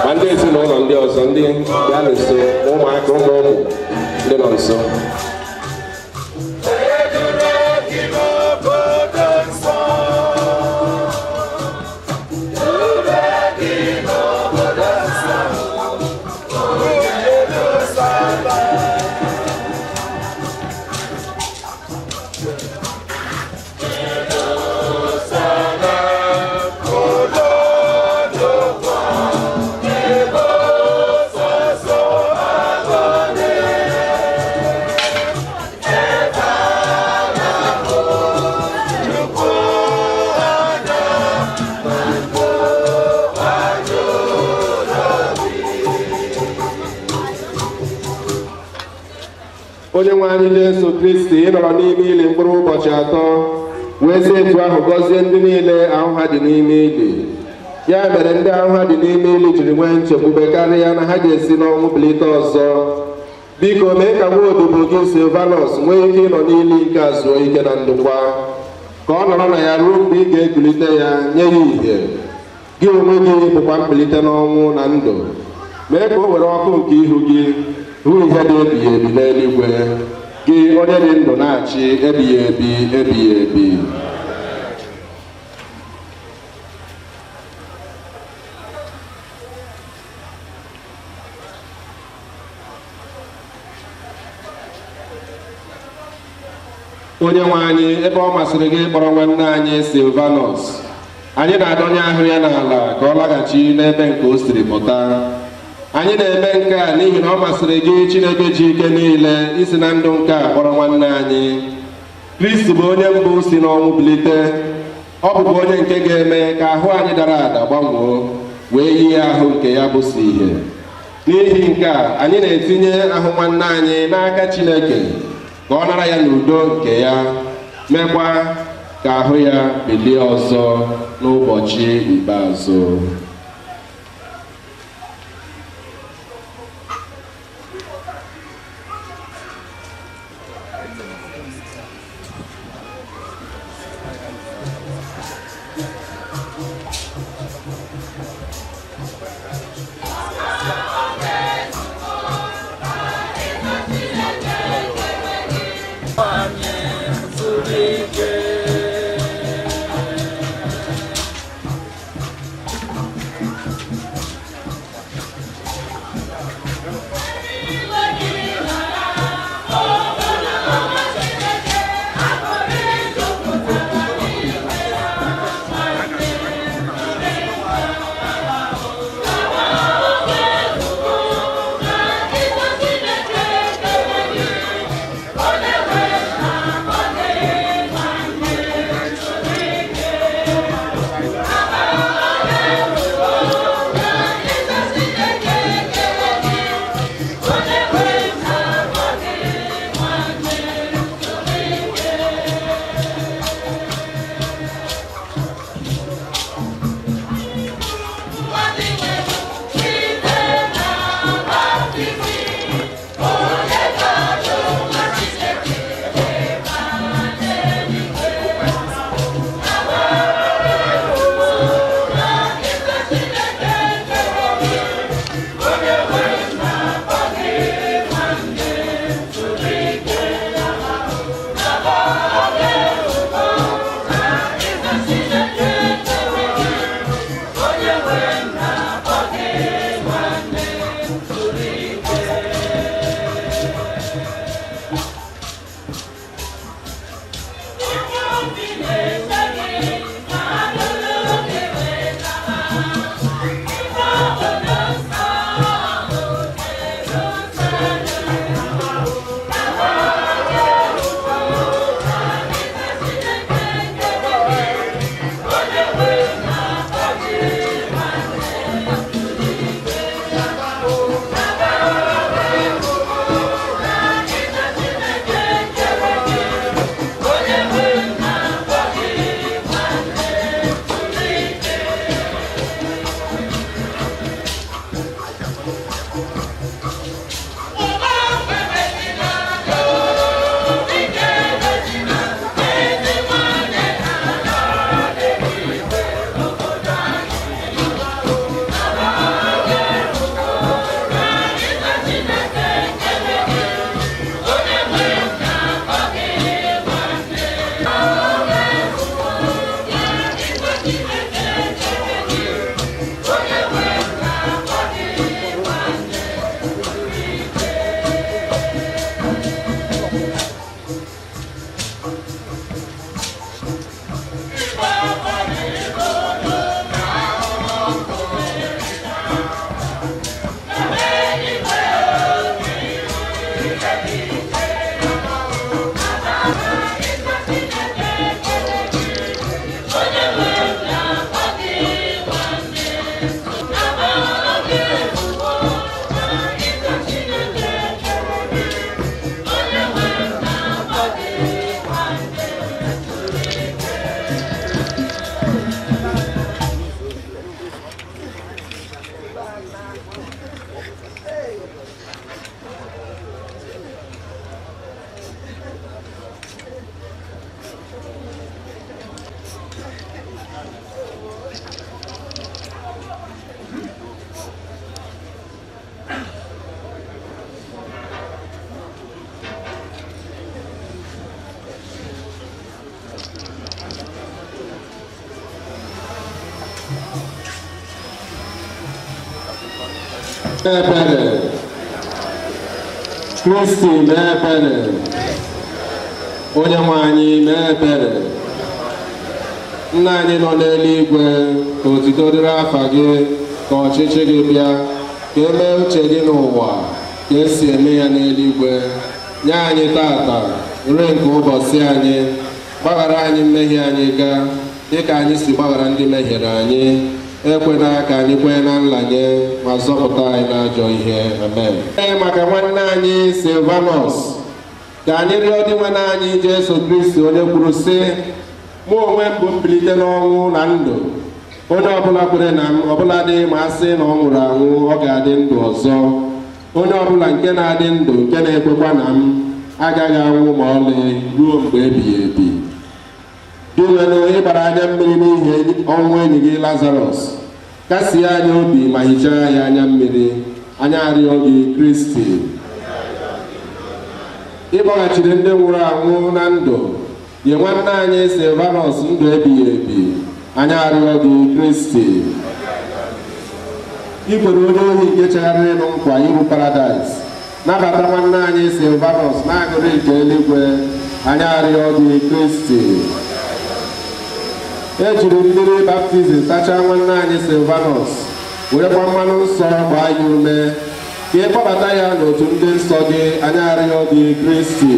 Ma ndị ezinụlọ ndị ọzọ, ndị bịa nso, ụmụaka, ụmụ ụmụ ndị nọ nso. Onye nwe anyị Jesu Kristi, ị nọrọ n'ime ili mkpụrụ ụbọchị 3, wee si etu ahụ gọzie ndị niile ahụ ha dị n'ime ili. Ya mere ndị ahụ ha dị n'ime ili jiri nwee nchekwube karịa na ha ga-esi n'ọnwụ bilite ọzọ. Biko, mee ka nwa odibo gị Silvanus nwee ike ịnọ n'ili nke a zuo ike na ndokwa, ka ọ nọrọ na ya ruo mgbe ị ga-ekulite ya nye ya ìhè. Gị onwe gị bụkwa mbilite n'ọnwụ na ndụ. Mee ka o were ọkụ nke ihu gị hụ ihe dị ebighị ebi n'eluigwe, gị onye dị ndụ na-achị ebighị ebi ebighị ebi. Onye nwe anyị, ebe ọ masịrị gị kpọrọ nwanne anyị Silvanus, anyị na-adọnye ahụ ya n'ala ka ọ laghachi n'ebe nke o siri pụta. Anyị na-eme nke a n'ihi na ọ masịrị gị, Chineke ji ike niile, isi na ndụ nke a kpọrọ nwanne anyị. Kristi bụ onye mbụ si n'ọnwụ bilite. Ọ bụkwa onye nke ga-eme ka ahụ anyị dara ada gbanwoo wee yie ahụ nke ya bụ si ihe. N'ihi nke a, anyị na-etinye ahụ nwanne anyị n'aka Chineke ka ọ nara ya n'udo nke ya, mekwa ka ahụ ya bilie ọzọ n'ụbọchị ikpeazụ. Ebere. Kristi mee ebere. Onye nwe anyị mee ebere. Nna anyị nọ n'eluigwe, ka otuto dịrị afa gị, ka ọchịchị gị bịa, ka e mee uche gị n'ụwa ka esi eme ya n'eluigwe. Nye anyị tata nri nke ụbọchị anyị. Gbaghara anyị mmehie anyị gaa dịka anyị si gbaghara ndị mehiere anyị. Ekwena ka anyị kwee na nlanye, ma zọpụta anyị n'ajọ ihe. Amen. Ee, maka nwanne anyị Silvanus, ka anyị rịọ Dinwenụ anyị Jesu Kristi, onye kwuru sị, mụ onwe m bụ mbilite n'ọnwụ na ndụ, onye ọbụla kwere na m, ọbụladị ma a sị na ọ nwụrụ anwụ, ọ ga-adị ndụ ọzọ. Onye ọbụla nke na-adị ndụ nke na-ekwekwa na m agaghị anwụ ma ọlị ruo mgbe ebighị ebi. Dinwenụ, ịgbara anya mmiri n'ihi ọnwụ enyi gị Lazarọs, kasie anyị obi ma hichaa ya anya mmiri. Anyị arịọ gị Kristi. Ịkpọghachiri ndị nwụrụ anwụ na ndụ, nye nwanne anyị Silvanus ndụ ebighị ebi. Anyị arịọ gị Kristi. I kwere onye ohi nke chegharịrịnụ nkwa iru paradaịs, nabata nwanne anyị Silvanus na-aṅụrị nke eluigwe. Anyị arịọ gị Kristi. E jiri mmiri baptizim sachaa nwanne anyị Silvanus, werekwa mmanụ nsọ gbaa ya ume, ka ị kpọbata ya n'otu ndị nsọ gị. Anyị arịọ gị Kristi.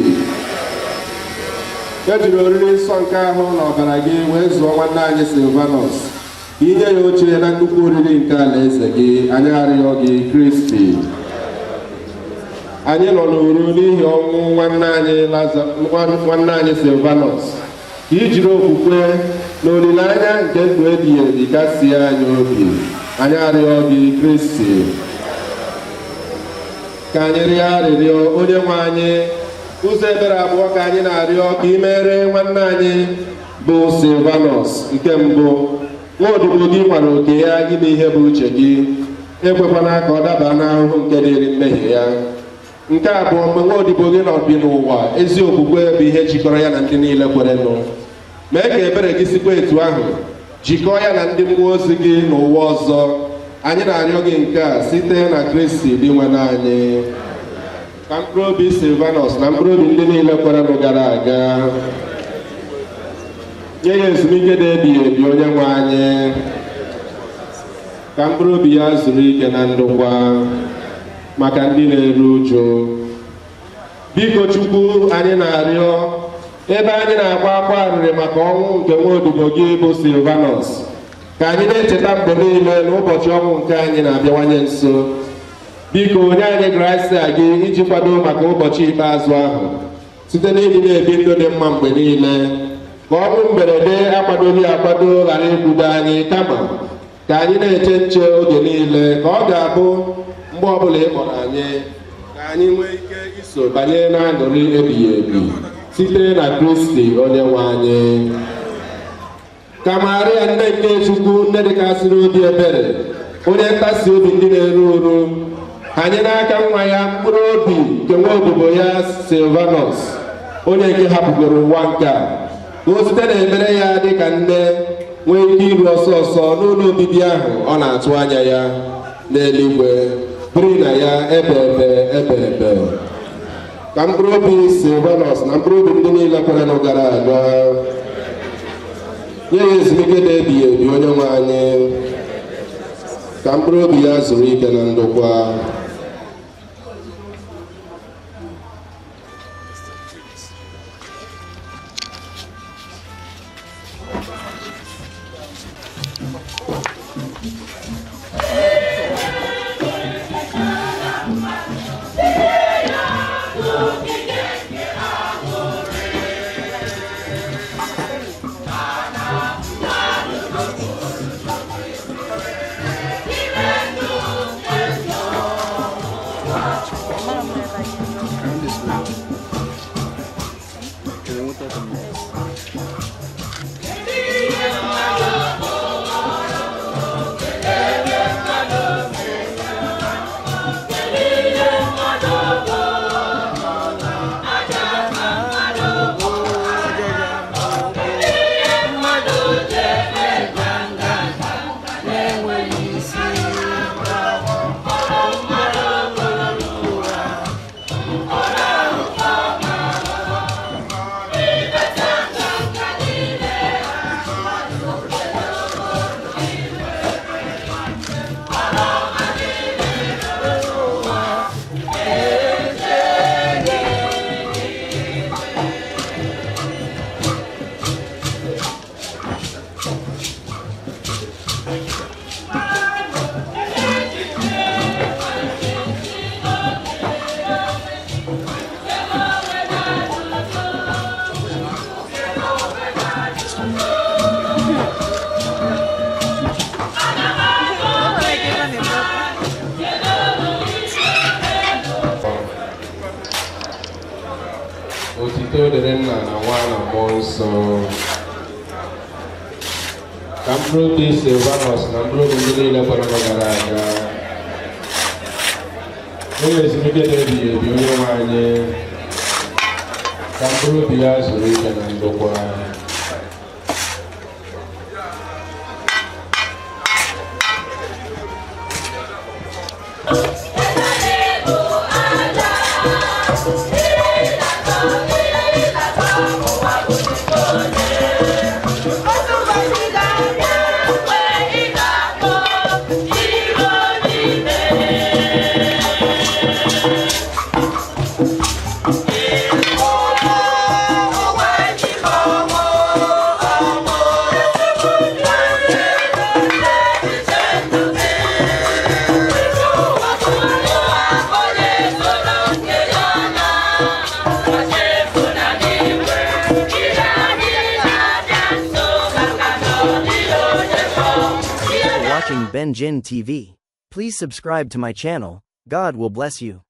E jiri oriri nsọ nke ahụ na ọbara gị wee zụọ nwanne anyị Silvanus, ka inye ya oche na nnukwu oriri nke alaeze gị. Anyị arịọ gị Kristi. Anyị nọ n'uru n'ihi ọnwụ nwanne anyị Silvanus, ka i jiri okwukwe na olileanya nke ndụ ebighị ebi kasie anyị obi. Anyị arịọ gị Kristi. Ka anyị rịọ arịrịọ. Onye nwe anyị, ụzọ ebere abụọ ka anyị na-arịọ ka ị mere nwanne anyị bụ Silvanus. Nke mbụ, nwa odibo gị nwara oke ya ime ihe bụ uche gị, ekwekwana ka ọ daba n'ahụhụ nke dịrị mmehie ya. Nke abụọ, mgbe nwa odibo gị nọ bi n'ụwa, ezi okwukwe bụ ihe jikọrọ ya na ndị niile kwerenụ. Mee ka ebere gị sikwa etu ahụ jikọọ ya na ndị mmụọ ozi gị n'ụwa ọzọ. Anyị na-arịọ gị nke a site na Kristi Dinwenụ anyị. Ka mkpụrụ obi Silvanus na mkpụrụ obi ndị niile kwerenụ gara aga nye ya ezumike dị ebighị ebi. Onye nwe anyị, ka mkpụrụ obi ya zuru ike na ndokwa. Maka ndị na-eru uju, biko Chukwu, anyị na-arịọ, ebe anyị na-akwa akwa arịrị maka ọnwụ nke nwa odibo gị bụ Silvanus, ka anyị na-echeta mgbe niile na ụbọchị ọnwụ nke anyị na-abịawanye nso. Biko onye anyị grasia gị iji kwado maka ụbọchị ikpeazụ ahụ site n'ịdị na-ebi ndụ dị mma mgbe niile, ka ọnwụ mberede akwadoghị akwado ghara ikwudo anyị, kama ka anyị na-eche nche oge niile, ka ọ ga-abụ mgbe ọbụla ị kpọrọ anyị, ka anyị nwee ike iso banye n'aṅụrị ebighị ebi site na Kristi onye nwe anyị. Ka Maria, nne nke Chukwu, nne dịkasịrị obi ebere, onye ntasi obi ndị na-eru uru, anyị n'aka nwa ya mkpụrụ obi nke nwa odibo ya Silvanus, onye nke hapụgoro ụwa nke a, ka o site n'ekpere ya dịka nne nwee ike iru ọsọ ọsọ n'ụlọ obibi ahụ ọ na-atụ anya ya n'eluigwe, biri na ya ebe ebe ebe ebe. Ka mkpụrụ obi Silvanus na mkpụrụ obi ndị niile kwerenụ gara aga nye ya ezumike dị ebighị ebi. Onye nwe anyị, ka mkpụrụ obi ya zuru ike na ndokwa. Otito dịrị nna na nwa na mmụọ nsọ. Ka mkpụrụ obi Silvanus na mkpụrụ obi ndị niile kwere nọ gara aga. Onye ezumike dị ebighị ebi onye nwe anyị. Ka mkpụrụ obi ya zuru ike na ndokwa. For watching Ben Jin TV. Please subscribe to my channel. God will bless you.